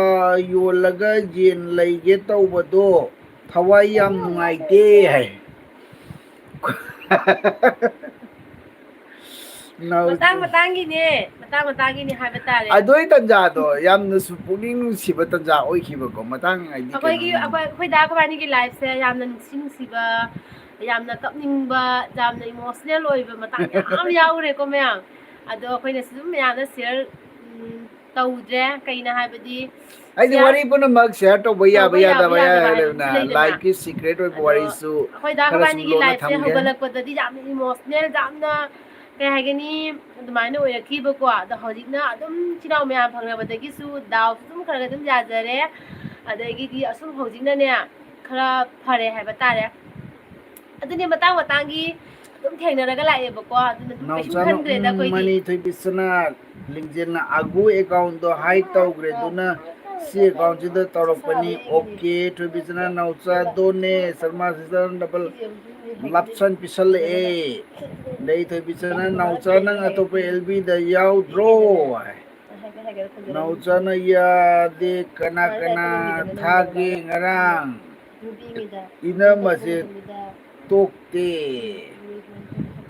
ꯌꯣꯜꯂꯒ ꯌꯦꯟ ꯂꯩꯒꯦ ꯇꯧꯕꯗꯣ ꯊꯋꯥꯏ ꯌꯥꯝ ꯅꯨꯡꯉꯥꯏꯇꯦ ꯍꯥꯏ꯫ ꯅꯥꯎꯁꯦ꯫ ꯃꯇꯥꯡ ꯃꯇꯥꯡꯒꯤꯅꯦ, ꯃꯇꯥꯡ ꯃꯇꯥꯡꯒꯤꯅꯦ ꯍꯥꯏꯕ ꯇꯥꯔꯦ꯫ ꯑꯗꯨꯒꯤ ꯇꯟꯖꯥꯗꯣ ꯌꯥꯝꯅꯁꯨ ꯄꯨꯛꯅꯤꯡ ꯅꯨꯡꯁꯤꯕ ꯇꯟꯖꯥ ꯑꯣꯏꯈꯤꯕꯀꯣ, ꯃꯇꯥꯡ ꯍꯥꯏꯗꯤ ꯑꯩꯈꯣꯏꯒꯤ, ꯀꯩꯅꯣ, ꯑꯩꯈꯣꯏ, ꯑꯩꯈꯣꯏ ꯗꯥ ꯑꯩꯈꯣꯏꯕꯥꯅꯤꯒꯤ ꯂꯥꯏꯐꯁꯦ ꯌꯥꯝꯅ ꯅꯨꯡꯁꯤ ꯅꯨꯡꯁꯤꯕ, ꯌꯥꯝꯅ ꯀꯞꯅꯤꯡꯕ, ꯌꯥꯝꯅ ꯏꯃꯣꯁꯅꯦꯜ ꯑꯣꯏꯕ ꯃꯇꯥꯡ ꯌꯥꯝ ꯌꯥꯎꯈ꯭ꯔꯦꯀꯣ ꯃꯌꯥꯝ꯫ ꯑꯗꯣ ꯑꯩꯈꯣꯏꯅꯁꯨ ꯑꯗꯨꯝ ꯃꯌꯥꯝꯗ ꯁꯤꯌꯔ, ꯎꯝ, ꯇꯧꯗ꯭ꯔꯦ꯫ ꯀꯩꯅꯣ ꯍꯥꯏꯕꯗꯤ, ꯍꯥꯏꯗꯤ ꯁꯤꯌꯔ ꯋꯥꯔꯤ ꯄꯨꯝꯅꯃꯛ ꯁꯤꯌꯔ ꯇꯧꯕ ꯌꯥꯕ, ꯇꯧꯕ ꯌꯥꯕ, ꯌꯥꯗꯕ ꯌꯥꯗꯕ ꯍꯥꯏꯕ ꯑꯃꯁꯨ ꯂꯩꯗꯅ꯫ ꯂꯥꯏꯐꯀꯤ ꯁꯤꯀ꯭ꯔꯦꯠ ꯑꯣꯏꯕ ꯑꯗꯣ ꯋꯥꯔꯤꯁꯨ ꯑꯩꯈꯣꯏ ꯗꯥ ꯈꯔꯁꯨ ꯑꯩꯈꯣꯏꯕꯥꯅꯤꯒꯤ ꯂꯣꯟꯅ ꯂꯥꯏꯐꯁꯦ ꯊꯝꯒꯦ꯫ ꯍꯧꯒꯠꯂꯛꯄꯗꯗꯤ ꯌꯥꯝꯅ ꯏꯃꯣꯁꯅꯦꯜ, ꯌꯥꯝꯅ, ꯀꯩ ꯍꯥꯏꯒꯅꯤ, ꯑꯗꯨꯃꯥꯏꯅ ꯑꯣꯏꯔꯛꯈꯤꯕꯀꯣ꯫ ꯑꯗꯣ ꯍꯧꯖꯤꯛꯅ ꯑꯗꯨꯝ ꯏꯆꯤꯜ ꯏꯅꯥꯎ ꯃꯌꯥꯝ ꯐꯪꯅꯕꯗꯒꯤꯁꯨ ꯗꯥꯎꯁꯨ ꯑꯗꯨꯝ ꯈꯔ ꯈꯔ ꯑꯗꯨꯝ ꯌꯥꯖꯔꯦ꯫ ꯑꯗꯒꯤꯗꯤ ꯑꯁꯨꯝ ꯍꯧꯖꯤꯛꯅꯅꯦ, ꯈꯔ ꯐꯔꯦ ꯍꯥꯏꯕ ꯇꯥꯔꯦ꯫ ꯑꯗꯨꯅꯦ, ꯃꯇꯥꯡ ꯃꯇꯥꯡꯒꯤ ꯑꯗꯨꯝ ꯊꯦꯡꯅꯔꯒ ꯂꯥꯛꯑꯦꯕꯀꯣ꯫ ꯑꯗꯨꯅ ꯑꯗꯨꯝ ꯀꯩꯁꯨꯝ ꯅꯥꯎꯆꯥꯅ, ꯈꯟꯗ꯭ꯔꯦꯗ ꯎꯝ, ꯑꯩꯈꯣꯏꯗꯤ꯫ ꯃꯅꯤ ꯊꯣꯏꯕꯤꯁꯅꯥ, ꯂꯤꯡꯖꯦꯜꯅ ꯑꯒꯨ ꯑꯦꯀꯥꯎꯟꯗꯣ ꯍꯥꯏꯠ ꯇꯧꯈ꯭ꯔꯦ, ꯑꯗꯨꯅ ꯁꯤ ꯑꯦꯀꯥꯎꯟꯁꯤꯗ ꯇꯧꯔꯛꯄꯅꯤ꯫ ꯑꯣꯀꯦ, ꯊꯣꯏꯕꯤꯆꯅ ꯅꯥꯎꯆꯥ ꯗꯣꯅꯦ, ꯁꯔꯃꯥ ꯁꯤꯁꯇꯔ ꯗꯕꯜ ꯂꯞꯁꯟ ꯄꯤꯁꯜꯂꯛꯑꯦ꯫ ꯑꯗꯩ ꯊꯣꯏꯕꯤꯆꯅ ꯅꯥꯎꯆꯥ ꯅꯪ ꯑꯇꯣꯞꯄ ꯑꯦꯜꯕꯤꯗ ꯌꯥꯎꯗ꯭ꯔꯣ ꯍꯥꯏ꯫ ꯅꯥꯎꯆꯥꯅ ꯌꯥꯗꯦ꯫ ꯀꯅꯥ ꯀꯅꯥ ꯊꯥꯒꯦ ꯉꯔꯥꯡ? ꯏꯅꯝꯃꯁꯦ ꯇꯣꯛꯇꯦ꯫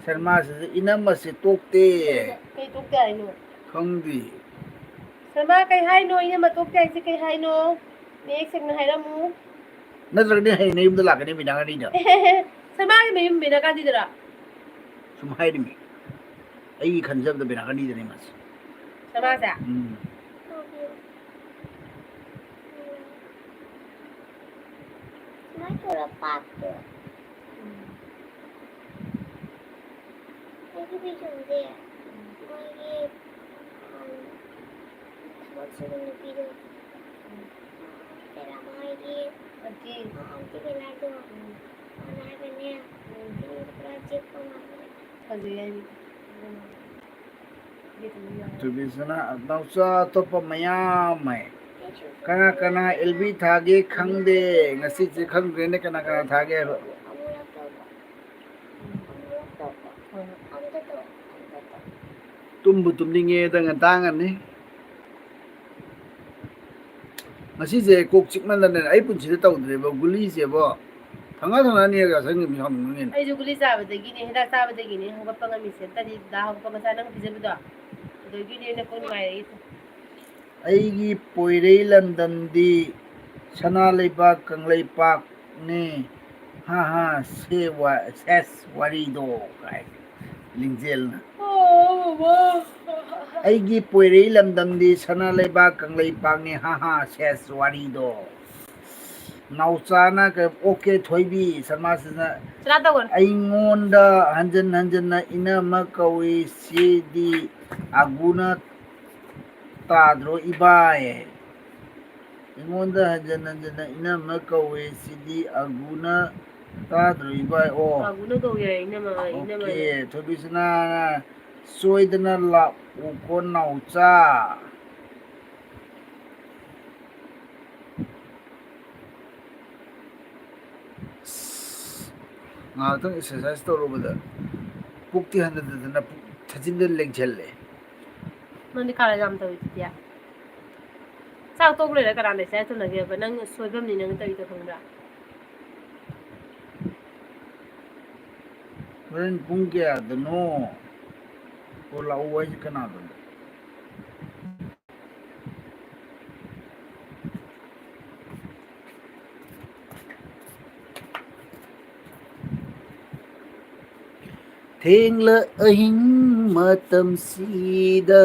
ꯁꯔꯃꯥꯁꯤꯁꯨ ꯏꯅꯝꯃꯁꯦ ꯇꯣꯛꯇꯦ꯫ ꯀꯩ ꯇꯣꯛꯇꯦ ꯍꯥꯏꯅꯣ? ꯈꯪꯗꯦ꯫ ꯁꯔꯃꯥ ꯀꯩ ꯍꯥꯏꯅꯣ? ꯏꯅꯝꯃ ꯇꯣꯛꯇꯦ ꯍꯥꯏꯁꯦ ꯀꯩ ꯍꯥꯏꯅꯣ? ꯃꯌꯦꯛ ꯁꯦꯡꯅ ꯍꯥꯏꯔꯝꯃꯨ꯫ ꯅꯠꯇ꯭ꯔꯒꯗꯤ ꯍꯌꯦꯡ ꯅꯌꯨꯝꯗ ꯂꯥꯛꯀꯅꯤ ꯃꯤꯅꯥ ꯉꯥꯅꯤꯗ꯫ ꯁꯔꯃꯥꯒꯤ ꯃꯌꯨꯝ ꯃꯤꯅꯥ ꯒꯥꯟꯙꯤꯗꯔꯣ? ꯁꯨꯝ ꯍꯥꯏꯔꯤꯃꯤ꯫ ꯑꯩꯒꯤ ꯈꯟꯖꯕꯗ ꯕꯤꯅꯥ ꯒꯥꯟꯙꯤꯗꯅꯤ ꯃꯥꯁꯦ꯫ ꯁꯔꯃꯥꯁꯦ? ꯎꯝ꯫ ꯁꯨꯃꯥꯏꯅ ꯇꯧꯔ ꯄꯥꯛꯇꯣ꯫ ꯎꯝ꯫ ꯑꯩꯒꯤ ꯕꯤꯖꯨꯁꯦ ꯃꯣꯏꯒꯤ, ꯎꯝ, ꯊꯕꯛ ꯁꯨꯕ ꯅꯨꯄꯤꯗꯣ꯫ ꯎꯝ꯫ ꯇꯦꯔꯥꯃꯥꯏꯒꯤ ꯑꯟꯇꯤ꯫ ꯑ, ꯑꯟꯇꯤ ꯀꯩꯅꯥꯗꯣ꯫ ꯎꯝ꯫ ꯃꯥꯅ ꯍꯥꯏꯕꯅꯦ, ꯎꯝ꯫ ꯅꯪꯗꯤ ꯄꯨꯔꯥ ꯆꯦꯛꯄ ꯃꯥꯜꯂꯦ꯫ ꯐꯖꯩ ꯍꯥꯏꯅꯤ꯫ ꯎꯝ꯫ ꯇꯨꯕꯤꯁꯅꯥ, ꯅꯥꯎꯆꯥ ꯑꯇꯣꯞꯄ ꯃꯌꯥꯝ ꯍꯥꯏ꯫ ꯀꯅꯥ ꯀꯅꯥ ꯑꯦꯜꯕꯤ ꯊꯥꯒꯦ ꯈꯪꯗꯦ꯫ ꯉꯁꯤꯁꯦ ꯈꯪꯗ꯭ꯔꯦꯅꯦ ꯀꯅꯥ ꯀꯅꯥ ꯊꯥꯒꯦ ꯍꯥꯏꯕ꯫ ꯇꯨꯝꯕꯨ ꯇꯨꯝꯅꯤꯡꯉꯦꯗ ꯉꯟꯇꯥ ꯉꯟꯅꯤ꯫ ꯉꯁꯤꯁꯦ ꯀꯣꯛ ꯆꯤꯛꯃꯟꯗꯅ ꯑꯩ ꯄꯨꯟꯁꯤꯗ ꯇꯧꯗ꯭ꯔꯤꯕ ꯒꯨꯂꯤꯁꯦꯕꯣ꯫ ꯊꯪꯅ ꯊꯪꯅ ꯑꯅꯤꯔꯛ ꯆꯥꯁꯟꯈꯤꯕꯅꯤ ꯁꯥꯎꯅꯤꯡꯕꯅꯤꯅ꯫ ꯑꯩꯁꯨ ꯒꯨꯂꯤ ꯆꯥꯕꯗꯒꯤꯅꯦ, ꯍꯤꯗꯥꯛ ꯆꯥꯕꯗꯒꯤꯅꯦ ꯍꯧꯒꯠꯄ ꯉꯝꯃꯤꯁꯦ꯫ ꯅꯠꯇ꯭ꯔꯗꯤ ꯗꯥ ꯍꯧꯒꯠꯄ ꯉꯁꯥꯏ ꯅꯪ ꯄꯤꯖꯕꯗꯣ, ꯑꯗꯨꯗꯒꯤꯅꯦ ꯑꯩꯅ ꯀꯣꯛ ꯅꯨꯡꯉꯥꯏꯔꯛꯏꯁꯦ꯫ ꯑꯩꯒꯤ ꯄꯣꯏꯔꯩ ꯂꯝꯗꯝꯗꯤ ꯁꯅꯥ ꯂꯩꯕꯥꯛ ꯀꯪꯂꯩꯄꯥꯛꯅꯤ꯫ ꯍꯥ ꯍꯥ, ꯁꯦ ꯋꯥ-, ꯁꯦꯁ ꯋꯥꯔꯤꯗꯣ ꯀꯥꯏ꯫ ꯂꯤꯡꯖꯦꯜꯅ꯫ ꯑꯩꯒꯤ ꯄꯣꯏꯔꯩ ꯂꯝꯗꯝꯗꯤ ꯁꯅꯥ ꯂꯩꯕꯥꯛ ꯀꯪꯂꯩꯄꯥꯛꯅꯤ꯫ ꯍꯥ ꯍꯥ, ꯁꯦꯁ ꯋꯥꯔꯤꯗꯣ꯫ ꯅꯥꯎꯆꯥꯅ ꯀꯩ, ꯑꯣꯀꯦ ꯊꯣꯏꯕꯤ, ꯁꯃꯥꯖꯁꯤꯅ ꯆꯅꯥ ꯇꯧꯒꯅꯨ꯫ ꯑꯩꯉꯣꯟꯗ ꯍꯟꯖꯟ ꯍꯟꯖꯟꯅ ꯏꯅꯝꯃ ꯀꯧꯏ꯫ ꯁꯤꯗꯤ ꯑꯒꯨꯅ ꯇꯥꯗ꯭ꯔꯣ ꯏꯕꯥꯏ? ꯑꯩꯉꯣꯟꯗ ꯍꯟꯖꯟ ꯍꯟꯖꯟꯅ ꯏꯅꯝꯃ ꯀꯧꯏ꯫ ꯁꯤꯗꯤ ꯑꯒꯨꯅ ꯇꯥꯗ꯭ꯔꯣ ꯏꯕꯥꯏ? ꯑꯣ꯫ ꯑꯒꯨꯅ ꯀꯧꯏ ꯍꯥꯏ, ꯏꯅꯝꯃ, ꯏꯅꯝꯃ ꯑꯣꯀꯦ, ꯍꯥꯏ꯫ ꯊꯣꯏꯕꯤꯁꯅꯥꯅ ꯁꯣꯏꯗꯅ ꯂꯥꯛꯎꯀꯣ ꯅꯥꯎꯆꯥ꯫ ꯉꯥꯏꯍꯥꯛꯇꯪ ꯑꯦꯛꯁꯔꯁꯥꯏꯁ ꯇꯧꯔꯨꯕꯗ ꯄꯨꯛꯇꯤ ꯍꯟꯊꯗꯗꯅ ꯄꯨꯛ ꯊꯥꯖꯤꯟꯗ ꯂꯦꯡꯁꯜꯂꯦ꯫ ꯅꯪꯗꯤ ꯀꯥꯔ ꯌꯥꯝ ꯇꯧꯔꯤꯗꯨꯗꯤ꯫ ꯆꯥꯛ ꯇꯣꯛ ꯂꯣꯏꯔ ꯀꯅꯥ ꯑꯦꯛꯁꯔꯁꯥꯏꯁ ꯇꯧꯅꯒꯦꯕ? ꯅꯪ ꯁꯣꯏꯕꯝꯅꯤ ꯅꯪ ꯇꯧꯔꯤꯗꯣ ꯈꯪꯕ꯭ꯔꯥ? ꯍꯣꯔꯦꯟ ꯄꯨꯡ ꯀꯌꯥꯗꯅꯣ? ꯑꯣ, ꯂꯥꯛꯑꯣ ꯍꯥꯏꯁꯦ ꯀꯅꯥꯗꯅꯣ? ꯊꯦꯡꯂ ꯑꯍꯤꯡ ꯃꯇꯝꯁꯤꯗ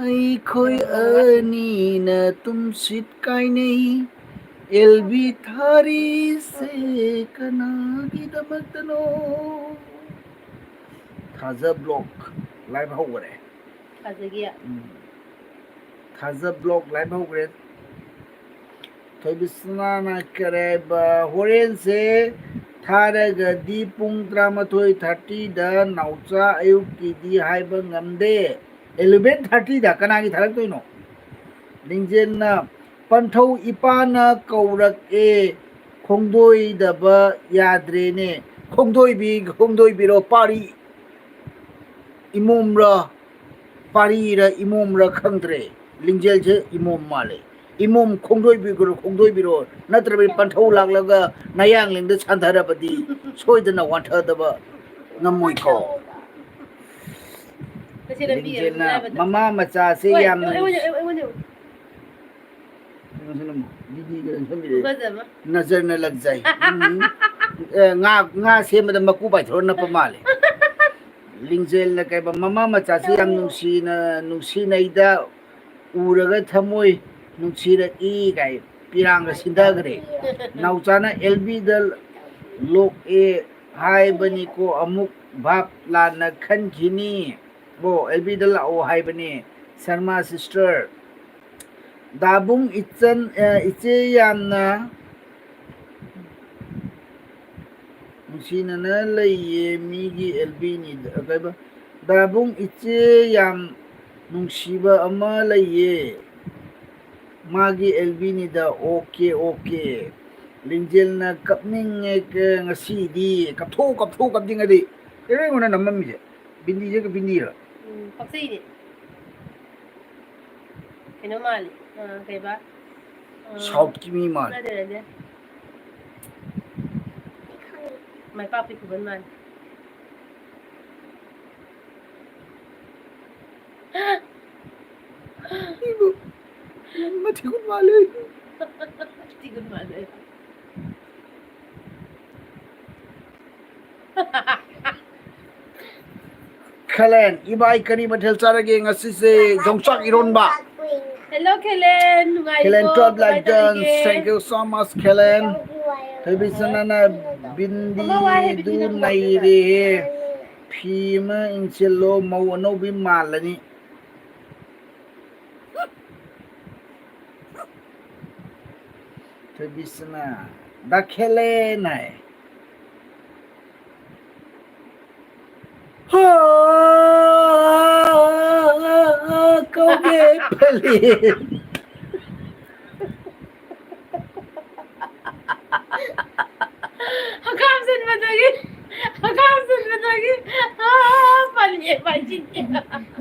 ꯑꯩꯈꯣꯏ ꯑꯅꯤꯅ ꯇꯨꯝꯁꯤꯠ ꯀꯥꯏꯅꯩ꯫ L B ꯊꯥꯔꯤꯁꯦ ꯀꯅꯥꯒꯤꯗꯃꯛꯇꯅꯣ? ꯊꯥꯖ ꯕ꯭ꯂꯣꯛ ꯂꯥꯏꯚ ꯍꯧꯈꯔꯦ꯫ ꯊꯥꯖꯒꯤ꯫ ꯎꯝ꯫ ꯊꯥꯖ ꯕ꯭ꯂꯣꯛ ꯂꯥꯏꯚ ꯍꯧꯈ꯭ꯔꯦ꯫ ꯊꯣꯏꯕꯤꯁꯅꯥꯅ ꯀꯔꯤ ꯍꯥꯏꯕ? ꯍꯣꯔꯦꯟꯁꯦ ꯊꯥꯔꯒꯗꯤ ꯄꯨꯡ ꯇꯔꯥꯃꯥꯊꯣꯏ ꯊꯥꯔꯇꯤꯗ ꯅꯥꯎꯆꯥ ꯑꯌꯨꯛꯀꯤꯗꯤ ꯍꯥꯏꯕ ꯉꯝꯗꯦ꯫ ꯑꯦꯂꯚꯦꯟ ꯊꯥꯔꯇꯤꯗ ꯀꯅꯥꯒꯤ ꯊꯥꯔꯛꯇꯣꯏꯅꯣ? ꯂꯤꯡꯖꯦꯜꯅ ꯄꯟꯊꯧ ꯏꯄꯥꯅ ꯀꯧꯔꯛꯑꯦ, ꯈꯣꯡꯗꯣꯏꯗꯕ ꯌꯥꯗ꯭ꯔꯦꯅꯦ꯫ ꯈꯣꯡꯗꯣꯏꯕꯤ, ꯈꯣꯡꯗꯣꯏꯕꯤꯔꯣ, ꯄꯥꯔꯤ ꯏꯃꯣꯝꯔ, ꯄꯥꯔꯤꯔ ꯏꯃꯣꯝꯔ ꯈꯪꯗ꯭ꯔꯦ꯫ ꯂꯤꯡꯖꯦꯜꯁꯦ ꯏꯃꯣꯝ ꯃꯥꯜꯂꯦ꯫ ꯏꯃꯣꯝ ꯈꯣꯡꯗꯣꯏꯕꯤꯔꯣ, ꯈꯣꯡꯗꯣꯏꯕꯤꯔꯣ, ꯅꯠꯇ꯭ꯔꯕꯗꯤ ꯄꯟꯊꯧ ꯂꯥꯛꯂꯒ ꯅꯌꯥꯡꯂꯦꯟꯗ ꯁꯥꯟꯊꯔꯕꯗꯤ ꯁꯣꯏꯗꯅ ꯋꯥꯟꯊꯗꯕ ꯉꯝꯃꯣꯏꯀꯣ꯫ ꯂꯤꯡꯖꯦꯜꯅ ꯃꯃꯥ ꯃꯆꯥꯁꯦ ꯌꯥꯝꯅ ꯅꯨꯡꯁꯤ-, ꯅꯖꯔꯅ ꯂꯛꯖꯥꯏ꯫ ꯎꯝ꯫ ꯑꯦ, ꯉꯥ, ꯉꯥ ꯁꯦꯝꯕꯗ ꯃꯀꯨ ꯄꯥꯏꯊꯣꯛꯑ ꯅꯞꯄ ꯃꯥꯜꯂꯦ꯫ ꯂꯤꯡꯖꯦꯜꯅ ꯀꯩꯕ, ꯃꯃꯥ ꯃꯆꯥꯁꯤ ꯌꯥꯝ ꯅꯨꯡꯁꯤꯅ, ꯅꯨꯡꯁꯤꯅꯩꯗ ꯎꯔꯒ ꯊꯃꯣꯏ ꯅꯨꯡꯁꯤꯔꯛꯏ ꯀꯥꯏ ꯄꯤꯔꯥꯡꯒ ꯁꯤꯟꯊꯈ꯭ꯔꯦ꯫ ꯅꯥꯎꯆꯥꯅ ꯑꯦꯜ ꯕꯤꯗ ꯂꯣꯛꯑꯦ ꯍꯥꯏꯕꯅꯤꯀꯣ, ꯑꯃꯨꯛ ꯚꯥꯞ ꯂꯥꯟꯅ ꯈꯟꯈꯤꯅꯤ꯫ ꯑꯣ, ꯑꯦꯜ ꯕꯤꯗ ꯂꯥꯛꯑꯣ ꯍꯥꯏꯕꯅꯦ, ꯁꯔꯃꯥ ꯁꯤꯁꯇꯔ꯫ ꯗꯥꯕꯨꯡ ꯏꯆꯟ, ꯑ, ꯏꯆꯦ ꯌꯥꯝꯅ ꯅꯨꯡꯁꯤꯅꯅ ꯂꯩꯌꯦ, ꯃꯤꯒꯤ ꯑꯦꯜ ꯕꯤꯅꯤꯗ, ꯀꯩꯕ? ꯗꯥꯕꯨꯡ ꯏꯆꯦ ꯌꯥꯝ ꯅꯨꯡꯁꯤꯕ ꯑꯃ ꯂꯩꯌꯦ, ꯃꯥꯒꯤ ꯑꯦꯜ ꯕꯤꯅꯤꯗ꯫ Okay, okay. ꯂꯤꯡꯖꯦꯜꯅ ꯀꯞꯅꯤꯡꯉꯦ ꯀ-, ꯉꯁꯤꯗꯤ꯫ ꯀꯞꯊꯣꯛꯎ, ꯀꯞꯊꯣꯛꯎ, ꯀꯞꯅꯤꯡꯉꯗꯤ꯫ ꯀꯩꯅꯣ ꯑꯩꯉꯣꯟꯗ ꯅꯝꯃꯝꯃꯤꯁꯦ? ꯕꯤꯟꯗꯤꯁꯦ ꯕꯤꯟꯗꯤꯔꯣ? ꯎꯝ, ꯄꯛꯆꯩꯅꯦ꯫ ꯀꯩꯅꯣ ꯃꯥꯜꯂꯤ꯫ ꯑ, ꯀꯩꯕ? ꯑ, Southꯀꯤ ꯃꯤ ꯃꯥꯜꯂꯤ꯫ ꯅꯠꯇꯦ, ꯅꯠꯇꯦ꯫ ꯃꯥꯏ ꯄꯥꯛꯄꯤ ꯈꯨꯕꯟ ꯃꯥꯜꯂꯤ꯫ ꯏꯕꯨ, ꯃꯊꯤꯒꯨꯝ ꯃꯥꯜꯂꯦ꯫ ꯃꯊꯤꯒꯨꯝ ꯃꯥꯜꯂꯦ꯫ ꯈꯦꯂꯦꯟ, ꯏꯕꯥꯏ ꯀꯔꯤ ꯃꯊꯦꯜ ꯆꯥꯔꯒꯦ ꯉꯁꯤꯁꯦ? ꯌꯣꯡꯆꯥꯛ ꯏꯔꯣꯟꯕ꯫ Hello, ꯈꯦꯂꯦꯟ, ꯅꯨꯡꯉꯥꯏꯔꯤꯕꯣ? ꯈꯦꯂꯦꯟ twelve ꯀꯃꯥꯏ like done. ꯇꯧꯔꯤꯒꯦ? Thank you so much, ꯈꯦꯂꯦꯟ꯫ ꯊꯣꯏꯕꯤꯁꯅꯥꯅ ꯕꯤꯟꯗꯤꯗꯨ ꯅꯩꯔꯦꯍꯦ꯫ ꯐꯤ ꯑꯃ ꯏꯟꯁꯤꯜꯂꯣ, ꯃꯧ ꯑꯅꯧꯕꯤ ꯃꯥꯜꯂꯅꯤ꯫ ꯊꯣꯏꯕꯤꯁꯅꯥ, ꯗꯥ ꯈꯦꯂꯦꯟ ꯍꯥꯏ꯫ ꯍꯥ, ꯀꯧꯒꯦ ꯄꯂꯦꯟ꯫ ꯍꯀꯥꯝ ꯆꯟꯕꯗꯒꯤ, ꯍꯀꯥꯝ ꯆꯟꯕꯗꯒꯤ, ꯑꯥ, ꯄꯜꯂꯦ, ꯄꯜꯂꯦ꯫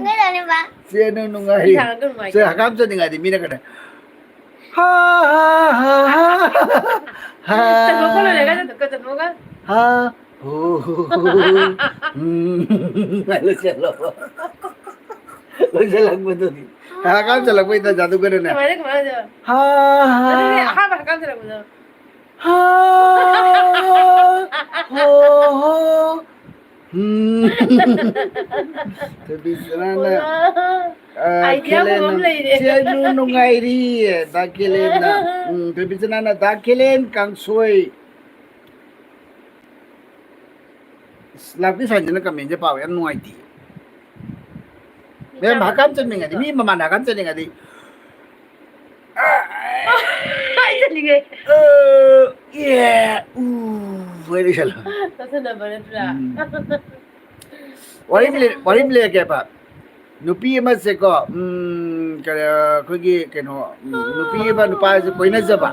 ꯀꯩꯗꯧꯔꯤꯕ? ꯆꯦ, ꯅꯪ ꯅꯨꯡꯉꯥꯏ꯫ ꯏꯁꯥ ꯑꯗꯨꯝ ꯅꯨꯡꯉꯥꯏ꯫ ꯆꯦ, ꯍꯀꯥꯝ ꯆꯟꯅꯤꯡꯉꯥꯏꯗꯤ ꯃꯤꯅ ꯀꯩꯅꯣ, ꯍꯥ, ꯍꯥ, ꯍꯥ, ꯍꯥ꯫ ꯆꯠꯊꯣꯛꯄ ꯂꯣꯏꯔꯒ, ꯆꯠꯊꯣꯛꯀ, ꯆꯠꯊꯣꯛꯀ꯫ ꯍꯥ, ꯍꯣ, ꯍꯣ, ꯍꯣ, ꯍꯣ꯫ ꯎꯝ, ꯂꯣꯏꯁꯤꯜꯂꯣ꯫ ꯂꯣꯏꯁꯤꯜꯂꯛꯄꯗꯨꯅꯤ꯫ ꯍꯀꯥꯝ ꯆꯜꯂꯛꯄꯩ ꯇꯥꯟꯖꯥꯗꯨꯒꯅꯅꯦ꯫ ꯀꯃꯥꯏꯅ, ꯀꯃꯥꯏꯅ ꯇꯧꯕ? ꯍꯥ, ꯍꯥ꯫ ꯑꯗꯨꯅꯦ ꯑꯍꯥꯟꯕ ꯍꯀꯥꯝ ꯆꯜꯂꯛꯄꯗꯣ꯫ ꯍꯥ, ꯍꯣ, ꯍꯣ꯫ ꯎꯝ꯫ ꯊꯣꯏꯕꯤꯁꯅꯥꯅ, ꯑꯣ꯫ ꯑ, idea ꯈꯦꯂꯦꯟ ꯑꯃ ꯂꯩꯔꯦ꯫ ꯆꯦ, ꯅꯨ-, ꯅꯨꯡꯉꯥꯏꯔꯤ, ꯗꯥ ꯈꯦꯂꯦꯟꯅ꯫ ꯎꯝ, ꯊꯣꯏꯕꯤꯁꯅꯥꯅ, ꯗꯥ ꯈꯦꯂꯦꯟ ꯀꯥꯡꯁꯣꯏ꯫ ꯑꯁ, ꯂꯥꯛꯄꯤ ꯁ꯭ꯋꯥꯏꯗꯅ comment ꯁꯦ ꯄꯥꯕ ꯌꯥꯝ ꯅꯨꯡꯉꯥꯏꯇꯦ꯫ ꯃꯌꯥꯝ ꯍꯀꯥꯝ ꯆꯟꯅꯤꯡꯉꯗꯤ, ꯃꯤ ꯃꯃꯥꯟꯅ ꯍꯀꯥꯝ ꯆꯟꯅꯤꯡꯉꯗꯤ, ꯍꯥꯏꯖꯅꯤꯡꯉꯦ꯫ ꯑ, ꯑꯦ, ꯎ, ꯍꯥꯏꯅ ꯏꯁꯜꯂꯣ꯫ ꯇꯥꯁꯟꯅꯕ ꯅꯠꯇ꯭ꯔꯥ? ꯎꯝ꯫ ꯋꯥꯔꯤ ꯑꯃ ꯂꯩ-, ꯋꯥꯔꯤ ꯑꯃ ꯂꯩꯔꯛꯀꯦꯕ꯫ ꯅꯨꯄꯤ ꯑꯃꯁꯦꯀꯣ, ꯎꯝ, ꯀꯔꯤ, ꯑꯩꯈꯣꯏꯒꯤ ꯀꯩꯅꯣ, ꯎꯝ, ꯅꯨꯄꯤ ꯑꯃ ꯅꯨꯄꯥꯁꯦ ꯀꯣꯏꯅꯖꯕ꯫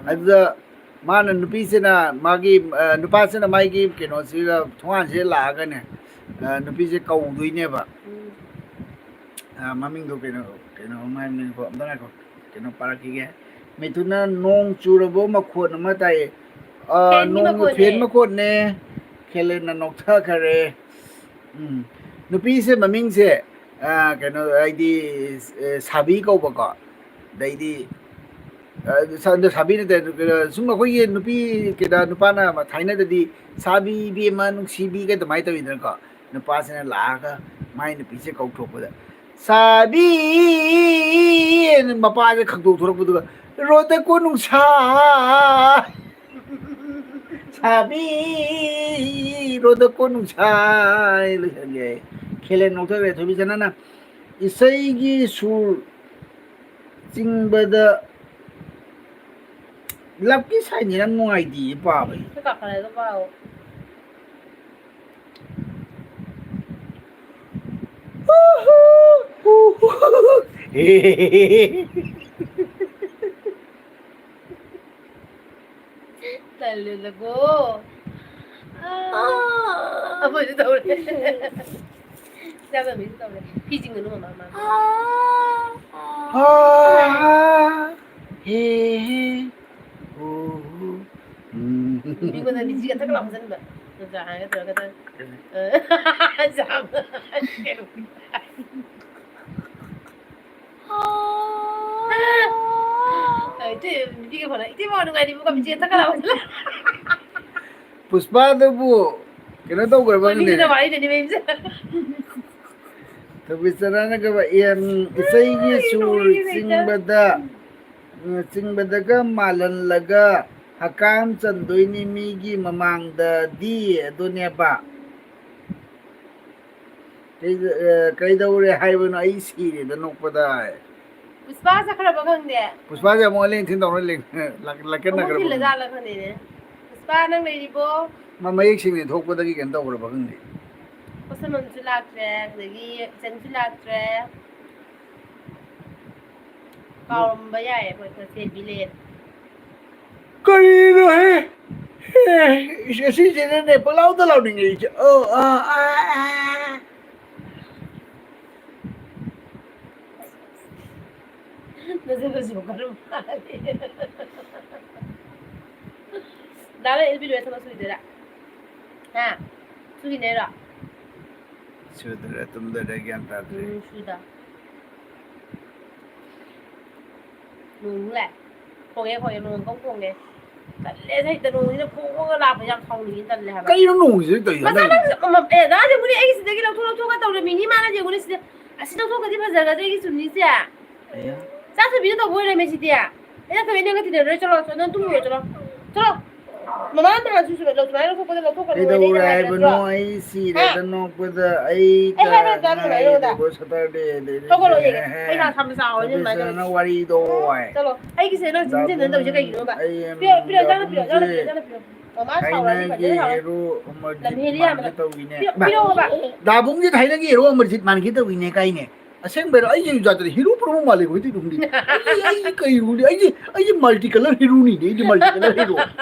ꯑꯗꯨꯗ ꯃꯥꯅ, ꯅꯨꯄꯤꯁꯤꯅ ꯃꯥꯒꯤ, ꯑ, ꯅꯨꯄꯥꯁꯤꯅ ꯃꯥꯒꯤ ꯀꯩꯅꯣꯁꯤꯗ, ꯊꯣꯡꯒꯥꯟꯁꯤꯗ ꯂꯥꯛꯑꯒꯅꯦ, ꯑ, ꯅꯨꯄꯤꯁꯦ ꯀꯧꯗꯣꯏꯅꯦꯕ꯫ ꯎꯝ꯫ ꯑ, ꯃꯃꯤꯡꯗꯣ ꯀꯩꯅꯣ, ꯀꯩꯅꯣ ꯑꯃ ꯍꯥꯏꯕꯅꯤꯀꯣ, ꯑꯝꯇ ꯉꯥꯏꯈꯣ, ꯀꯩꯅꯣ ꯄꯥꯔꯛꯈꯤꯒꯦ꯫ ꯃꯤꯊꯨꯅ, "ꯅꯣꯡ ꯆꯨꯔꯕꯣ?" ꯃꯈꯣꯟ ꯑꯃ ꯇꯥꯏꯌꯦ꯫ ꯑ, ꯐꯦꯟꯒꯤ ꯅꯣꯡ, ꯃꯈꯣꯟꯅꯦ꯫ ꯐꯦꯟ ꯃꯈꯣꯟꯅꯦ꯫ ꯈꯦꯂꯦꯟꯅ ꯅꯣꯛꯊꯈꯔꯦ꯫ ꯎꯝ꯫ ꯅꯨꯄꯤꯁꯦ ꯃꯃꯤꯡꯁꯦ, ꯑ, ꯀꯩꯅꯣ, ꯍꯥꯏꯗꯤ, ꯑ, ꯁꯥꯕꯤ ꯀꯧꯕꯀꯣ꯫ ꯑꯗꯩꯗꯤ, ꯑ, ꯁ-, ꯁꯥꯕꯤ ꯅꯠꯇꯦ, ꯁꯨꯝ ꯑꯩꯈꯣꯏꯒꯤ ꯅꯨꯄꯤ, ꯀꯩꯗ, ꯅꯨꯄꯥꯅ ꯊꯥꯏꯅꯗꯗꯤ "ꯁꯥꯕꯤ ꯏꯕꯦꯝꯃ ꯅꯨꯡꯁꯤꯕꯤꯒ" ꯑꯗꯨꯃꯥꯏꯅ ꯇꯧꯋꯤꯗꯅꯀꯣ꯫ ꯅꯨꯄꯥꯁꯤꯅ ꯂꯥꯛꯑꯒ ꯃꯥꯏ ꯅꯨꯄꯤꯁꯦ ꯀꯧꯊꯣꯛꯄꯗ, "ꯁꯥꯕꯤ!" ꯃꯄꯥꯁꯦ ꯈꯪꯗꯣꯛ ꯊꯣꯔꯛꯄꯗꯨꯒ, "ꯔꯣꯗꯀꯣ ꯅꯨꯡꯁꯥ!" "ꯁꯥꯕꯤ, ꯔꯣꯗꯀꯣ ꯅꯨꯡꯁꯥ!" ꯂꯣꯏꯁꯟꯒꯦ꯫ ꯈꯦꯂꯦꯟ ꯅꯣꯛꯊꯈ꯭ꯔꯦ꯫ ꯊꯣꯏꯕꯤꯆꯅꯅ, "ꯏꯁꯩꯒꯤ ꯁꯨꯔ ꯆꯤꯡꯕꯗ ꯂꯞꯀꯤ ꯁꯥꯏꯟꯁꯦ ꯌꯥꯝ ꯅꯨꯡꯉꯥꯏꯇꯦꯌꯦ ꯄꯥꯕ ꯑꯩ꯫" ꯃꯊꯛ ꯀꯥꯈꯠꯂꯒ ꯄꯥꯎ꯫ ꯇꯜꯂꯦꯗꯀꯣ꯫ ꯑꯥ꯫ ꯑꯩꯈꯣꯏꯁꯨ ꯇꯧꯔꯦ꯫ ꯏꯆꯥ ꯇꯣꯝꯕꯤꯁꯨ ꯇꯧꯔꯦ꯫ ꯐꯤ ꯆꯤꯡꯒꯅꯨ, ꯃꯃꯥ, ꯃꯃꯥ꯫ ꯍꯥ, ꯍꯥ, ꯍꯦ, ꯍꯦ, ꯍꯣ, ꯍꯣ, ꯎꯝ꯫ ꯃꯤꯉꯣꯟꯗ ꯂꯤꯆꯤꯒ ꯊꯛ ꯂꯥꯎ ꯍꯨꯖꯟꯕ꯫ ꯅꯠꯇ꯭ꯔꯥ? ꯍꯥꯏꯒ ꯇꯧꯔꯒ ꯇꯧꯔꯦ꯫ ꯑ꯫ ꯖꯥꯝ꯫ ꯑ, ꯏꯆꯦ, ꯅꯨꯄꯤꯒ ꯐꯣꯟ, "ꯏꯆꯦ, ꯃꯋꯥ ꯅꯨꯡꯉꯥꯏꯔꯤꯕꯣ?" ꯃꯤꯆꯦ ꯊꯛ ꯂꯥꯎ ꯍꯨꯖꯜꯂ꯫ ꯄꯨꯁꯄꯥꯗꯨꯕꯨ ꯀꯩꯅꯣ ꯇꯧꯈ꯭ꯔꯕ ꯈꯪꯗꯦ꯫ ꯃꯅꯤꯡꯗ ꯋꯥꯔꯤꯗꯨꯅꯤ ꯃꯌꯨꯝꯁꯦ꯫ ꯊꯣꯏꯕꯤꯆꯅꯅꯒ, ꯑꯦꯝ, ꯏꯁꯩꯒꯤ ꯁꯨꯔ ꯅꯣꯛꯅꯤꯡꯉꯤꯗ ꯍꯦꯛꯇ꯫ ꯆꯤꯡꯕꯗ, ꯎꯝ, ꯆꯤꯡꯕꯗꯒ ꯃꯥꯜꯍꯜꯂꯒ ꯍꯀꯥꯝ ꯆꯟꯗꯣꯏꯅꯤ ꯃꯤꯒꯤ ꯃꯃꯥꯡꯗꯗꯤ, ꯑꯗꯨꯅꯦꯕ꯫ ꯀꯩꯗ-, ꯑ, ꯀꯩꯗꯧꯔꯦ ꯍꯥꯏꯕꯅꯣ? ꯑꯩ ꯁꯤꯔꯦꯗ ꯅꯣꯛꯄꯗ꯫ ꯄꯨꯁꯄꯥ ꯆꯠꯈ꯭ꯔꯕ ꯈꯪꯗꯦ꯫ ꯄꯨꯁꯄꯥꯁꯦ ꯑꯃꯨꯛ ꯑꯂꯦꯡ ꯊꯤꯟ ꯇꯧꯔ ꯂꯩ-, ꯂꯥꯛ-, ꯂꯥꯛꯀꯟꯅꯈ꯭ꯔꯕ ꯑꯃꯨꯛ ꯊꯤꯜꯂ ꯈꯪꯗꯦ꯫ ꯖꯥꯠꯂ ꯈꯪꯗꯦꯅꯦ꯫ ꯄꯨꯁꯄꯥ, ꯅꯪ ꯂꯩꯔꯤꯕꯣ? ꯃꯥ ꯃꯌꯦꯛ ꯁꯦꯡꯅ ꯊꯣꯛꯄꯗꯒꯤ ꯀꯩꯅꯣ ꯇꯧꯈ꯭ꯔꯕ ꯈꯪꯗꯦ꯫ ꯄꯣꯠꯁꯝꯕꯝꯁꯨ ꯂꯥꯛꯇ꯭ꯔꯦ, ꯑꯗꯒꯤ ꯏꯆꯟꯁꯨ ꯂꯥꯛꯇ꯭ꯔꯦ꯫ ꯀꯥꯎꯔꯝꯕ ꯌꯥꯏꯌꯦ, ꯑꯩꯈꯣꯏ ꯈꯔ ꯆꯦꯟꯕꯤ ꯂꯩꯌꯦ꯫ ꯀꯔꯤꯅꯣꯍꯦ? ꯑꯦ, ꯑꯁꯤꯁꯤꯅꯅꯦ ꯄꯪꯂꯥꯎꯗ ꯂꯥꯎꯅꯤꯡꯉꯛꯏꯁꯦ꯫ ꯑꯣ, ꯑꯥ, ꯑꯥ, ꯑꯥ꯫ ꯅꯖꯤꯟꯗꯣ ꯁꯤꯕꯨ ꯀꯔꯝ ꯃꯥꯜꯂꯤ? ꯗꯥ ꯂꯩ ꯑꯦꯜ ꯕꯤ ꯂꯣꯏꯔ ꯊꯕꯛ ꯁꯨꯈꯤꯗꯣꯏꯔꯥ? ꯍꯥ? ꯁꯨꯈꯤꯗꯣꯏꯔꯣ? ꯁꯨꯗꯣꯏꯔꯥ ꯇꯨꯝꯗꯣꯏꯔꯥ ꯒ꯭ꯌꯥꯟ ꯇꯥꯗ꯭ꯔꯦ꯫ ꯎꯝ, ꯁꯨꯗ꯫ ꯅꯣꯡ ꯂꯥꯛꯑꯦ꯫ ꯈꯣꯡꯉꯦ, ꯈꯣꯡꯉꯦ, ꯅꯣꯡ ꯀꯧ ꯈꯣꯡꯉꯦ꯫ ꯇꯜꯂꯦꯗ, ꯍꯦꯛꯇ ꯅꯣꯡꯁꯤꯅ ꯈꯣꯡ ꯈꯣꯡꯒ ꯂꯥꯛꯄꯁꯦ ꯌꯥꯝ ꯁꯥꯎꯅꯤꯡꯉꯦ, ꯇꯜꯂꯦ ꯍꯥꯏꯕ꯫ ꯀꯩꯅꯣ ꯅꯣꯡꯁꯤꯗ ꯇꯧꯔꯤꯁꯦ? ꯃꯆꯥ ꯅꯪ ꯑꯩ ꯁꯤꯗꯒꯤ ꯂꯧꯊꯣꯛ, ꯂꯧꯊꯣꯛꯀ ꯇꯧꯔꯝꯃꯤꯅꯤ, ꯃꯥꯅ ꯌꯦꯡꯉꯨꯅꯦ ꯁꯤꯗ꯫ ꯑꯁꯤ ꯂꯧꯊꯣꯛꯈ꯭ꯔꯗꯤ ꯐꯖꯒꯗ꯭ꯔꯥ ꯑꯩꯒꯤ ꯆꯨꯝꯅꯤꯁꯦ? ꯑꯌꯥ꯫ ꯆꯥ ꯊꯣꯏꯕꯤꯅ ꯇꯧꯕ ꯑꯣꯏꯔꯝꯃꯦ ꯁꯤꯗꯤ꯫ ꯑꯩꯅ ꯊꯣꯏꯕꯤ ꯅꯪꯒ ꯇꯤꯟꯅꯔꯣꯏ, ꯆꯠꯂꯣ, ꯆꯠꯂꯣ, ꯅꯪ ꯇꯨꯝꯃꯨꯔꯣ, ꯆꯠꯂꯣ꯫ ꯆꯠꯂꯣ꯫ ꯃꯃꯥꯅ ꯅꯍꯥꯟꯁꯨ ꯁꯨꯃꯥꯏꯅ ꯂꯧ-, ꯁꯨꯃꯥꯏꯅ ꯂꯧꯊꯣꯛꯄꯗ ꯂꯧꯊꯣꯛꯈ꯭ꯔꯅꯤ, ꯀꯩꯗꯧꯔꯦ ꯍꯥꯏꯕꯅꯣ? ꯑꯩ ꯁꯤꯔꯦꯗ ꯍꯥ? ꯅꯣꯛꯄꯗ꯫ ꯑꯩ ꯑꯩ ꯍꯥꯏꯕ ꯀ-, ꯅꯠꯇꯦ, ꯑꯗꯨꯃꯥꯏꯅ ꯉꯥꯏꯔꯤꯕꯣ ꯇꯧꯕꯗ꯫ ꯁꯇꯔꯗꯦꯗꯒꯤ꯫ ꯍꯧꯒꯠꯂꯣ, ꯌꯦꯡꯒꯦ꯫ ꯑꯩ ꯏꯁꯥ ꯁꯝꯅ ꯆꯥꯎꯔꯅꯤ, ꯑꯗꯨꯃꯥꯏꯅ ꯇꯧꯔꯗꯤ꯫ ꯋꯥꯔꯤꯗꯣ꯫ ꯆꯠꯂꯣ꯫ ꯑꯩꯒꯤꯁꯦ ꯅꯪ ꯆꯤꯟ ꯆꯤꯟꯗꯅ ꯇꯧꯔꯤꯁꯦ ꯀꯩꯒꯤꯅꯣꯕ? ꯑꯩ ꯄꯤꯔꯛꯑꯣ, ꯄꯤꯔꯛꯑꯣ, ꯏꯟꯖꯥꯡ ꯄꯤꯔꯛꯑꯣ, ꯏꯟꯖꯥꯡ ꯄꯤꯔꯛꯑꯣ, ꯗꯥꯕꯨꯡꯁꯦ ꯏꯟꯖꯥꯡ ꯄꯤꯔꯛꯑꯣ꯫ ꯃꯃꯥ ꯁꯥꯎꯔꯗꯤ ꯊꯥꯏꯅꯒꯤ ꯐꯖꯅ ꯁꯥꯎꯔꯗꯤ꯫ ꯍꯦꯔꯣ ꯑꯃꯔꯖꯤꯠ ꯂꯝꯍꯦꯜꯂꯤ ꯌꯥꯝꯅ꯫ ꯃꯥꯟꯒꯦ ꯇꯧꯋꯤꯅꯦ꯫ ꯄꯤꯔꯛꯑꯣ, ꯄꯤꯔꯛꯑꯣꯕ꯫ ꯗꯥꯕꯨꯡꯁꯦ ꯊꯥꯏꯅꯒꯤ ꯍꯦꯔꯣ ꯑꯃꯔꯖꯤꯠ ꯃꯥꯟꯒꯦ ꯇꯧꯋꯤꯅꯦ ꯀꯥꯏꯅꯦ꯫ ꯑꯁꯦꯡꯕꯩꯔꯣ? ꯑꯩꯁꯦ ꯖꯥꯠꯇꯗꯤ ꯍꯤꯔꯨ ꯄꯨꯝꯅꯃꯛ ꯃꯥꯜꯂꯦ, ꯍꯧꯖꯤꯛ ꯈꯪꯗꯦ꯫ ꯑꯩꯁꯦ, ꯑꯩꯁꯦ ꯀꯩ ꯈꯪꯗꯦ? ꯑꯩꯁꯦ, ꯑꯩꯁꯦ multi colour ꯍꯤꯔꯨꯅꯤꯅꯦ, ꯑꯩꯁꯦ multi colour ꯍꯤꯔꯨ꯫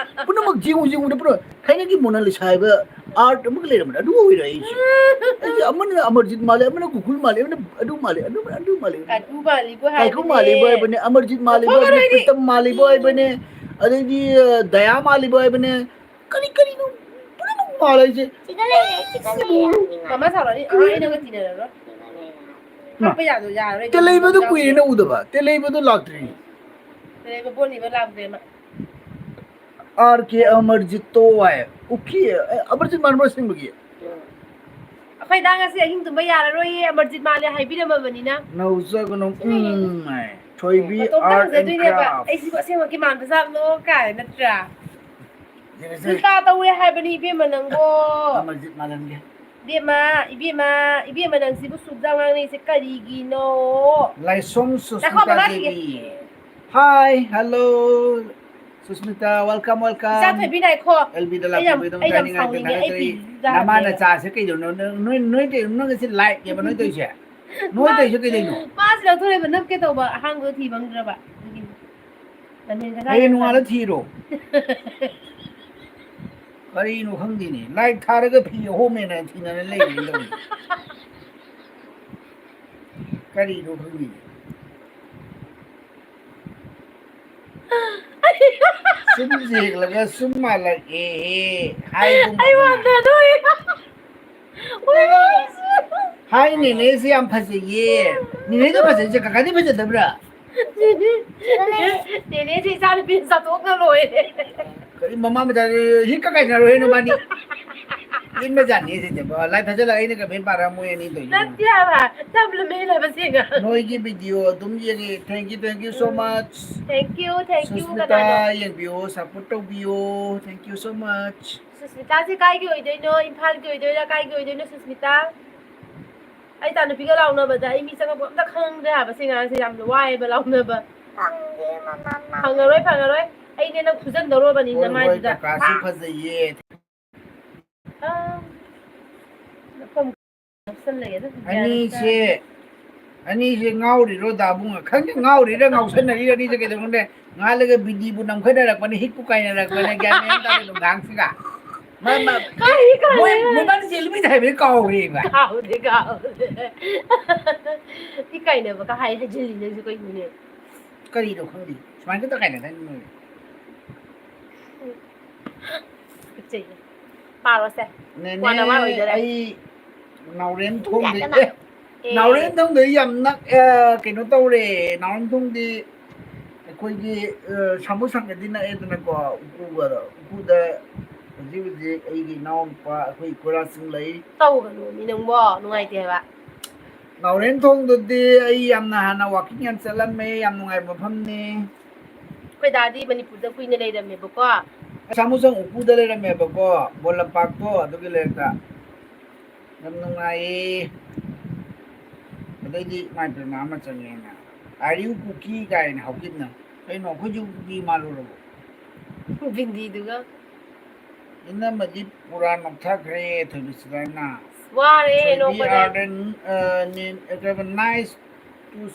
ꯄꯨꯝꯅꯃꯛ ꯌꯦꯡꯉꯨ, ꯌꯦꯡꯉꯨꯗ ꯄꯨꯝꯅꯃꯛ ꯊꯥꯏꯅꯒꯤ ꯃꯣꯅꯥꯂꯤꯁꯥ ꯍꯥꯏꯕ art ꯑꯃꯒ ꯂꯩꯔꯝꯕꯅꯦ, ꯑꯗꯨ ꯑꯣꯏꯔꯦ ꯑꯩꯁꯦ꯫ ꯑꯩꯁꯦ ꯑꯃꯅ ꯑꯃꯔꯖꯤꯠ ꯃꯥꯜꯂꯦ, ꯑꯃꯅ ꯒꯣꯀꯨꯜ ꯃꯥꯜꯂꯦ, ꯑꯃꯅ ꯑꯗꯨ ꯃꯥꯜꯂꯦ, ꯑꯗꯨ, ꯑꯗꯨ ꯃꯥꯜꯂꯦ꯫ ꯀꯥꯏꯀꯨ ꯃꯥꯜꯂꯤꯕꯨ ꯀꯥꯏꯀꯨ ꯍꯥꯏꯕꯅꯦ꯫ ꯃꯥꯜꯂꯤꯕꯨ ꯍꯥꯏꯕꯅꯦ, ꯑꯃꯔꯖꯤꯠ ꯃꯥꯜꯂꯤꯕꯨ ꯍꯥꯏꯕꯅꯦ, ꯂꯧꯊꯣꯛꯈ꯭ꯔꯣ ꯄ꯭ꯔꯤꯇꯝ ꯃꯥꯜꯂꯤꯕꯨ ꯍꯥꯏꯕꯅꯦ, ꯑꯗꯩꯗꯤ, ꯑ, ꯗꯌꯥ ꯃꯥꯜꯂꯤꯕꯨ ꯍꯥꯏꯕꯅꯦ꯫ ꯀꯔꯤ ꯀꯔꯤꯅꯣ ꯄꯨꯝꯅꯃꯛ ꯃꯥꯜꯂꯦ ꯑꯩꯁꯦ꯫ ꯁꯤꯗ ꯂꯩꯔꯦ, ꯁꯤꯗ ꯂꯩꯔꯦ꯫ ꯃꯃꯥ ꯁꯥꯎꯔꯅꯤ, ꯑꯉꯥꯡ ꯑꯩꯅꯒ ꯇꯤꯟꯅꯔꯔꯣꯏ꯫ ꯃꯥ꯫ ꯍꯥꯞꯄ ꯌꯥꯗꯣ-, ꯌꯥꯔꯔꯣꯏ꯫ ꯇꯦꯂꯩꯕꯗꯣ ꯀꯨꯏꯔꯦꯅ ꯎꯗꯕ꯫ ꯇꯦꯂꯩꯕꯗꯣ ꯂꯥꯛꯇ꯭ꯔꯤ꯫ ꯇꯦꯂꯩꯕ ꯕꯣꯠꯅꯤꯕ ꯂꯥꯛꯇ꯭ꯔꯦ ꯃꯥ꯫ ꯑꯥꯔ ꯀꯦ ꯑꯃꯔꯖꯤꯠꯇꯣ ꯍꯥꯏ꯫ ꯎꯀꯤ, ꯑꯦ, ꯑꯃꯔꯖꯤꯠ ꯃꯥꯟꯕ꯭ꯔꯣ ꯑꯁꯦꯡꯕꯒꯤ? ꯑꯩꯈꯣꯏ ꯗꯥ ꯉꯁꯤ ꯑꯍꯤꯡ ꯇꯨꯝꯕ ꯌꯥꯔꯔꯣꯏꯌꯦ, ꯑꯃꯔꯖꯤꯠ ꯃꯥꯜꯂꯦ ꯍꯥꯏꯕꯤꯔꯝꯃꯕꯅꯤꯅ꯫ ꯅꯧꯖꯒꯅꯨ, ꯎꯝ ꯍꯥꯏ꯫ ꯊꯣꯏꯕꯤ ꯃꯇꯣꯝꯇ art and ꯍꯪꯖꯗꯣꯏꯅꯦꯕ꯫ Crafts꯫ ꯑꯩꯁꯤꯕꯨ ꯑꯁꯦꯡꯕꯒꯤ ꯃꯥꯟꯕꯖꯥꯠꯂꯣ ꯀꯥꯏ ꯅꯠꯇ꯭ꯔꯥ? ꯌꯦꯡꯉꯁꯦ꯫ ꯎꯜꯇꯥ ꯇꯧꯋꯦ ꯍꯥꯏꯕꯅꯤ ꯏꯕꯦꯝꯃ ꯅꯪꯕꯣ꯫ ꯑꯃꯔꯖꯤꯠ ꯃꯥꯜꯍꯟꯒꯦ꯫ ꯏꯕꯦꯝꯃ, ꯏꯕꯦꯝꯃ, ꯏꯕꯦꯝꯃ ꯅꯪꯁꯤꯕꯨ ꯁꯨꯛ ꯌꯥꯝ ꯉꯥꯡꯅꯩꯁꯦ ꯀꯔꯤꯒꯤꯅꯣ? ꯂꯥꯏꯁ꯭ꯔꯣꯝ ꯉꯥꯏꯈꯣ, ꯁꯨꯁꯃꯤꯇꯥ ꯃꯃꯥ ꯗꯦꯕꯤ꯫ ꯊꯤꯒꯦ꯫ Hi, hello, Susmita, welcome, welcome꯫ ꯏꯆꯥ ꯊꯣꯏꯕꯤ ꯉꯥꯏꯈꯣ꯫ ꯑꯦꯜ ꯕꯤꯗ ꯑꯩ ꯌꯥꯝ, ꯂꯥꯛꯄꯤꯕꯒꯤꯗꯃꯛ ꯑꯩ ꯌꯥꯝ ꯊꯥꯒꯠꯆꯔꯤ꯫ ꯁꯥꯎꯅꯤꯡꯉꯦ, ꯑꯩ ꯊꯥꯒꯠꯆꯔꯤ꯫ ꯄꯤꯖꯥꯗꯦ꯫ ꯅꯃꯥꯅ ꯆꯥꯁꯦ ꯀꯩꯗꯧꯅꯣ? ꯅꯣꯏ, ꯅꯣꯏ ꯀꯩꯅꯣ? ꯅꯣꯏ ꯉꯁꯤ live ꯅꯦꯕ ꯅꯣꯏ ꯇꯧꯔꯤꯁꯦ? ꯅꯣꯏ ꯇꯧꯔꯤꯁꯦ ꯀꯩꯗꯧꯅꯣ? ꯃꯥꯁꯤ ꯂꯧꯊꯣꯔꯛꯏꯕ ꯅꯞꯀꯦ ꯇꯧꯕ ꯑꯍꯥꯡꯕꯗꯣ ꯊꯤ ꯐꯪꯗ꯭ꯔꯕ꯫ ꯑꯗꯨꯒꯤꯅꯤ꯫ ꯍꯌꯦꯡ ꯅꯣꯡꯉꯥꯜꯂ ꯊꯤꯔꯣ꯫ ꯀꯔꯤꯅꯣ ꯈꯪꯗꯦꯅꯦ, ꯂꯥꯏꯠ ꯊꯥꯔꯒ ꯐꯤ ꯑꯍꯨꯝꯅꯦꯅ ꯊꯤꯅꯅ ꯂꯩꯔꯦ ꯇꯧꯔꯤꯁꯦ꯫ ꯀꯔꯤꯅꯣ ꯈꯪꯗꯦꯅꯦ꯫ ꯁꯨꯝ ꯌꯦꯡꯂꯒ ꯁꯨꯝ ꯃꯥꯜꯂꯛꯑꯦꯍꯦ꯫ ꯍꯥꯏꯒꯨꯝꯕ ꯑꯩ ꯋꯥꯟꯗꯗꯣꯏ꯫ ꯍꯥꯏ, ꯅꯦꯅꯦꯁꯦ ꯌꯥꯝ ꯐꯖꯩꯌꯦ꯫ ꯅꯦꯅꯦꯗꯣ ꯐꯖꯩꯁꯦ ꯀꯀꯥꯗꯤ ꯐꯖꯗꯕ꯭ꯔꯥ? ꯅꯦꯅꯦꯁꯦ ꯏꯆꯥ ꯅꯨꯄꯤꯅ ꯆꯥꯊꯣꯛꯅ ꯂꯣꯏꯔꯦ꯫ ꯀꯔꯤ ꯃꯃꯥ ꯃꯆꯥ ꯍꯤꯛꯀ ꯀꯥꯏꯅꯔꯣꯏꯍꯦ ꯅꯕꯥꯅꯤ꯫ ꯏꯟꯕꯖꯥꯠꯅꯤ ꯁꯤꯗꯤ꯫ ꯂꯥꯏ ꯐꯖꯅ ꯑꯩꯅ ꯀꯃꯦꯟ ꯄꯥꯔꯝꯃꯣꯏ ꯑꯅꯤꯗꯣ꯫ ꯅꯠꯇꯦ ꯍꯥꯏꯕ, ꯆꯞ ꯂꯨꯃꯦ ꯂꯩꯕ ꯁꯤꯒ꯫ ꯅꯣꯏꯒꯤ ꯚꯤꯗꯤꯑꯣ ꯑꯗꯨꯝ ꯌꯦꯡꯉꯤ꯫ Thank you, thank you so much꯫ Thank you, thank you, Susmita ꯀꯅꯥꯅꯣ? ꯌꯦꯡꯕꯤꯌꯨ, support ꯇꯧꯕꯤꯌꯨ꯫ Thank you so much꯫ ꯁꯨꯁꯃꯤꯇꯥꯁꯦ ꯀꯥꯏꯒꯤ ꯑꯣꯏꯗꯣꯏꯅꯣ? ꯏꯝꯐꯥꯜꯒꯤ ꯑꯣꯏꯗꯣꯏꯔꯥ? ꯀꯥꯏꯒꯤ ꯑꯣꯏꯗꯣꯏꯅꯣ ꯁꯨꯁꯃꯤꯇꯥ? ꯑꯩ ꯏꯆꯥ ꯅꯨꯄꯤꯒ ꯂꯥꯎꯅꯕꯗ ꯑꯩ ꯃꯤ ꯆꯪꯉꯛꯄ ꯑꯝꯇ ꯈꯪꯗ꯭ꯔꯦ ꯍꯥꯏꯕ꯫ ꯁꯤ ꯉꯥꯡꯁꯦ ꯌꯥꯝꯅ ꯋꯥꯏꯑꯦꯕ ꯂꯥꯎꯅꯕ꯫ ꯈꯪꯗꯦ, ꯃꯃꯥ, ꯃꯃꯥ꯫ ꯐꯪꯉꯔꯣꯏ, ꯐꯪꯉꯔꯣꯏ꯫ ꯑꯩꯅꯦ ꯅꯪ ꯐꯨꯖꯟꯗꯧꯔꯕꯅꯤ ꯍꯣꯏ, ꯍꯣꯏ, ꯅꯃꯥꯏꯗꯨꯗ꯫ ꯀꯀꯥꯁꯤ ꯐꯖꯩꯌꯦ꯫ ꯑꯥ, ꯅꯈꯣꯡ ꯅꯞꯁꯜꯂꯒꯦ ꯑꯗꯨꯝ꯫ ꯑꯅꯤꯁꯦ, ꯑꯅꯤꯁꯦ ꯉꯥꯎꯔꯤꯔꯣ ꯗꯥꯕꯨꯡ? ꯈꯪꯗꯦ, ꯉꯥꯎꯔꯤꯔ ꯉꯥꯎꯁꯟꯅꯔꯤꯔ ꯑꯅꯤꯁꯦ ꯀꯩꯗꯧꯅꯣ ꯈꯪꯗꯦ꯫ ꯉꯥꯏꯍꯥꯛ ꯂꯩꯒ ꯕꯤꯗꯤꯕꯨ ꯅꯝꯈꯠꯅꯔꯛꯄꯅꯦ, ꯍꯤꯠꯄꯨ ꯀꯥꯏꯅꯔꯛꯄꯅꯦ, ꯒ꯭ꯌꯥꯟ ꯃꯦꯟ ꯑꯃ ꯇꯥꯗꯦ ꯅꯨꯡꯗꯥꯡꯁꯤꯒ꯫ ꯃꯥ, ꯃꯥ, ꯀꯔꯤ ꯀꯥꯏꯅ? ꯃꯣꯏ, ꯃꯣꯏꯕꯥꯅꯤ ꯆꯦꯜꯂꯤꯃꯤꯗ ꯍꯥꯏꯕꯗꯤ ꯀꯥꯎꯔꯦꯕ꯫ ꯀꯥꯎꯗꯦ, ꯀꯥꯎꯗꯦ꯫ ꯏꯀꯥꯏꯅꯕꯒ ꯍꯥꯏ ꯍꯥꯏꯖꯤꯜꯂꯤ ꯅꯪꯁꯨ ꯀꯩꯅꯣꯅꯦ? ꯀꯔꯤꯅꯣ ꯈꯪꯗꯦ꯫ ꯁꯨꯃꯥꯏꯅ ꯈꯛꯇ ꯀꯥꯏꯅꯗꯥꯏꯅꯦ ꯅꯣꯏ? ꯇꯨꯀꯠꯆꯩꯌꯦ꯫ ꯄꯥꯔꯣꯁꯦ꯫ ꯅꯦꯅꯦ, ꯋꯥꯅ ꯋꯥ ꯑꯣꯏꯗꯣꯔꯦ꯫ ꯑꯩ ꯅꯥꯎꯔꯦꯝ ꯊꯣꯡꯗꯩ-, ꯌꯥꯗꯅ꯫ ꯑꯦ, ꯑꯦ꯫ ꯅꯥꯎꯔꯦꯝ ꯊꯣꯡꯗꯩ ꯌꯥꯝ ꯅꯛ-, ꯑ, ꯀꯩꯅꯣ ꯇꯧꯔꯦ꯫ ꯅꯥꯎꯔꯦꯝ ꯊꯣꯡꯗꯤ ꯑꯩꯈꯣꯏꯒꯤ, ꯑ, ꯁꯥꯃꯨ ꯁꯪꯒꯗꯤ ꯅꯛꯑꯦꯗꯅꯀꯣ, ꯎꯀꯨꯒꯗꯣ꯫ ꯎꯀꯨꯗ ꯍꯧꯖꯤꯛ ꯍꯧꯖꯤꯛ ꯑꯩꯒꯤ ꯏꯅꯥꯎꯅꯨꯄꯥ, ꯑꯩꯈꯣꯏ ꯀꯣꯏꯔꯥꯁꯤꯡ ꯂꯩ꯫ ꯇꯧꯒꯅꯨ ꯃꯤ ꯅꯪꯕꯣ, ꯅꯨꯡꯉꯥꯏꯇꯦ ꯍꯥꯏꯕ꯫ ꯅꯥꯎꯔꯦꯝ ꯊꯣꯡꯗꯨꯗꯤ ꯑꯩ ꯌꯥꯝꯅ ꯍꯥꯟꯅ walking ꯌꯥꯝ ꯆꯠꯂꯝꯃꯦ, ꯌꯥꯝ ꯅꯨꯡꯉꯥꯏꯕ ꯃꯐꯝꯅꯤ꯫ ꯑꯩꯈꯣꯏ ꯗꯥꯗꯤ ꯃꯅꯤꯄꯨꯔꯗ ꯀꯨꯏꯅ ꯂꯩꯔꯝꯃꯦꯕꯀꯣ꯫ ꯁꯥꯃꯨꯁꯪ ꯎꯀꯨꯗ ꯂꯩꯔꯝꯃꯦꯕꯀꯣ, ꯕꯣꯜ ꯂꯝꯄꯥꯛꯇꯣ, ꯑꯗꯨꯒꯤ ꯂꯩꯔꯛꯇ꯫ ꯌꯥꯝ ꯅꯨꯡꯉꯥꯏꯌꯦ꯫ ꯑꯗꯩꯗꯤ ꯏꯃꯥ ꯏꯕꯦꯝꯃ ꯑꯃ ꯆꯪꯉꯦꯅ, "Are you ꯀꯨꯀꯤ?" ꯀꯥꯏꯅ ꯍꯧꯒꯠꯅ꯫ ꯀꯩꯅꯣ, ꯑꯩꯈꯣꯏꯁꯨ ꯀꯨꯀꯤ ꯃꯥꯜꯂꯨꯔꯕꯣ? ꯕꯤꯟꯗꯤꯗꯨꯒ꯫ ꯏꯅꯝꯃꯗꯤ ꯄꯨꯔꯥ ꯅꯣꯛꯊꯈ꯭ꯔꯦ, ꯊꯣꯏꯕꯤꯁꯤꯗꯅ꯫ ꯋꯥꯔꯦ ꯊꯣꯏꯕꯤ ꯅꯣꯛꯄꯗ꯫ Are the, uh, nin-, uh, ꯀꯩꯕ, nice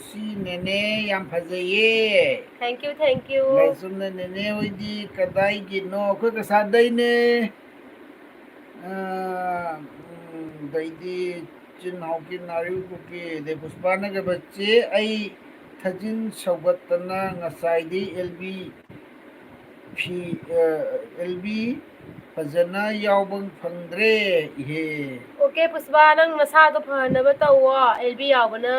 ꯁꯤ ꯅꯦꯅꯦ ꯌꯥꯝ ꯐꯖꯩꯌꯦ꯫ Thank you, thank you. ꯂꯥꯏꯁ꯭ꯔꯝꯅ ꯅꯦꯅꯦ ꯍꯣꯏꯗꯤ ꯀꯗꯥꯏꯒꯤꯅꯣ? ꯑꯩꯈꯣꯏ ꯀꯁꯥꯔꯗꯩꯅꯦ꯫ ꯑꯥ, ꯎꯝ, ꯑꯗꯩꯗꯤ ꯆꯤꯟ ꯍꯥꯎꯀꯤ ꯅꯥꯔꯤꯎ ꯀꯨꯀꯤ, ꯑꯗꯩ ꯄꯨꯁꯄꯥꯅ ꯀꯩꯕ, "ꯆꯦ, ꯑꯩ ꯊꯥꯖꯤꯟ ꯁꯧꯒꯠꯇꯅ ꯉꯁꯥꯏꯗꯤ ꯑꯦꯜ ꯕꯤ ꯐꯤ, ꯑ, ꯑꯦꯜ ꯕꯤ ꯐꯖꯅ ꯌꯥꯎꯕ ꯐꯪꯗ꯭ꯔꯦ, ꯏꯍꯦ"꯫ ꯑꯣꯀꯦ, ꯄꯨꯁꯄꯥ, ꯅꯪ ꯅꯁꯥꯗꯣ ꯐꯅꯕ ꯇꯧꯋꯣ꯫ ꯑꯦꯜ ꯕꯤ ꯌꯥꯎꯕꯅ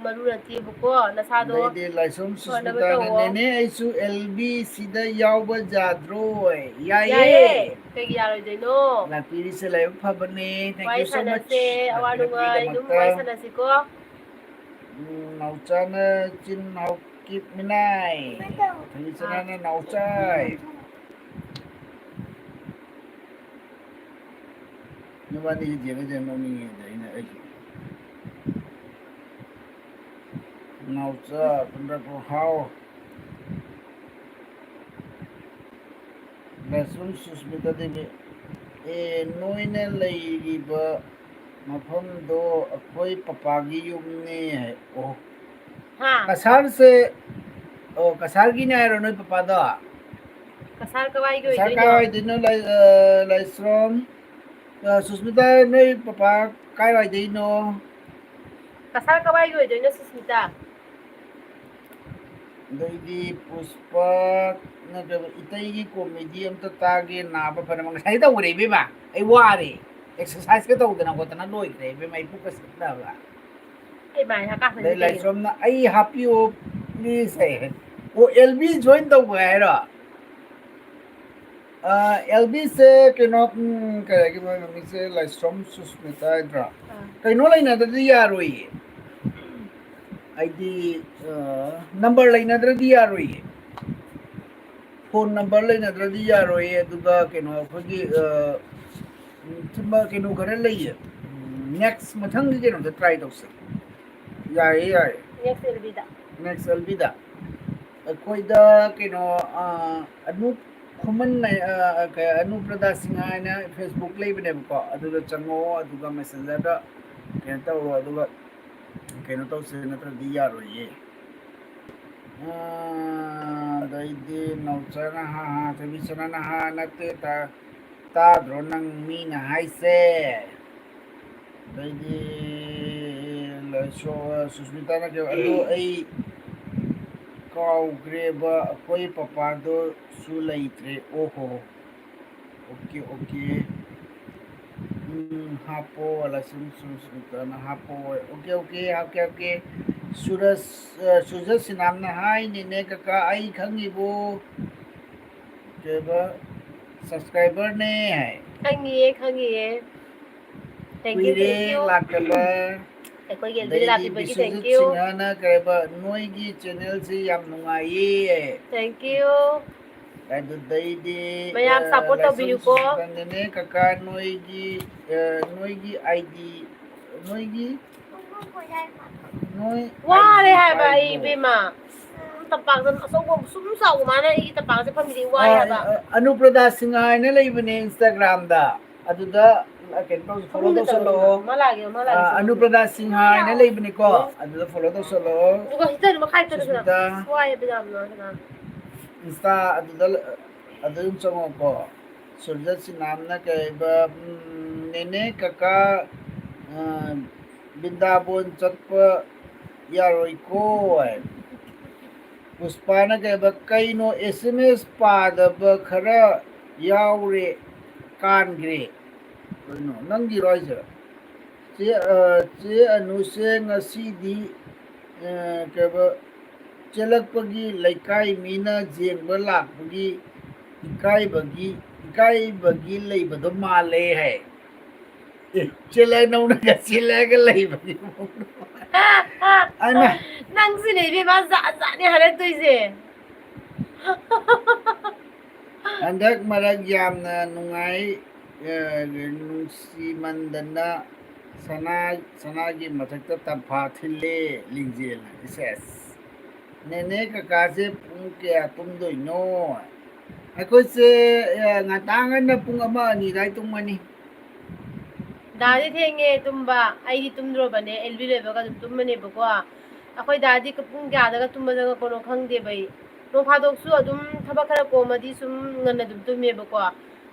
ꯃꯔꯨ ꯅꯠꯇꯦꯕꯀꯣ, ꯅꯁꯥꯗꯣ ꯑꯗꯩꯗꯤ ꯂꯥꯏꯁ꯭ꯔꯝ ꯐꯅꯕ ꯁꯨꯁꯃꯤꯇꯥꯅ, ꯇꯧꯋꯣ꯫ "ꯅꯦꯅꯦ, ꯑꯩꯁꯨ ꯑꯦꯜ ꯕꯤ ꯁꯤꯗ ꯌꯥꯎꯕ ꯌꯥꯗ꯭ꯔꯣꯏ?" ꯌꯥꯏꯌꯦ꯫ ꯌꯥꯏꯌꯦ꯫ ꯀꯩꯒꯤ ꯌꯥꯔꯣꯏꯗꯣꯏꯅꯣ? ꯂꯥꯛꯄꯤꯔꯤꯁꯦ ꯂꯥꯏꯕꯛ ꯐꯕꯅꯦ꯫ Thank you so much꯫ ꯋꯥꯔꯤ ꯁꯥꯟꯅꯁꯦ, ꯑꯋꯥ ꯅꯨꯡꯉꯥꯏ ꯑꯗꯨꯝ ꯂꯥꯛꯄꯤꯔꯛꯄꯒꯤꯗꯃꯛꯇ꯫ ꯋꯥꯔꯤ ꯁꯥꯟꯅꯁꯤꯀꯣ꯫ ꯎꯝ, ꯅꯥꯎꯆꯥꯅ ꯆꯤꯟ ꯍꯥꯎ ꯀꯤꯞ ꯃꯤꯅꯥꯏ꯫ ꯊꯣꯏꯕꯤꯆꯅꯥꯅ ꯅꯥꯎꯆꯥꯏ꯫ ꯅꯕꯥꯅꯤ ꯌꯦꯡꯉ ꯌꯦꯡꯉ ꯅꯣꯛꯅꯤꯡꯉꯦꯗ ꯑꯩꯅ ꯑꯩꯁꯨ꯫ ꯅꯥꯎꯆꯥ, ꯀꯨꯟꯗ꯭ꯔꯥ ꯍꯥꯎ꯫ ꯂꯥꯏꯁ꯭ꯔꯝ ꯁꯨꯁꯃꯤꯇꯥ ꯗꯦꯕꯤ, ꯑꯦ, ꯅꯣꯏꯅ ꯂꯩꯔꯤꯕ ꯃꯐꯝꯗꯣ ꯑꯩꯈꯣꯏ ꯄꯄꯥꯒꯤ ꯌꯨꯝꯅꯦ ꯍꯥꯏ꯫ ꯑꯣ꯫ ꯍꯥ? ꯀꯁꯥꯔꯁꯦ, ꯑꯣ, ꯀꯁꯥꯔꯒꯤꯅꯦ ꯍꯥꯏꯔꯣ ꯅꯣꯏ ꯄꯄꯥꯗꯣ? ꯀꯁꯥꯔ ꯀꯋꯥꯏꯒꯤ ꯀꯁꯥꯔ ꯑꯣꯏꯗꯣꯏꯅꯣ? ꯀꯥꯏꯋꯥꯏꯗꯩꯅꯣ, ꯂꯥꯏ-, ꯑ, ꯂꯥꯏꯁ꯭ꯔꯝ? ꯑ, ꯁꯨꯁꯃꯤꯇꯥ, ꯅꯣꯏ ꯄꯄꯥ ꯀꯥꯏꯋꯥꯏꯗꯩꯅꯣ? ꯀꯁꯥꯔ ꯀꯋꯥꯏꯒꯤ ꯑꯣꯏꯗꯣꯏꯅꯣ, ꯁꯨꯁꯃꯤꯇꯥ? ꯑꯗꯩꯗꯤ ꯄꯨꯁꯄꯥ, ꯅꯠꯇ꯭ꯔꯒ ꯏꯇꯩꯒꯤ ꯀꯣꯃꯦꯗꯤ ꯑꯝꯇ ꯇꯥꯒꯦ, ꯅꯥꯕ ꯐꯅꯕ꯫ ꯉꯁꯥꯏ ꯇꯧꯈ꯭ꯔꯦ ꯏꯕꯦꯝꯃ, ꯑꯩ ꯋꯥꯔꯦ, ꯑꯦꯛꯁꯔꯁꯥꯏꯁꯀ ꯇꯧꯗꯅ ꯈꯣꯠꯇꯅ ꯂꯣꯏꯈ꯭ꯔꯦ ꯏꯕꯦꯝꯃ, ꯑꯩ ꯄꯨꯛꯀ ꯁꯤꯛꯅꯕ꯫ ꯑꯩ ꯃꯥꯏ ꯍꯥꯀꯥꯝ ꯑꯗꯩ ꯀꯩꯗꯧꯒꯦ? ꯂꯥꯏꯁ꯭ꯔꯝꯅ "ꯑꯩ ꯍꯥꯞꯄꯤꯌꯣ please" ꯍꯥꯏ꯫ ꯑꯣ, ꯑꯦꯜ ꯕꯤ join ꯇꯧꯕ ꯍꯥꯏꯔꯣ? ꯑ, ꯑꯦꯜ ꯕꯤꯁꯦ ꯀꯩꯅꯣ, ꯎꯝ, ꯀꯩ ꯍꯥꯏꯒꯦ ꯃꯣꯏ ꯃꯃꯤꯡꯁꯦ? ꯂꯥꯏꯁ꯭ꯔꯝ ꯁꯨꯁꯃꯤꯇꯥ ꯍꯥꯏꯗ꯭ꯔꯥ? ꯑꯥ꯫ ꯀꯩꯅꯣ ꯂꯩꯅꯗ꯭ꯔꯗꯤ ꯌꯥꯔꯣꯏꯌꯦ꯫ ꯍꯥꯏꯗꯤ, ꯑ, ꯅꯝꯕꯔ ꯂꯩꯅꯗ꯭ꯔꯗꯤ ꯌꯥꯔꯣꯏꯌꯦ꯫ ꯐꯣꯟ ꯅꯝꯕꯔ ꯂꯩꯅꯗ꯭ꯔꯗꯤ ꯌꯥꯔꯣꯏꯌꯦ꯫ ꯑꯗꯨꯒ ꯀꯩꯅꯣ ꯑꯩꯈꯣꯏꯒꯤ, ꯑ, ꯎꯝ, ꯁꯤꯃ ꯀꯩꯅꯣ ꯈꯔ ꯂꯩꯌꯦ꯫ ꯎꯝ, next ꯃꯊꯪꯒꯤ ꯀꯩꯅꯣꯗ try ꯇꯧꯁꯦ꯫ ꯌꯥꯏꯌꯦ, ꯌꯥꯏꯌꯦ꯫ Next ꯑꯦꯜ ꯕꯤꯗ꯫ Next ꯑꯦꯜ ꯕꯤꯗ꯫ ꯑꯩꯈꯣꯏꯗ ꯀꯩꯅꯣ, ꯑ, ꯑꯅꯨꯞ ꯈꯨꯃꯟ, ꯑ, ꯀꯩ, ꯑꯅꯨꯞ ꯔꯗꯥ ꯁꯤꯡꯍ ꯍꯥꯏꯅ Facebook ꯂꯩꯕꯅꯦꯕꯀꯣ, ꯑꯗꯨꯗ ꯆꯪꯉꯛꯑꯣ, ꯑꯗꯨꯒ Messengerꯗ ꯀꯩꯅꯣ ꯇꯧꯔꯣ, ꯑꯗꯨꯒ ꯀꯩꯅꯣ ꯇꯧꯁꯦ, ꯅꯠꯇ꯭ꯔꯗꯤ ꯌꯥꯔꯣꯏꯌꯦ꯫ ꯑ, ꯑꯗꯩꯗꯤ ꯅꯥꯎꯆꯥꯅ ꯍꯥ ꯍꯥ, ꯊꯣꯏꯕꯤꯆꯅꯅ ꯍꯥ ꯅꯠꯇꯦ, ꯇꯥ-, ꯇꯥꯗ꯭ꯔꯣ ꯅꯪ ꯃꯤꯅ ꯍꯥꯏꯁꯦ? ꯑꯗꯩꯗꯤ ꯂꯩꯁꯣ-, ꯁꯨꯁꯃꯤꯇꯥꯅ ꯀꯩ, ꯑꯗꯨ ꯑꯩ ꯀꯥꯎꯈ꯭ꯔꯦꯕ, ꯑꯩꯈꯣꯏ ꯄꯄꯥꯗꯣꯁꯨ ꯂꯩꯇ꯭ꯔꯦ꯫ ꯑꯣꯍꯣ꯫ Okay, okay. ꯎꯝ, ꯍꯥꯞꯄꯣ, ꯂꯥꯏꯁ꯭ꯔꯝ ꯁꯨꯁꯃꯤꯇꯥꯅ ꯍꯥꯞꯄꯣ꯫ ꯑꯣꯀꯦ, ꯑꯣꯀꯦ, ꯍꯥꯞꯀꯦ, ꯍꯥꯞꯀꯦ꯫ ꯁꯨꯔꯖ, ꯑ, ꯁꯨꯔꯖ ꯁꯤꯅꯥꯝꯅ ꯍꯥꯏ, "ꯅꯦꯅꯦ ꯀꯀꯥ, ꯑꯩ ꯈꯪꯉꯤꯕꯣ?" ꯀꯩꯕ? Subscriberꯅꯦ ꯍꯥꯏ꯫ ꯈꯪꯉꯤꯌꯦ, ꯈꯪꯉꯤꯌꯦ꯫ Thank you, ꯀꯨꯏꯔꯦ thank you꯫ ꯂꯥꯛꯇꯕ꯫ ꯑꯩꯈꯣꯏꯒꯤ ꯑꯦꯜ ꯕꯤ ꯑꯗꯩꯗꯤ ꯂꯥꯛꯄꯤꯕꯒꯤ ꯕꯤꯁ꯭ꯋꯖꯤꯠ thank you꯫ ꯁꯤꯡꯍꯅ ꯀꯩꯕ, "ꯅꯣꯏꯒꯤ channelꯁꯤ ꯌꯥꯝ ꯅꯨꯡꯉꯥꯏꯌꯦ"꯫ Thank you꯫ ꯑꯗꯨꯗꯩꯗꯤ, ꯃꯌꯥꯝ ꯑ, support ꯂꯥꯏꯁ꯭ꯔꯝ ꯇꯧꯕꯤꯌꯨꯀꯣ꯫ ꯁꯨꯁꯃꯤꯇꯥ, "ꯅꯦꯅꯦ ꯀꯀꯥ, ꯅꯣꯏꯒꯤ, ꯑ, ꯅꯣꯏꯒꯤ ID, ꯅꯣꯏꯒꯤ, ꯅꯣꯏ ꯋꯥꯔꯦ ID ꯍꯥꯏꯕ ꯑꯩ, ꯄꯥꯏꯕ꯭ꯔꯣ?" ꯏꯕꯦꯝꯃ꯫ ꯎꯝ, ꯇꯝꯄꯥꯛꯇ ꯑꯆꯧꯕ ꯁꯨꯝ ꯆꯥꯎꯕ ꯃꯥꯅ ꯑꯩꯒꯤ ꯇꯝꯄꯥꯛꯁꯦ ꯐꯝꯃꯤꯗꯤ ꯋꯥꯏ ꯑ, ꯍꯥꯏꯕ꯫ ꯑ, ꯑꯅꯨꯄ꯭ꯔꯗꯥ ꯁꯤꯡꯍ ꯍꯥꯏꯅ ꯂꯩꯕꯅꯦ Instagramꯗ꯫ ꯑꯗꯨꯗ, ꯑ, ꯀꯩꯅꯣ ꯇꯧꯁꯤ, follow ꯐꯃꯨꯡꯗ ꯆꯪꯉꯣ, ꯇꯧꯁꯜꯂꯛꯑꯣ꯫ ꯃꯥ ꯂꯥꯛꯑꯦ, ꯃꯥ ꯂꯥꯛꯑꯦ, ꯑ, ꯆꯪꯉꯣ꯫ ꯑꯅꯨꯄ꯭ꯔꯗꯥ ꯁꯤꯡꯍ ꯍꯥꯏꯅ ꯂꯩꯕꯅꯤꯀꯣ, ꯎꯝ꯫ ꯑꯗꯨꯗ follow ꯇꯧꯁꯜꯂꯛꯑꯣ꯫ ꯑꯗꯨꯒ ꯍꯤꯇꯔꯗꯨ ꯃꯈꯥ ꯍꯤꯇꯔꯗꯨ ꯁꯨꯅ꯫ ꯁꯨꯁꯃꯤꯇꯥ꯫ ꯋꯥꯏ ꯍꯥꯏꯕ ꯌꯥꯝꯅ, ꯁꯤꯅ꯫ Insta ꯑꯗꯨꯗ, ꯑꯗꯨ ꯑꯗꯨꯝ ꯆꯪꯉꯣꯀꯣ꯫ ꯁꯨꯔꯖ ꯁꯤꯅꯥꯝꯅ ꯀꯩꯕ, ꯎꯝ, "ꯅꯦꯅꯦ ꯀꯀꯥ, ꯑ, ꯕ꯭ꯔꯤꯟꯗꯥꯕꯣꯟ ꯆꯠꯄ ꯌꯥꯔꯣꯏꯀꯣ" ꯍꯥꯏ꯫ ꯄꯨꯁꯄꯥꯅ ꯀꯩꯕ, "ꯀꯩꯅꯣ SMS ꯄꯥꯗꯕ ꯈꯔ ꯌꯥꯎꯔꯦ, ꯀꯥꯟꯈ꯭ꯔꯦ"꯫ ꯀꯩꯅꯣ, ꯅꯪꯒꯤꯔꯣ ꯍꯥꯏꯁꯦ? ꯆꯦ, ꯑ, ꯆꯦ ꯑꯅꯨꯁꯦ ꯉꯁꯤꯗꯤ, ꯑ, ꯀꯩꯕ, ꯆꯦꯜꯂꯛꯄꯒꯤ ꯂꯩꯀꯥꯏ ꯃꯤꯅ ꯌꯦꯡꯕ ꯂꯥꯛꯄꯒꯤ ꯏꯀꯥꯏꯕꯒꯤ, ꯏꯀꯥꯏꯕꯒꯤ ꯂꯩꯕꯗꯣ ꯃꯥꯜꯂꯦ ꯍꯥꯏ꯫ ꯑꯦ, ꯆꯦꯜꯂꯛ-, ꯅꯧꯅꯒ ꯆꯦꯜꯂꯛꯑꯒ ꯂꯩꯕꯒꯤ ꯃꯑꯣꯡꯗ꯫ ꯑꯩꯃ꯫ ꯅꯪꯁꯤꯅꯦ ꯏꯕꯦꯝꯃ, ꯖꯥꯠ ꯖꯥꯠꯅꯦ ꯍꯥꯏꯔꯛꯇꯣꯏꯁꯦ꯫ ꯍꯟꯗꯛ ꯃꯔꯛ ꯌꯥꯝꯅ ꯅꯨꯡꯉꯥꯏ, ꯑ, ꯅꯨꯡꯁꯤꯃꯟꯗꯅ ꯁꯅꯥ-, ꯁꯅꯥꯒꯤ ꯃꯊꯛꯇ ꯇꯝꯐꯥ ꯊꯤꯜꯂꯦ ꯂꯤꯡꯖꯦꯜꯅ꯫ ꯏꯁ, ꯑꯦꯁ꯫ ꯅꯦꯅꯦ ꯀꯀꯥꯁꯦ ꯄꯨꯡ ꯀꯌꯥ ꯇꯨꯝꯗꯣꯏꯅꯣ? ꯑꯩꯈꯣꯏꯁꯦ, ꯑ, ꯉꯟꯇꯥ ꯉꯟꯅ ꯄꯨꯡ ꯑꯃ ꯑꯅꯤ ꯑꯗꯨꯋꯥꯏ ꯇꯨꯝꯒꯅꯤ꯫ ꯗꯥꯗꯤ ꯊꯦꯡꯉꯦ ꯇꯨꯝꯕ, ꯑꯩꯗꯤ ꯇꯨꯝꯗ꯭ꯔꯣꯕꯅꯦ, ꯑꯦꯜꯕꯤ ꯂꯣꯏꯕꯒ ꯑꯗꯨꯝ ꯇꯨꯝꯃꯅꯦꯕꯀꯣ꯫ ꯑꯩꯈꯣꯏ ꯗꯥꯗꯤ ꯄꯨꯡ ꯀꯌꯥꯗꯒ ꯇꯨꯝꯕ ꯆꯪꯉꯛꯄꯅꯣ ꯈꯪꯗꯦꯕ ꯑꯩ꯫ ꯅꯣꯡ ꯐꯥꯗꯣꯛꯁꯨ ꯑꯗꯨꯝ ꯊꯕꯛ ꯈꯔ ꯀꯣꯝꯃꯗꯤ ꯁꯨꯝ ꯉꯟꯅ ꯑꯗꯨꯝ ꯇꯨꯝꯃꯦꯕꯀꯣ꯫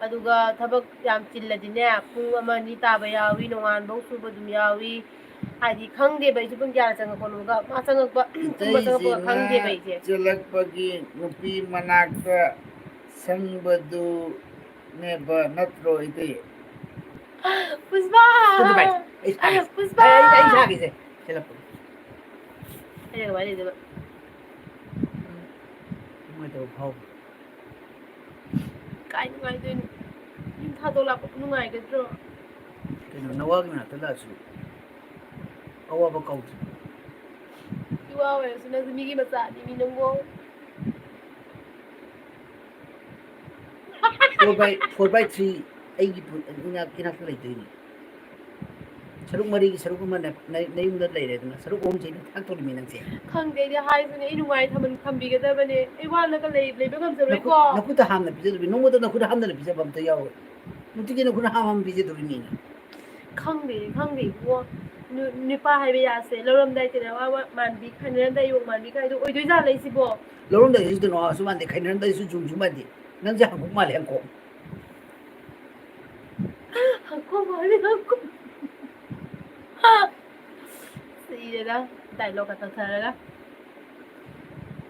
ꯑꯗꯨꯒ ꯊꯕꯛ ꯌꯥꯝ ꯆꯤꯜꯂꯗꯤꯅꯦ, ꯄꯨꯡ ꯑꯃ ꯑꯅꯤ ꯇꯥꯕ ꯌꯥꯎꯏ, ꯅꯣꯡꯉꯥꯟꯕꯧ ꯁꯨꯕ ꯑꯗꯨꯝ ꯌꯥꯎꯏ꯫ ꯍꯥꯏꯗꯤ ꯈꯪꯗꯦꯕ ꯑꯩꯁꯨ ꯄꯨꯡ ꯀꯌꯥꯗ ꯆꯪꯉꯛꯄꯅꯣꯒ꯫ ꯃꯥ ꯆꯪꯉꯛꯄ, ꯇꯨꯝꯕ ꯆꯪꯉꯛꯄꯒ ꯏꯇꯩꯁꯤꯅ ꯈꯪꯗꯦꯕ ꯑꯩꯁꯦ꯫ ꯆꯦꯜꯂꯛꯄꯒꯤ ꯅꯨꯄꯤ ꯃꯅꯥꯛꯇ ꯁꯪꯕꯗꯨꯅꯦꯕ ꯅꯠꯇ꯭ꯔꯣ ꯏꯇꯩ? ꯄꯨꯁꯄꯥ! ꯇꯨ, ꯇꯨ, ꯚꯥꯏ, ꯑꯩ ꯁꯥꯒꯦꯁꯦ꯫ ꯄꯨꯁꯄꯥ! ꯑꯩ, ꯑꯩ ꯁꯥꯒꯦꯁꯦ꯫ ꯆꯦꯜꯂꯛꯄꯒꯤ꯫ ꯑꯩꯅ ꯀꯃꯥꯏꯅ ꯂꯩꯗꯣꯏꯕ? ꯅꯨꯡꯉꯥꯏꯇꯕ ꯐꯥꯎꯕ꯭ꯔꯣ? ꯀꯥꯏ ꯅꯨꯡꯉꯥꯏꯗꯣꯏꯅꯣ? ꯌꯨꯝ ꯊꯥꯗꯣꯛ ꯂꯥꯛꯄꯕꯨ ꯅꯨꯡꯉꯥꯏꯒꯗ꯭ꯔꯣ? ꯀꯩꯅꯣ, ꯅꯋꯥꯒꯤ ꯃꯅꯥꯛꯇ ꯂꯥꯛꯑꯁꯨ ꯑꯋꯥꯕ ꯀꯧꯗ꯭ꯔꯤꯕꯣ? ꯏꯋꯥ ꯑꯣꯏꯔꯁꯨ ꯅꯪꯁꯨ ꯃꯤꯒꯤ ꯃꯆꯥꯅꯤ ꯃꯤ ꯅꯪꯕꯣ꯫ Four by, four by three ꯑꯩꯒꯤ ꯄꯨ-, ꯏꯅꯥꯛ-, ꯏꯅꯥꯛꯇ ꯂꯩꯗꯣꯏꯅꯤ꯫ ꯁꯔꯨꯛ ꯃꯔꯤꯒꯤ ꯁꯔꯨꯛ ꯑꯃꯅ ꯅ-, ꯅꯌꯨꯝꯗ ꯂꯩꯔꯦꯗꯅ, ꯁꯔꯨꯛ ꯑꯍꯨꯝꯁꯦ ꯑꯩꯅ ꯊꯥꯛꯇꯣꯔꯤꯃꯤ ꯅꯪꯁꯦ꯫ ꯈꯪꯗꯦ, ꯑꯩꯗꯤ ꯍꯥꯏꯁꯤꯅꯦ, ꯑꯩ ꯅꯨꯡꯉꯥꯏ ꯊꯝ-, ꯊꯝꯕꯤꯒꯗꯕꯅꯦ꯫ ꯑꯩ ꯋꯥꯅꯒ ꯂꯩ-, ꯂꯩꯕ ꯉꯝꯖꯔꯣꯏꯀꯣ꯫ ꯅꯈꯨꯠ-, ꯅꯈꯨꯠꯇ ꯍꯥꯝꯅ ꯄꯤꯖꯗꯣꯔꯤꯃꯤ꯫ ꯅꯣꯡꯃꯇ ꯅꯈꯨꯠ ꯍꯥꯝꯗꯅ ꯄꯤꯖꯕ ꯑꯝꯇ ꯌꯥꯎꯔꯣꯏ꯫ ꯅꯨꯡꯇꯤꯒꯤ ꯅꯈꯨꯠ ꯍꯥꯝ ꯍꯥꯝ ꯄꯤꯖꯗꯣꯔꯤꯃꯤꯅꯦ꯫ ꯈꯪꯗꯦ, ꯈꯪꯗꯦ ꯏꯕꯨꯡꯉꯣ꯫ ꯅꯨ-, ꯅꯨꯄꯥ ꯍꯥꯏꯕ ꯌꯥꯁꯦ ꯂꯧꯔꯝꯗꯥꯏ ꯇꯤꯟꯅꯕ ꯃꯥꯟꯕꯤ, ꯈꯥꯏꯅꯔꯝꯗꯥꯏ ꯌꯣꯡ ꯃꯥꯟꯕꯤ ꯀꯥꯏꯗꯣ ꯑꯣꯏꯗꯣꯏ ꯖꯥꯠꯂ ꯑꯩꯁꯤꯕꯣ? ꯂꯧꯔꯝꯗꯥꯏꯗꯁꯨ ꯇꯤꯟꯅꯧ ꯍꯥꯏꯕꯁꯨ ꯃꯥꯟꯗꯦ, ꯈꯥꯏꯅꯔꯝꯗꯥꯏꯗꯁꯨ ꯌꯣꯡꯁꯨ ꯃꯥꯟꯗꯦ꯫ ꯅꯪꯁꯦ ꯍꯪꯀꯣꯛ ꯃꯥꯜꯂꯦ, ꯍꯪꯀꯣꯛ꯫ ꯍꯪꯀꯣꯛ ꯃꯥꯜꯂꯦ, ꯍꯪꯀꯣꯛ꯫ ꯁꯤꯔꯦꯗ, dialogue ꯀ ꯇꯧꯊꯔꯒ꯫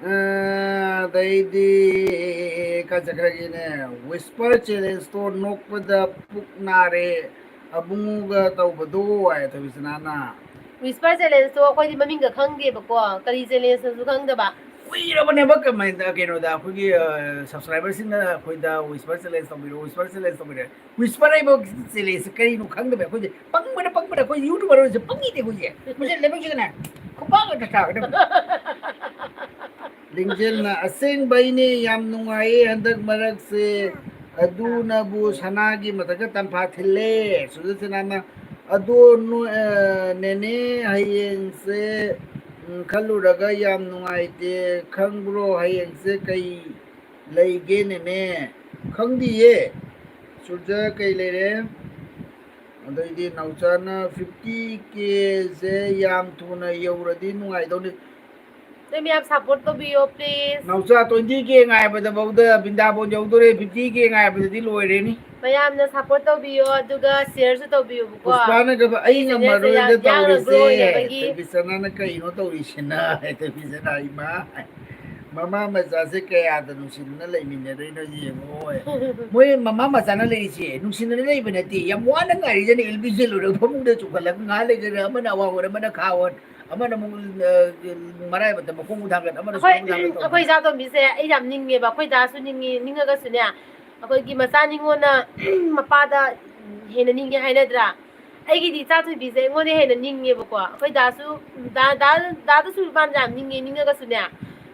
ꯑ, ꯑꯗꯩꯗꯤ ꯀꯥꯏ ꯆꯠꯈ꯭ꯔꯒꯦꯅꯦ? Whisper challenge ꯇꯣ ꯅꯣꯛꯄꯗ ꯄꯨꯛ ꯅꯥꯔꯦ, ꯑꯕꯨꯡꯉꯣꯒ ꯇꯧꯕꯗꯣ ꯍꯥꯏ ꯊꯣꯏꯕꯤꯁꯅꯥꯅ꯫ Whisper challenge ꯇꯣ ꯑꯩꯈꯣꯏꯗꯤ ꯃꯃꯤꯡꯒ ꯈꯪꯗꯦꯕꯀꯣ, ꯀꯔꯤ challenge ꯅꯣꯁꯨ ꯈꯪꯗꯕ꯫ ꯀꯨꯏꯔꯕꯅꯦꯕ, ꯀꯃꯥꯏꯅ, ꯀꯩꯅꯣꯗ, ꯑꯩꯈꯣꯏꯒꯤ, ꯑ, subscriber ꯁꯤꯡꯅ ꯑꯩꯈꯣꯏꯗ Whisper challenge ꯇꯧꯕꯤꯔꯛꯑꯣ, Whisper challenge ꯇꯧꯕꯤꯔꯛꯑꯣ꯫ Whisper ꯍꯥꯏꯕ challenge ꯁꯦ ꯀꯔꯤꯅꯣ ꯈꯪꯗꯕ ꯑꯩꯈꯣꯏꯁꯦ꯫ ꯄꯪꯕꯅ, ꯄꯪꯕꯅ, ꯑꯩꯈꯣꯏ YouTuber ꯑꯣꯏꯔꯤꯁꯦ ꯄꯪꯉꯤꯅꯦ ꯑꯩꯈꯣꯏꯁꯦ꯫ ꯃꯁꯤ ꯂꯩꯕꯥꯛꯁꯤꯗꯅꯦ, ꯈꯨꯄꯥꯛ ꯑꯃ ꯆꯥꯒꯗꯕꯅꯤ꯫ ꯂꯤꯡꯖꯦꯜꯅ, "ꯑꯁꯦꯡꯕꯩꯅꯦ, ꯌꯥꯝ ꯅꯨꯡꯉꯥꯏꯌꯦ ꯍꯟꯗꯛ ꯃꯔꯛꯁꯦ, ꯑꯗꯨꯅꯕꯨ ꯁꯅꯥꯒꯤ ꯃꯊꯛꯇ ꯇꯝꯐꯥ ꯊꯤꯜꯂꯦ"꯫ ꯁꯨꯖꯥꯇꯥꯅ, "ꯑꯗꯣ ꯅꯣꯏ, ꯑ, ꯅꯦꯅꯦ, ꯍꯌꯦꯡꯁꯦ, ꯎꯝ, ꯈꯜꯂꯨꯔꯒ ꯌꯥꯝ ꯅꯨꯡꯉꯥꯏꯇꯦ, ꯈꯪꯕ꯭ꯔꯣ? ꯍꯌꯦꯡꯁꯦ ꯀꯩ ꯂꯩꯒꯦ ꯅꯦꯅꯦ?" ꯈꯪꯗꯤꯌꯦ꯫ ꯁꯨꯔꯖ, ꯀꯩ ꯂꯩꯔꯦ? ꯑꯗꯩꯗꯤ ꯅꯥꯎꯆꯥꯅ fifty K ꯁꯦ ꯌꯥꯝ ꯊꯨꯅ ꯌꯧꯔꯗꯤ ꯅꯨꯡꯉꯥꯏꯗꯧꯅꯤ꯫ ꯅꯣꯏ ꯃꯌꯥꯝ support ꯇꯧꯕꯤꯌꯣ please꯫ ꯅꯥꯎꯆꯥ, twenty K ꯉꯥꯏꯕꯗ ꯐꯥꯎꯗ ꯕꯤꯟꯗꯥꯕꯣꯟ ꯌꯧꯗꯣꯔꯦ, fifty K ꯉꯥꯏꯕꯗꯗꯤ ꯂꯣꯏꯔꯦꯅꯤ꯫ ꯃꯌꯥꯝꯅ support ꯇꯧꯕꯤꯌꯣ, ꯑꯗꯨꯒ share ꯁꯨ ꯇꯧꯕꯤꯌꯣꯕꯀꯣ꯫ ꯄꯨꯁꯄꯥꯅꯒ ꯑꯩ ꯑꯩꯒꯤ channel ꯁꯦ ꯉꯝꯃꯔꯣꯏꯗ ꯌꯥꯝ ꯌꯥꯡꯅ ꯇꯧꯔꯤꯁꯦ꯫ grow ꯑꯣꯏꯅꯕꯒꯤ꯫ ꯊꯣꯏꯕꯤꯆꯅꯅ ꯀꯩꯅꯣ ꯇꯧꯔꯤꯁꯤꯅ? ꯊꯣꯏꯕꯤꯆꯅ, ꯏꯃꯥ, ꯃꯃꯥ ꯃꯆꯥꯁꯦ ꯀꯌꯥꯗ ꯅꯨꯡꯁꯤꯅꯅ ꯂꯩꯃꯤꯟꯅꯗꯣꯏꯅꯣ ꯌꯦꯡꯉꯣ꯫ ꯃꯣꯏ ꯃꯃꯥ ꯃꯆꯥꯅ ꯂꯩꯔꯤꯁꯦ ꯅꯨꯡꯁꯤꯅꯅ ꯂꯩꯕ ꯅꯠꯇꯦ, ꯌꯥꯝ ꯋꯥꯅ ꯉꯥꯏꯔꯤꯖꯥꯠꯅꯤ꯫ ꯑꯦꯜ ꯕꯤ ꯁꯦ ꯂꯣꯏꯔꯒ ꯐꯃꯨꯡꯗ ꯆꯣꯡꯈꯠꯂꯒ ꯉꯥꯏꯍꯥꯛ ꯂꯩꯔꯒ ꯑꯃꯅ ꯑꯋꯥ ꯍꯣꯟ, ꯑꯃꯅ ꯈꯥ ꯍꯣꯟ, ꯑꯃꯅ ꯑꯃꯨꯛ, ꯑ, ꯃꯔꯥꯏꯕꯛꯇ ꯃꯈꯣꯡ ꯊꯥꯡꯒꯠ, ꯑꯃꯅ ꯑꯩꯈꯣꯏ ꯁꯣꯝ ꯊꯥꯡꯒꯠ ꯇꯧꯕ꯫ ꯑꯩꯈꯣꯏ ꯏꯆꯥꯇꯣꯝꯕꯤꯁꯦ ꯑꯩ ꯌꯥꯝ ꯅꯤꯡꯉꯦꯕ꯫ ꯑꯩꯈꯣꯏ ꯗꯥꯁꯨ ꯅꯤꯡꯉꯤ, ꯅꯤꯡꯉꯒꯁꯨꯅꯦ, ꯑꯩꯈꯣꯏꯒꯤ ꯃꯆꯥ ꯅꯤꯉꯣꯟꯅ ꯃꯄꯥꯗ ꯍꯦꯟꯅ ꯅꯤꯡꯉꯦ ꯍꯥꯏꯅꯗ꯭ꯔꯥ? ꯑꯩꯒꯤꯗꯤ ꯏꯆꯥ ꯊꯣꯏꯕꯤꯁꯦ ꯑꯩꯉꯣꯟꯗ ꯍꯦꯟꯅ ꯅꯤꯡꯉꯦꯕꯀꯣ꯫ ꯑꯩꯈꯣꯏ ꯗꯥꯁꯨ, ꯗꯥ, ꯗꯥ, ꯗꯥꯗꯁꯨ ꯃꯥꯅ ꯌꯥꯝ ꯅꯤꯡꯉꯦ, ꯅꯤꯡꯉꯒꯁꯨꯅꯦ,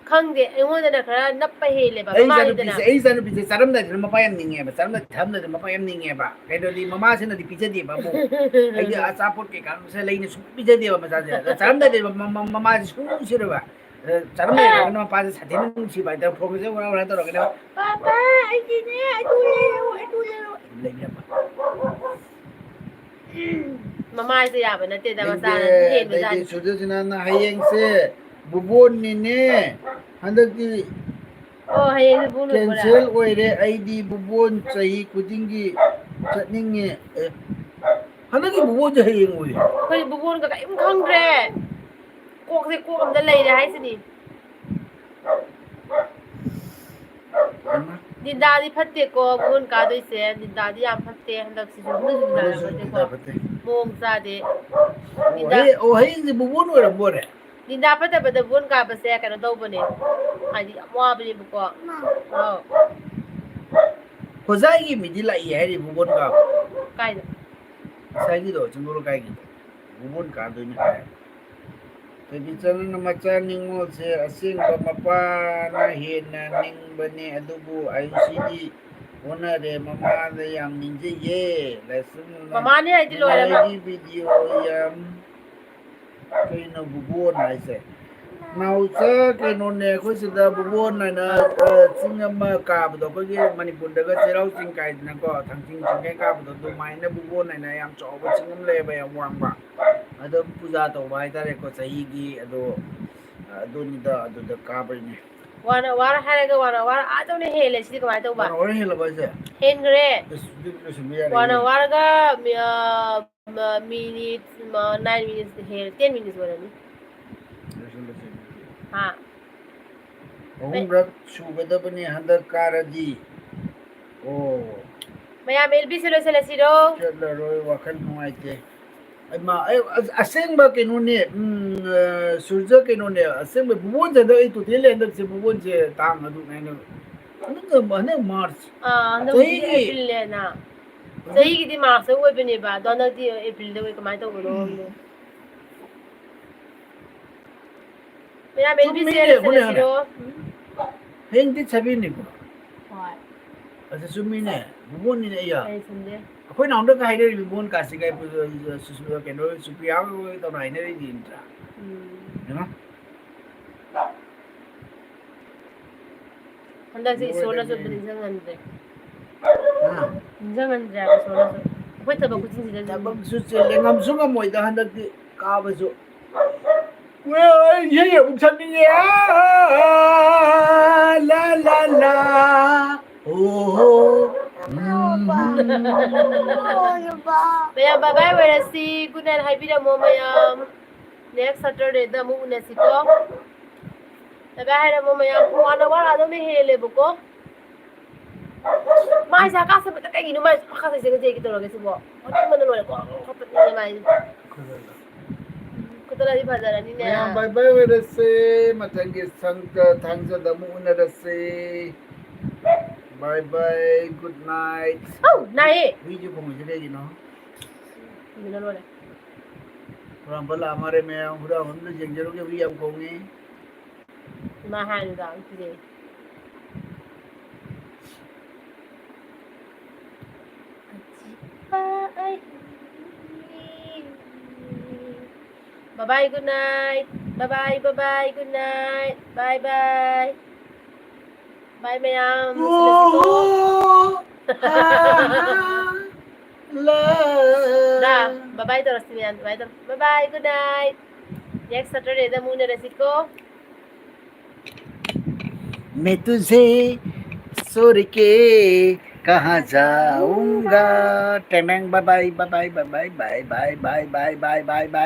ꯈꯪꯗꯦ, ꯑꯩꯉꯣꯟꯗꯅ ꯈꯔ ꯅꯞꯄ ꯍꯦꯜꯂꯦꯕ꯫ ꯑꯩ ꯃꯃꯥꯅꯤꯗꯅ꯫ ꯏꯆꯥꯅꯨꯄꯤꯁꯦ, ꯑꯩ ꯏꯆꯥꯅꯨꯄꯤꯁꯦ ꯆꯥꯔꯝꯗꯥꯏꯗꯅ ꯃꯄꯥ ꯌꯥꯝ ꯅꯤꯡꯉꯦꯕ, ꯆꯥꯔꯝꯗꯥꯏ ꯊꯛꯑꯝꯗꯥꯏꯗ ꯃꯄꯥ ꯌꯥꯝ ꯅꯤꯡꯉꯦꯕ꯫ ꯀꯩꯅꯣꯗꯤ ꯃꯃꯥꯁꯤꯅꯗꯤ ꯄꯤꯖꯗꯦꯕ ꯑꯃꯨꯛ꯫ ꯑꯩꯗꯤ ꯑꯆꯥꯄꯣꯠ ꯀꯩꯀꯥꯁꯦ ꯂꯩꯅ ꯁꯨꯡ ꯄꯤꯖꯗꯦꯕ ꯃꯆꯥꯁꯦ꯫ ꯑꯗ ꯆꯥꯔꯝꯗꯥꯏꯗ ꯃ-, ꯃ-, ꯃꯃꯥꯁꯦ ꯁꯨꯡꯅꯨꯡ ꯅꯨꯡꯁꯤꯔꯣꯏꯕ꯫ ꯑꯗ ꯆꯥꯔꯝꯗꯥꯏꯗꯅ ꯃꯄꯥꯁꯦ ꯁꯥꯊꯤꯅ ꯅꯨꯡꯁꯤꯕ ꯍꯥꯏꯇꯥꯔꯦ꯫ ꯐꯣꯟꯁꯦ ꯎꯔꯥ ꯎꯔꯥ ꯇꯧꯔꯒꯅꯦꯕ꯫ "ꯄꯥꯄꯥ, ꯑꯩꯒꯤꯅꯦ, ꯑꯗꯨ ꯂꯩꯔꯛꯑꯣ, ꯑꯗꯨ ꯂꯩꯔꯛꯑꯣ", ꯑꯗꯨꯝ ꯂꯩꯕꯤꯔꯝꯕ꯫ ꯃꯃꯥꯁꯦ ꯌꯥꯕ ꯅꯠꯇꯦꯗ, ꯑꯩꯗꯤ, ꯃꯆꯥꯅ ꯑꯗꯩꯗꯤ ꯍꯦꯟꯕꯖꯥꯠꯅꯤ꯫ ꯁꯨꯔꯖꯁꯤꯅꯅ ꯍꯌꯦꯡꯁꯦ ꯕꯨꯕꯣꯟꯅꯤꯅꯦ, ꯍꯟꯗꯛꯇꯤ ꯑꯣ, ꯍꯌꯦꯡꯁꯦ ꯕꯨꯕꯣꯟ ꯑꯣꯏꯕ꯭ꯔꯥ? cancel ꯑꯣꯏꯔꯦ꯫ ꯑꯩꯗꯤ ꯕꯨꯕꯣꯟ ꯆꯍꯤ ꯈꯨꯗꯤꯡꯒꯤ ꯆꯠꯅꯤꯡꯉꯦ꯫ ꯑꯦ, ꯍꯟꯗꯛꯀꯤ ꯕꯨꯕꯣꯟꯁꯦ ꯍꯌꯦꯡ ꯑꯣꯏꯌꯦ꯫ ꯑꯩꯈꯣꯏ ꯕꯨꯕꯣꯟꯒ ꯀꯔꯤꯝ ꯈꯪꯗ꯭ꯔꯦ꯫ ꯀꯣꯛꯁꯦ ꯀꯣꯛ ꯑꯝꯗ ꯂꯩꯔꯦ ꯍꯥꯏꯁꯤꯅꯤ꯫ ꯍꯩꯃꯥ꯫ ꯗꯤꯟꯗꯥꯗꯤ ꯐꯠꯇꯦꯀꯣ, ꯕꯨꯕꯣꯟ ꯀꯥꯗꯣꯏꯁꯦ꯫ ꯗꯤꯟꯗꯥꯗꯤ ꯌꯥꯝ ꯐꯠꯇꯦ ꯍꯟꯗꯛꯁꯤꯁꯨ꯫ ꯃꯤꯁꯨ ꯗꯤꯟꯗꯥ ꯌꯥꯝ ꯃꯤꯁꯨ ꯐꯠꯇꯦꯀꯣ꯫ ꯗꯤꯟꯗꯥ ꯐꯠꯇꯦ꯫ ꯃꯑꯣꯡ ꯆꯥꯗꯦ꯫ ꯑꯣ, ꯗꯤꯟꯗꯥ ꯍꯌꯦꯡ, ꯑꯣ, ꯍꯌꯦꯡꯁꯦ ꯕꯨꯕꯣꯟ ꯑꯣꯏꯔꯝꯕ ꯑꯣꯏꯔꯦ꯫ ꯗꯤꯟꯗꯥ ꯐꯠꯇꯕꯗ ꯕꯨꯕꯣꯟ ꯀꯥꯕꯁꯦ ꯀꯩꯅꯣ ꯇꯧꯕꯅꯦ, ꯍꯥꯏꯗꯤ ꯌꯥꯝ ꯋꯥꯕꯅꯦꯕꯀꯣ꯫ ꯑꯥꯎ꯫ ꯍꯣꯖꯥꯏꯒꯤ ꯃꯤꯗꯤ ꯂꯥꯛꯏ ꯍꯥꯏꯔꯤ ꯕꯨꯕꯣꯟ ꯀꯥꯕ꯫ ꯀꯥꯏꯗ? ꯉꯁꯥꯏꯒꯤꯗꯣ, ꯆꯤꯡꯒꯣ ꯂꯩꯀꯥꯏꯒꯤꯗꯣ꯫ ꯕꯨꯕꯣꯟ ꯀꯥꯗꯣꯏꯅꯤ ꯍꯥꯏ꯫ ꯊꯣꯏꯕꯤꯆꯟꯅ ꯃꯆꯥ ꯅꯤꯉꯣꯜꯁꯦ ꯑꯁꯦꯡꯕ ꯃꯄꯥꯅ ꯍꯦꯟꯅ ꯅꯤꯡꯕꯅꯦ, ꯑꯗꯨꯕꯨ ꯑꯌꯨꯁꯤꯗꯤ ꯑꯣꯟꯅꯔꯦ, ꯃꯃꯥꯗ ꯌꯥꯝ ꯅꯤꯡꯖꯩꯌꯦ꯫ ꯂꯥꯏꯁ꯭ꯔꯝ ꯃꯃꯥꯅꯦ ꯍꯥꯏꯗꯤ ꯂꯣꯏꯔꯦ꯫ ꯅꯨꯡꯉꯥꯏꯒꯤ video ꯌꯥꯝ ꯀꯩꯅꯣ ꯕꯨꯕꯣꯟ ꯍꯥꯏꯁꯦ? ꯅꯥꯎꯆꯥ ꯀꯩꯅꯣꯅꯦ, ꯑꯩꯈꯣꯏ ꯁꯤꯗ ꯕꯨꯕꯣꯟ ꯍꯥꯏꯅ, ꯑ, ꯆꯤꯡ ꯑꯃ ꯀꯥꯕꯗꯣ, ꯑꯩꯈꯣꯏꯒꯤ ꯃꯅꯤꯄꯨꯔꯗꯒ ꯆꯩꯔꯥꯎ ꯆꯤꯡ ꯀꯥꯏꯗꯅꯀꯣ, ꯊꯥꯡꯆꯤꯡ ꯆꯤꯡ ꯀꯥꯏ ꯀꯥꯕꯗꯣ, ꯑꯗꯨꯃꯥꯏꯅ ꯕꯨꯕꯣꯟ ꯍꯥꯏꯅ ꯌꯥꯝ ꯆꯥꯎꯕ ꯆꯤꯡ ꯑꯃ ꯂꯩꯌꯦꯕ, ꯌꯥꯝ ꯋꯥꯡꯕ꯫ ꯑꯗꯨꯝ ꯄꯨꯖꯥ ꯇꯧꯕ ꯍꯥꯏꯇꯥꯔꯦꯀꯣ, ꯆꯍꯤꯒꯤ꯫ ꯑꯗꯣ, ꯑ, ꯑꯗꯨꯅꯤꯗ, ꯑꯗꯨꯗ ꯀꯥꯕꯩꯅꯦ꯫ ꯋꯥꯅ ꯋꯥꯔ ꯍꯥꯏꯔꯒ ꯋꯥꯅ ꯋꯥꯔ ꯑꯥꯗꯧꯅ ꯍꯦꯜꯂꯦ ꯁꯤꯗꯤ ꯀꯃꯥꯏꯅ ꯇꯧꯕ? ꯋꯥꯅ ꯋꯥꯔ ꯍꯦꯜꯂꯕ ꯍꯥꯏꯁꯦ? ꯍꯦꯟꯈ꯭ꯔꯦ꯫ ꯑꯁ, ꯑꯗꯨꯗꯤ ꯂꯣꯏꯁꯤꯟꯕ ꯌꯥꯔꯦ꯫ ꯋꯥꯅ ꯋꯥꯔꯒ, ꯃꯤ, ꯑ, ꯃ-, ꯃꯤꯅꯤꯠ, ꯃ-, nine minutes ꯍꯦꯜ-, ten minutes ꯑꯣꯏꯔꯅꯤ꯫ ꯂꯣꯏꯁꯤꯜꯂꯁꯤ꯫ ꯍꯥ꯫ ꯑꯍꯨꯝꯔꯛ ꯁꯨꯒꯗꯕꯅꯤ ꯍꯟꯗꯛ ꯀꯥꯔꯗꯤ꯫ ꯑꯣ꯫ ꯃꯌꯥꯝ ꯑꯦꯜ ꯕꯤ ꯁꯤ ꯂꯣꯏꯁꯤꯜꯂꯁꯤꯔꯣ? ꯆꯠꯂꯔꯣꯏ, ꯋꯥꯈꯜ ꯅꯨꯡꯉꯥꯏꯇꯦ꯫ ꯑꯩꯃ, ꯑꯩ ꯑꯁ-, ꯑꯁꯦꯡꯕ ꯀꯩꯅꯣꯅꯦ, ꯎꯝ, ꯑ, ꯁꯨꯔꯖ ꯀꯩꯅꯣꯅꯦ, ꯑꯁꯦꯡꯕ ꯕꯨꯕꯣꯟꯁꯦ ꯍꯟꯗꯛ ꯑꯩ ꯇꯣꯇꯦꯜ ꯍꯟꯗꯛꯁꯦ ꯕꯨꯕꯣꯟꯁꯦ ꯇꯥꯡ ꯑꯗꯨꯛ ꯍꯥꯏꯅ ꯍꯟꯗꯛ, ꯍꯟꯗꯛ ꯃꯥꯔꯆ ꯑꯥ, ꯍꯟꯗꯛ ꯆꯍꯤꯒꯤ ꯑꯦꯄ꯭ꯔꯤꯜꯅꯦꯅ꯫ ꯍꯧꯖꯤꯛ ꯆꯍꯤꯒꯤꯗꯤ ꯃꯥꯔꯆꯇ ꯑꯣꯏꯕꯅꯦꯕ, ꯑꯗꯣ ꯍꯟꯗꯛꯇꯤ ꯑꯦꯄ꯭ꯔꯤꯜꯗ ꯑꯣꯏ, ꯀꯃꯥꯏꯅ ꯇꯧꯕꯅꯣ ꯈꯪꯗꯦ꯫ ꯃꯌꯥꯝ ꯑꯦꯜ ꯕꯤ ꯆꯨꯝꯃꯤꯅꯦ, ꯁꯦꯜ ꯑꯩꯈꯣꯏꯅ ꯍꯥꯏꯅ꯫ ꯂꯣꯏꯁꯤꯜꯂꯁꯤꯔꯣ? ꯍꯌꯦꯡꯗꯤ ꯁꯕꯦꯟꯅꯤꯀꯣ? ꯍꯣꯏ꯫ ꯑꯗꯨ ꯆꯨꯝꯃꯤꯅꯦ, ꯕꯨꯕꯣꯟꯅꯤꯅꯦ ꯑꯩꯌꯥ꯫ ꯀꯔꯤ ꯆꯨꯝꯗꯦ? ꯑꯩꯈꯣꯏ ꯅꯍꯥꯟꯗꯒ ꯍꯥꯏꯅꯔꯤꯕ ꯕꯨꯕꯣꯟ ꯀꯥꯁꯤ ꯀꯥꯏ, ꯁꯨ-, ꯁꯨ-, ꯀꯩꯅꯣ, ꯁꯨꯄ꯭ꯔꯤꯌꯥ ꯍꯣꯏ ꯇꯧꯅ ꯍꯥꯏꯅꯔꯤꯗꯤ ꯅꯠꯇ꯭ꯔꯥ? ꯎꯝ꯫ ꯌꯦꯡꯉꯣ꯫ ꯍꯟꯗꯛꯁꯦ ꯏꯁꯣꯔꯅꯁꯨ ꯂꯣꯏꯔꯦꯅꯦ꯫ ꯑꯝꯇ ꯅꯤꯡꯁꯤꯡꯍꯟꯗ꯭ꯔꯦ꯫ ꯍꯥ? ꯅꯤꯡꯁꯤꯡꯍꯟꯗ꯭ꯔꯦ ꯍꯥꯏꯕ ꯏꯁꯣꯔꯅꯁꯨ꯫ ꯑꯩꯈꯣꯏ ꯊꯕꯛ ꯈꯨꯆꯤꯟꯁꯤꯗ ꯊꯕꯛꯁꯨ ꯆꯤꯜꯂꯦ, ꯉꯝꯁꯨ ꯉꯝꯃꯣꯏꯗ ꯍꯟꯗꯛꯇꯤ ꯀꯥꯕꯁꯨ꯫ ꯋꯦ, ꯑꯩ ꯏꯁꯩ ꯑꯃꯨꯛ ꯁꯛꯅꯤꯡꯉꯦ꯫ ꯑꯥ, ꯂꯥ, ꯂꯥ, ꯂꯥ꯫ ꯑꯣ, ꯍꯣ꯫ ꯎꯝ꯫ ꯃꯌꯥꯝ bye bye ꯑꯣꯏꯔꯁꯤ꯫ Good night ꯍꯥꯏꯕꯤꯔꯝꯃꯣ ꯃꯌꯥꯝ꯫ Next Saturdayꯗ ꯑꯃꯨꯛ ꯎꯅꯁꯤꯀꯣ꯫ ꯕꯥꯏ ꯕꯥꯏ ꯍꯥꯏꯔꯝꯃꯣ ꯃꯌꯥꯝ꯫ ꯋꯥꯅ ꯋꯥꯔ ꯑꯗꯨꯝ ꯍꯦꯜꯂꯦꯕꯀꯣ꯫ ꯃꯥꯏꯁꯦ ꯍꯥꯀꯠꯆꯕꯗ ꯀꯩꯒꯤꯅꯣ ꯃꯥꯏꯁꯦ ꯍꯥꯀꯠꯆꯩꯁꯦ ꯉꯁꯤ ꯑꯩꯒꯤ ꯇꯧꯔꯒꯦ ꯁꯤꯕꯣ? ꯃꯇꯨꯝ ꯑꯃ ꯂꯣꯏꯔꯦꯀꯣ꯫ ꯈꯣꯠꯄꯅꯤꯅꯦ ꯃꯥꯏꯁꯦ꯫ ꯈꯨꯠꯇꯂꯗꯤ ꯐꯖꯔꯅꯤꯅꯦ꯫ ꯃꯌꯥꯝ bye bye ꯑꯣꯏꯔꯁꯦ꯫ ꯃꯊꯪꯒꯤ ꯁꯪꯒ ꯊꯥꯡꯖꯗ ꯑꯃꯨꯛ ꯎꯅꯔꯁꯦ꯫ Bye bye, good night꯫ ꯑꯧ, ꯅꯥꯏꯌꯦ꯫ ꯍꯨꯏꯁꯦ ꯈꯣꯡꯉꯤꯁꯦ ꯀꯩꯒꯤꯅꯣ? ꯑꯗꯨꯅ ꯂꯣꯏꯔꯦ꯫ ꯍꯨꯔꯥꯟꯕ ꯂꯥꯛꯑ ꯃꯥꯜꯂꯦ ꯃꯌꯥꯝ, ꯍꯨꯔꯥꯟꯕ ꯑꯝꯇ ꯌꯦꯡꯖꯔꯨꯒꯦ, ꯍꯨꯏ ꯌꯥꯝ ꯈꯣꯡꯉꯤ꯫ ꯏꯃꯥ ꯍꯥꯏꯅ ꯇꯥꯕ ꯀꯤꯖꯩ꯫ Bye bye, good night꯫ Bye bye, bye bye, good night. Bye bye. Bye ꯃꯌꯥꯝ. ꯅꯨꯡꯁꯤꯅꯁꯤꯀꯣ. ꯔꯥ, bye bye ꯇꯧꯔꯁꯤ ꯃꯌꯥꯝ, bye bye ꯇꯧꯔꯣ. Bye bye, good night. Next Saturday ꯗ ꯑꯃꯨꯛ ꯎꯅꯔꯁꯤꯀꯣ. मैं तुझे छोड़ के कहाँ जाऊंगा. टेमेंग, bye bye, bye bye, bye bye, bye bye, bye bye, bye bye, bye bye.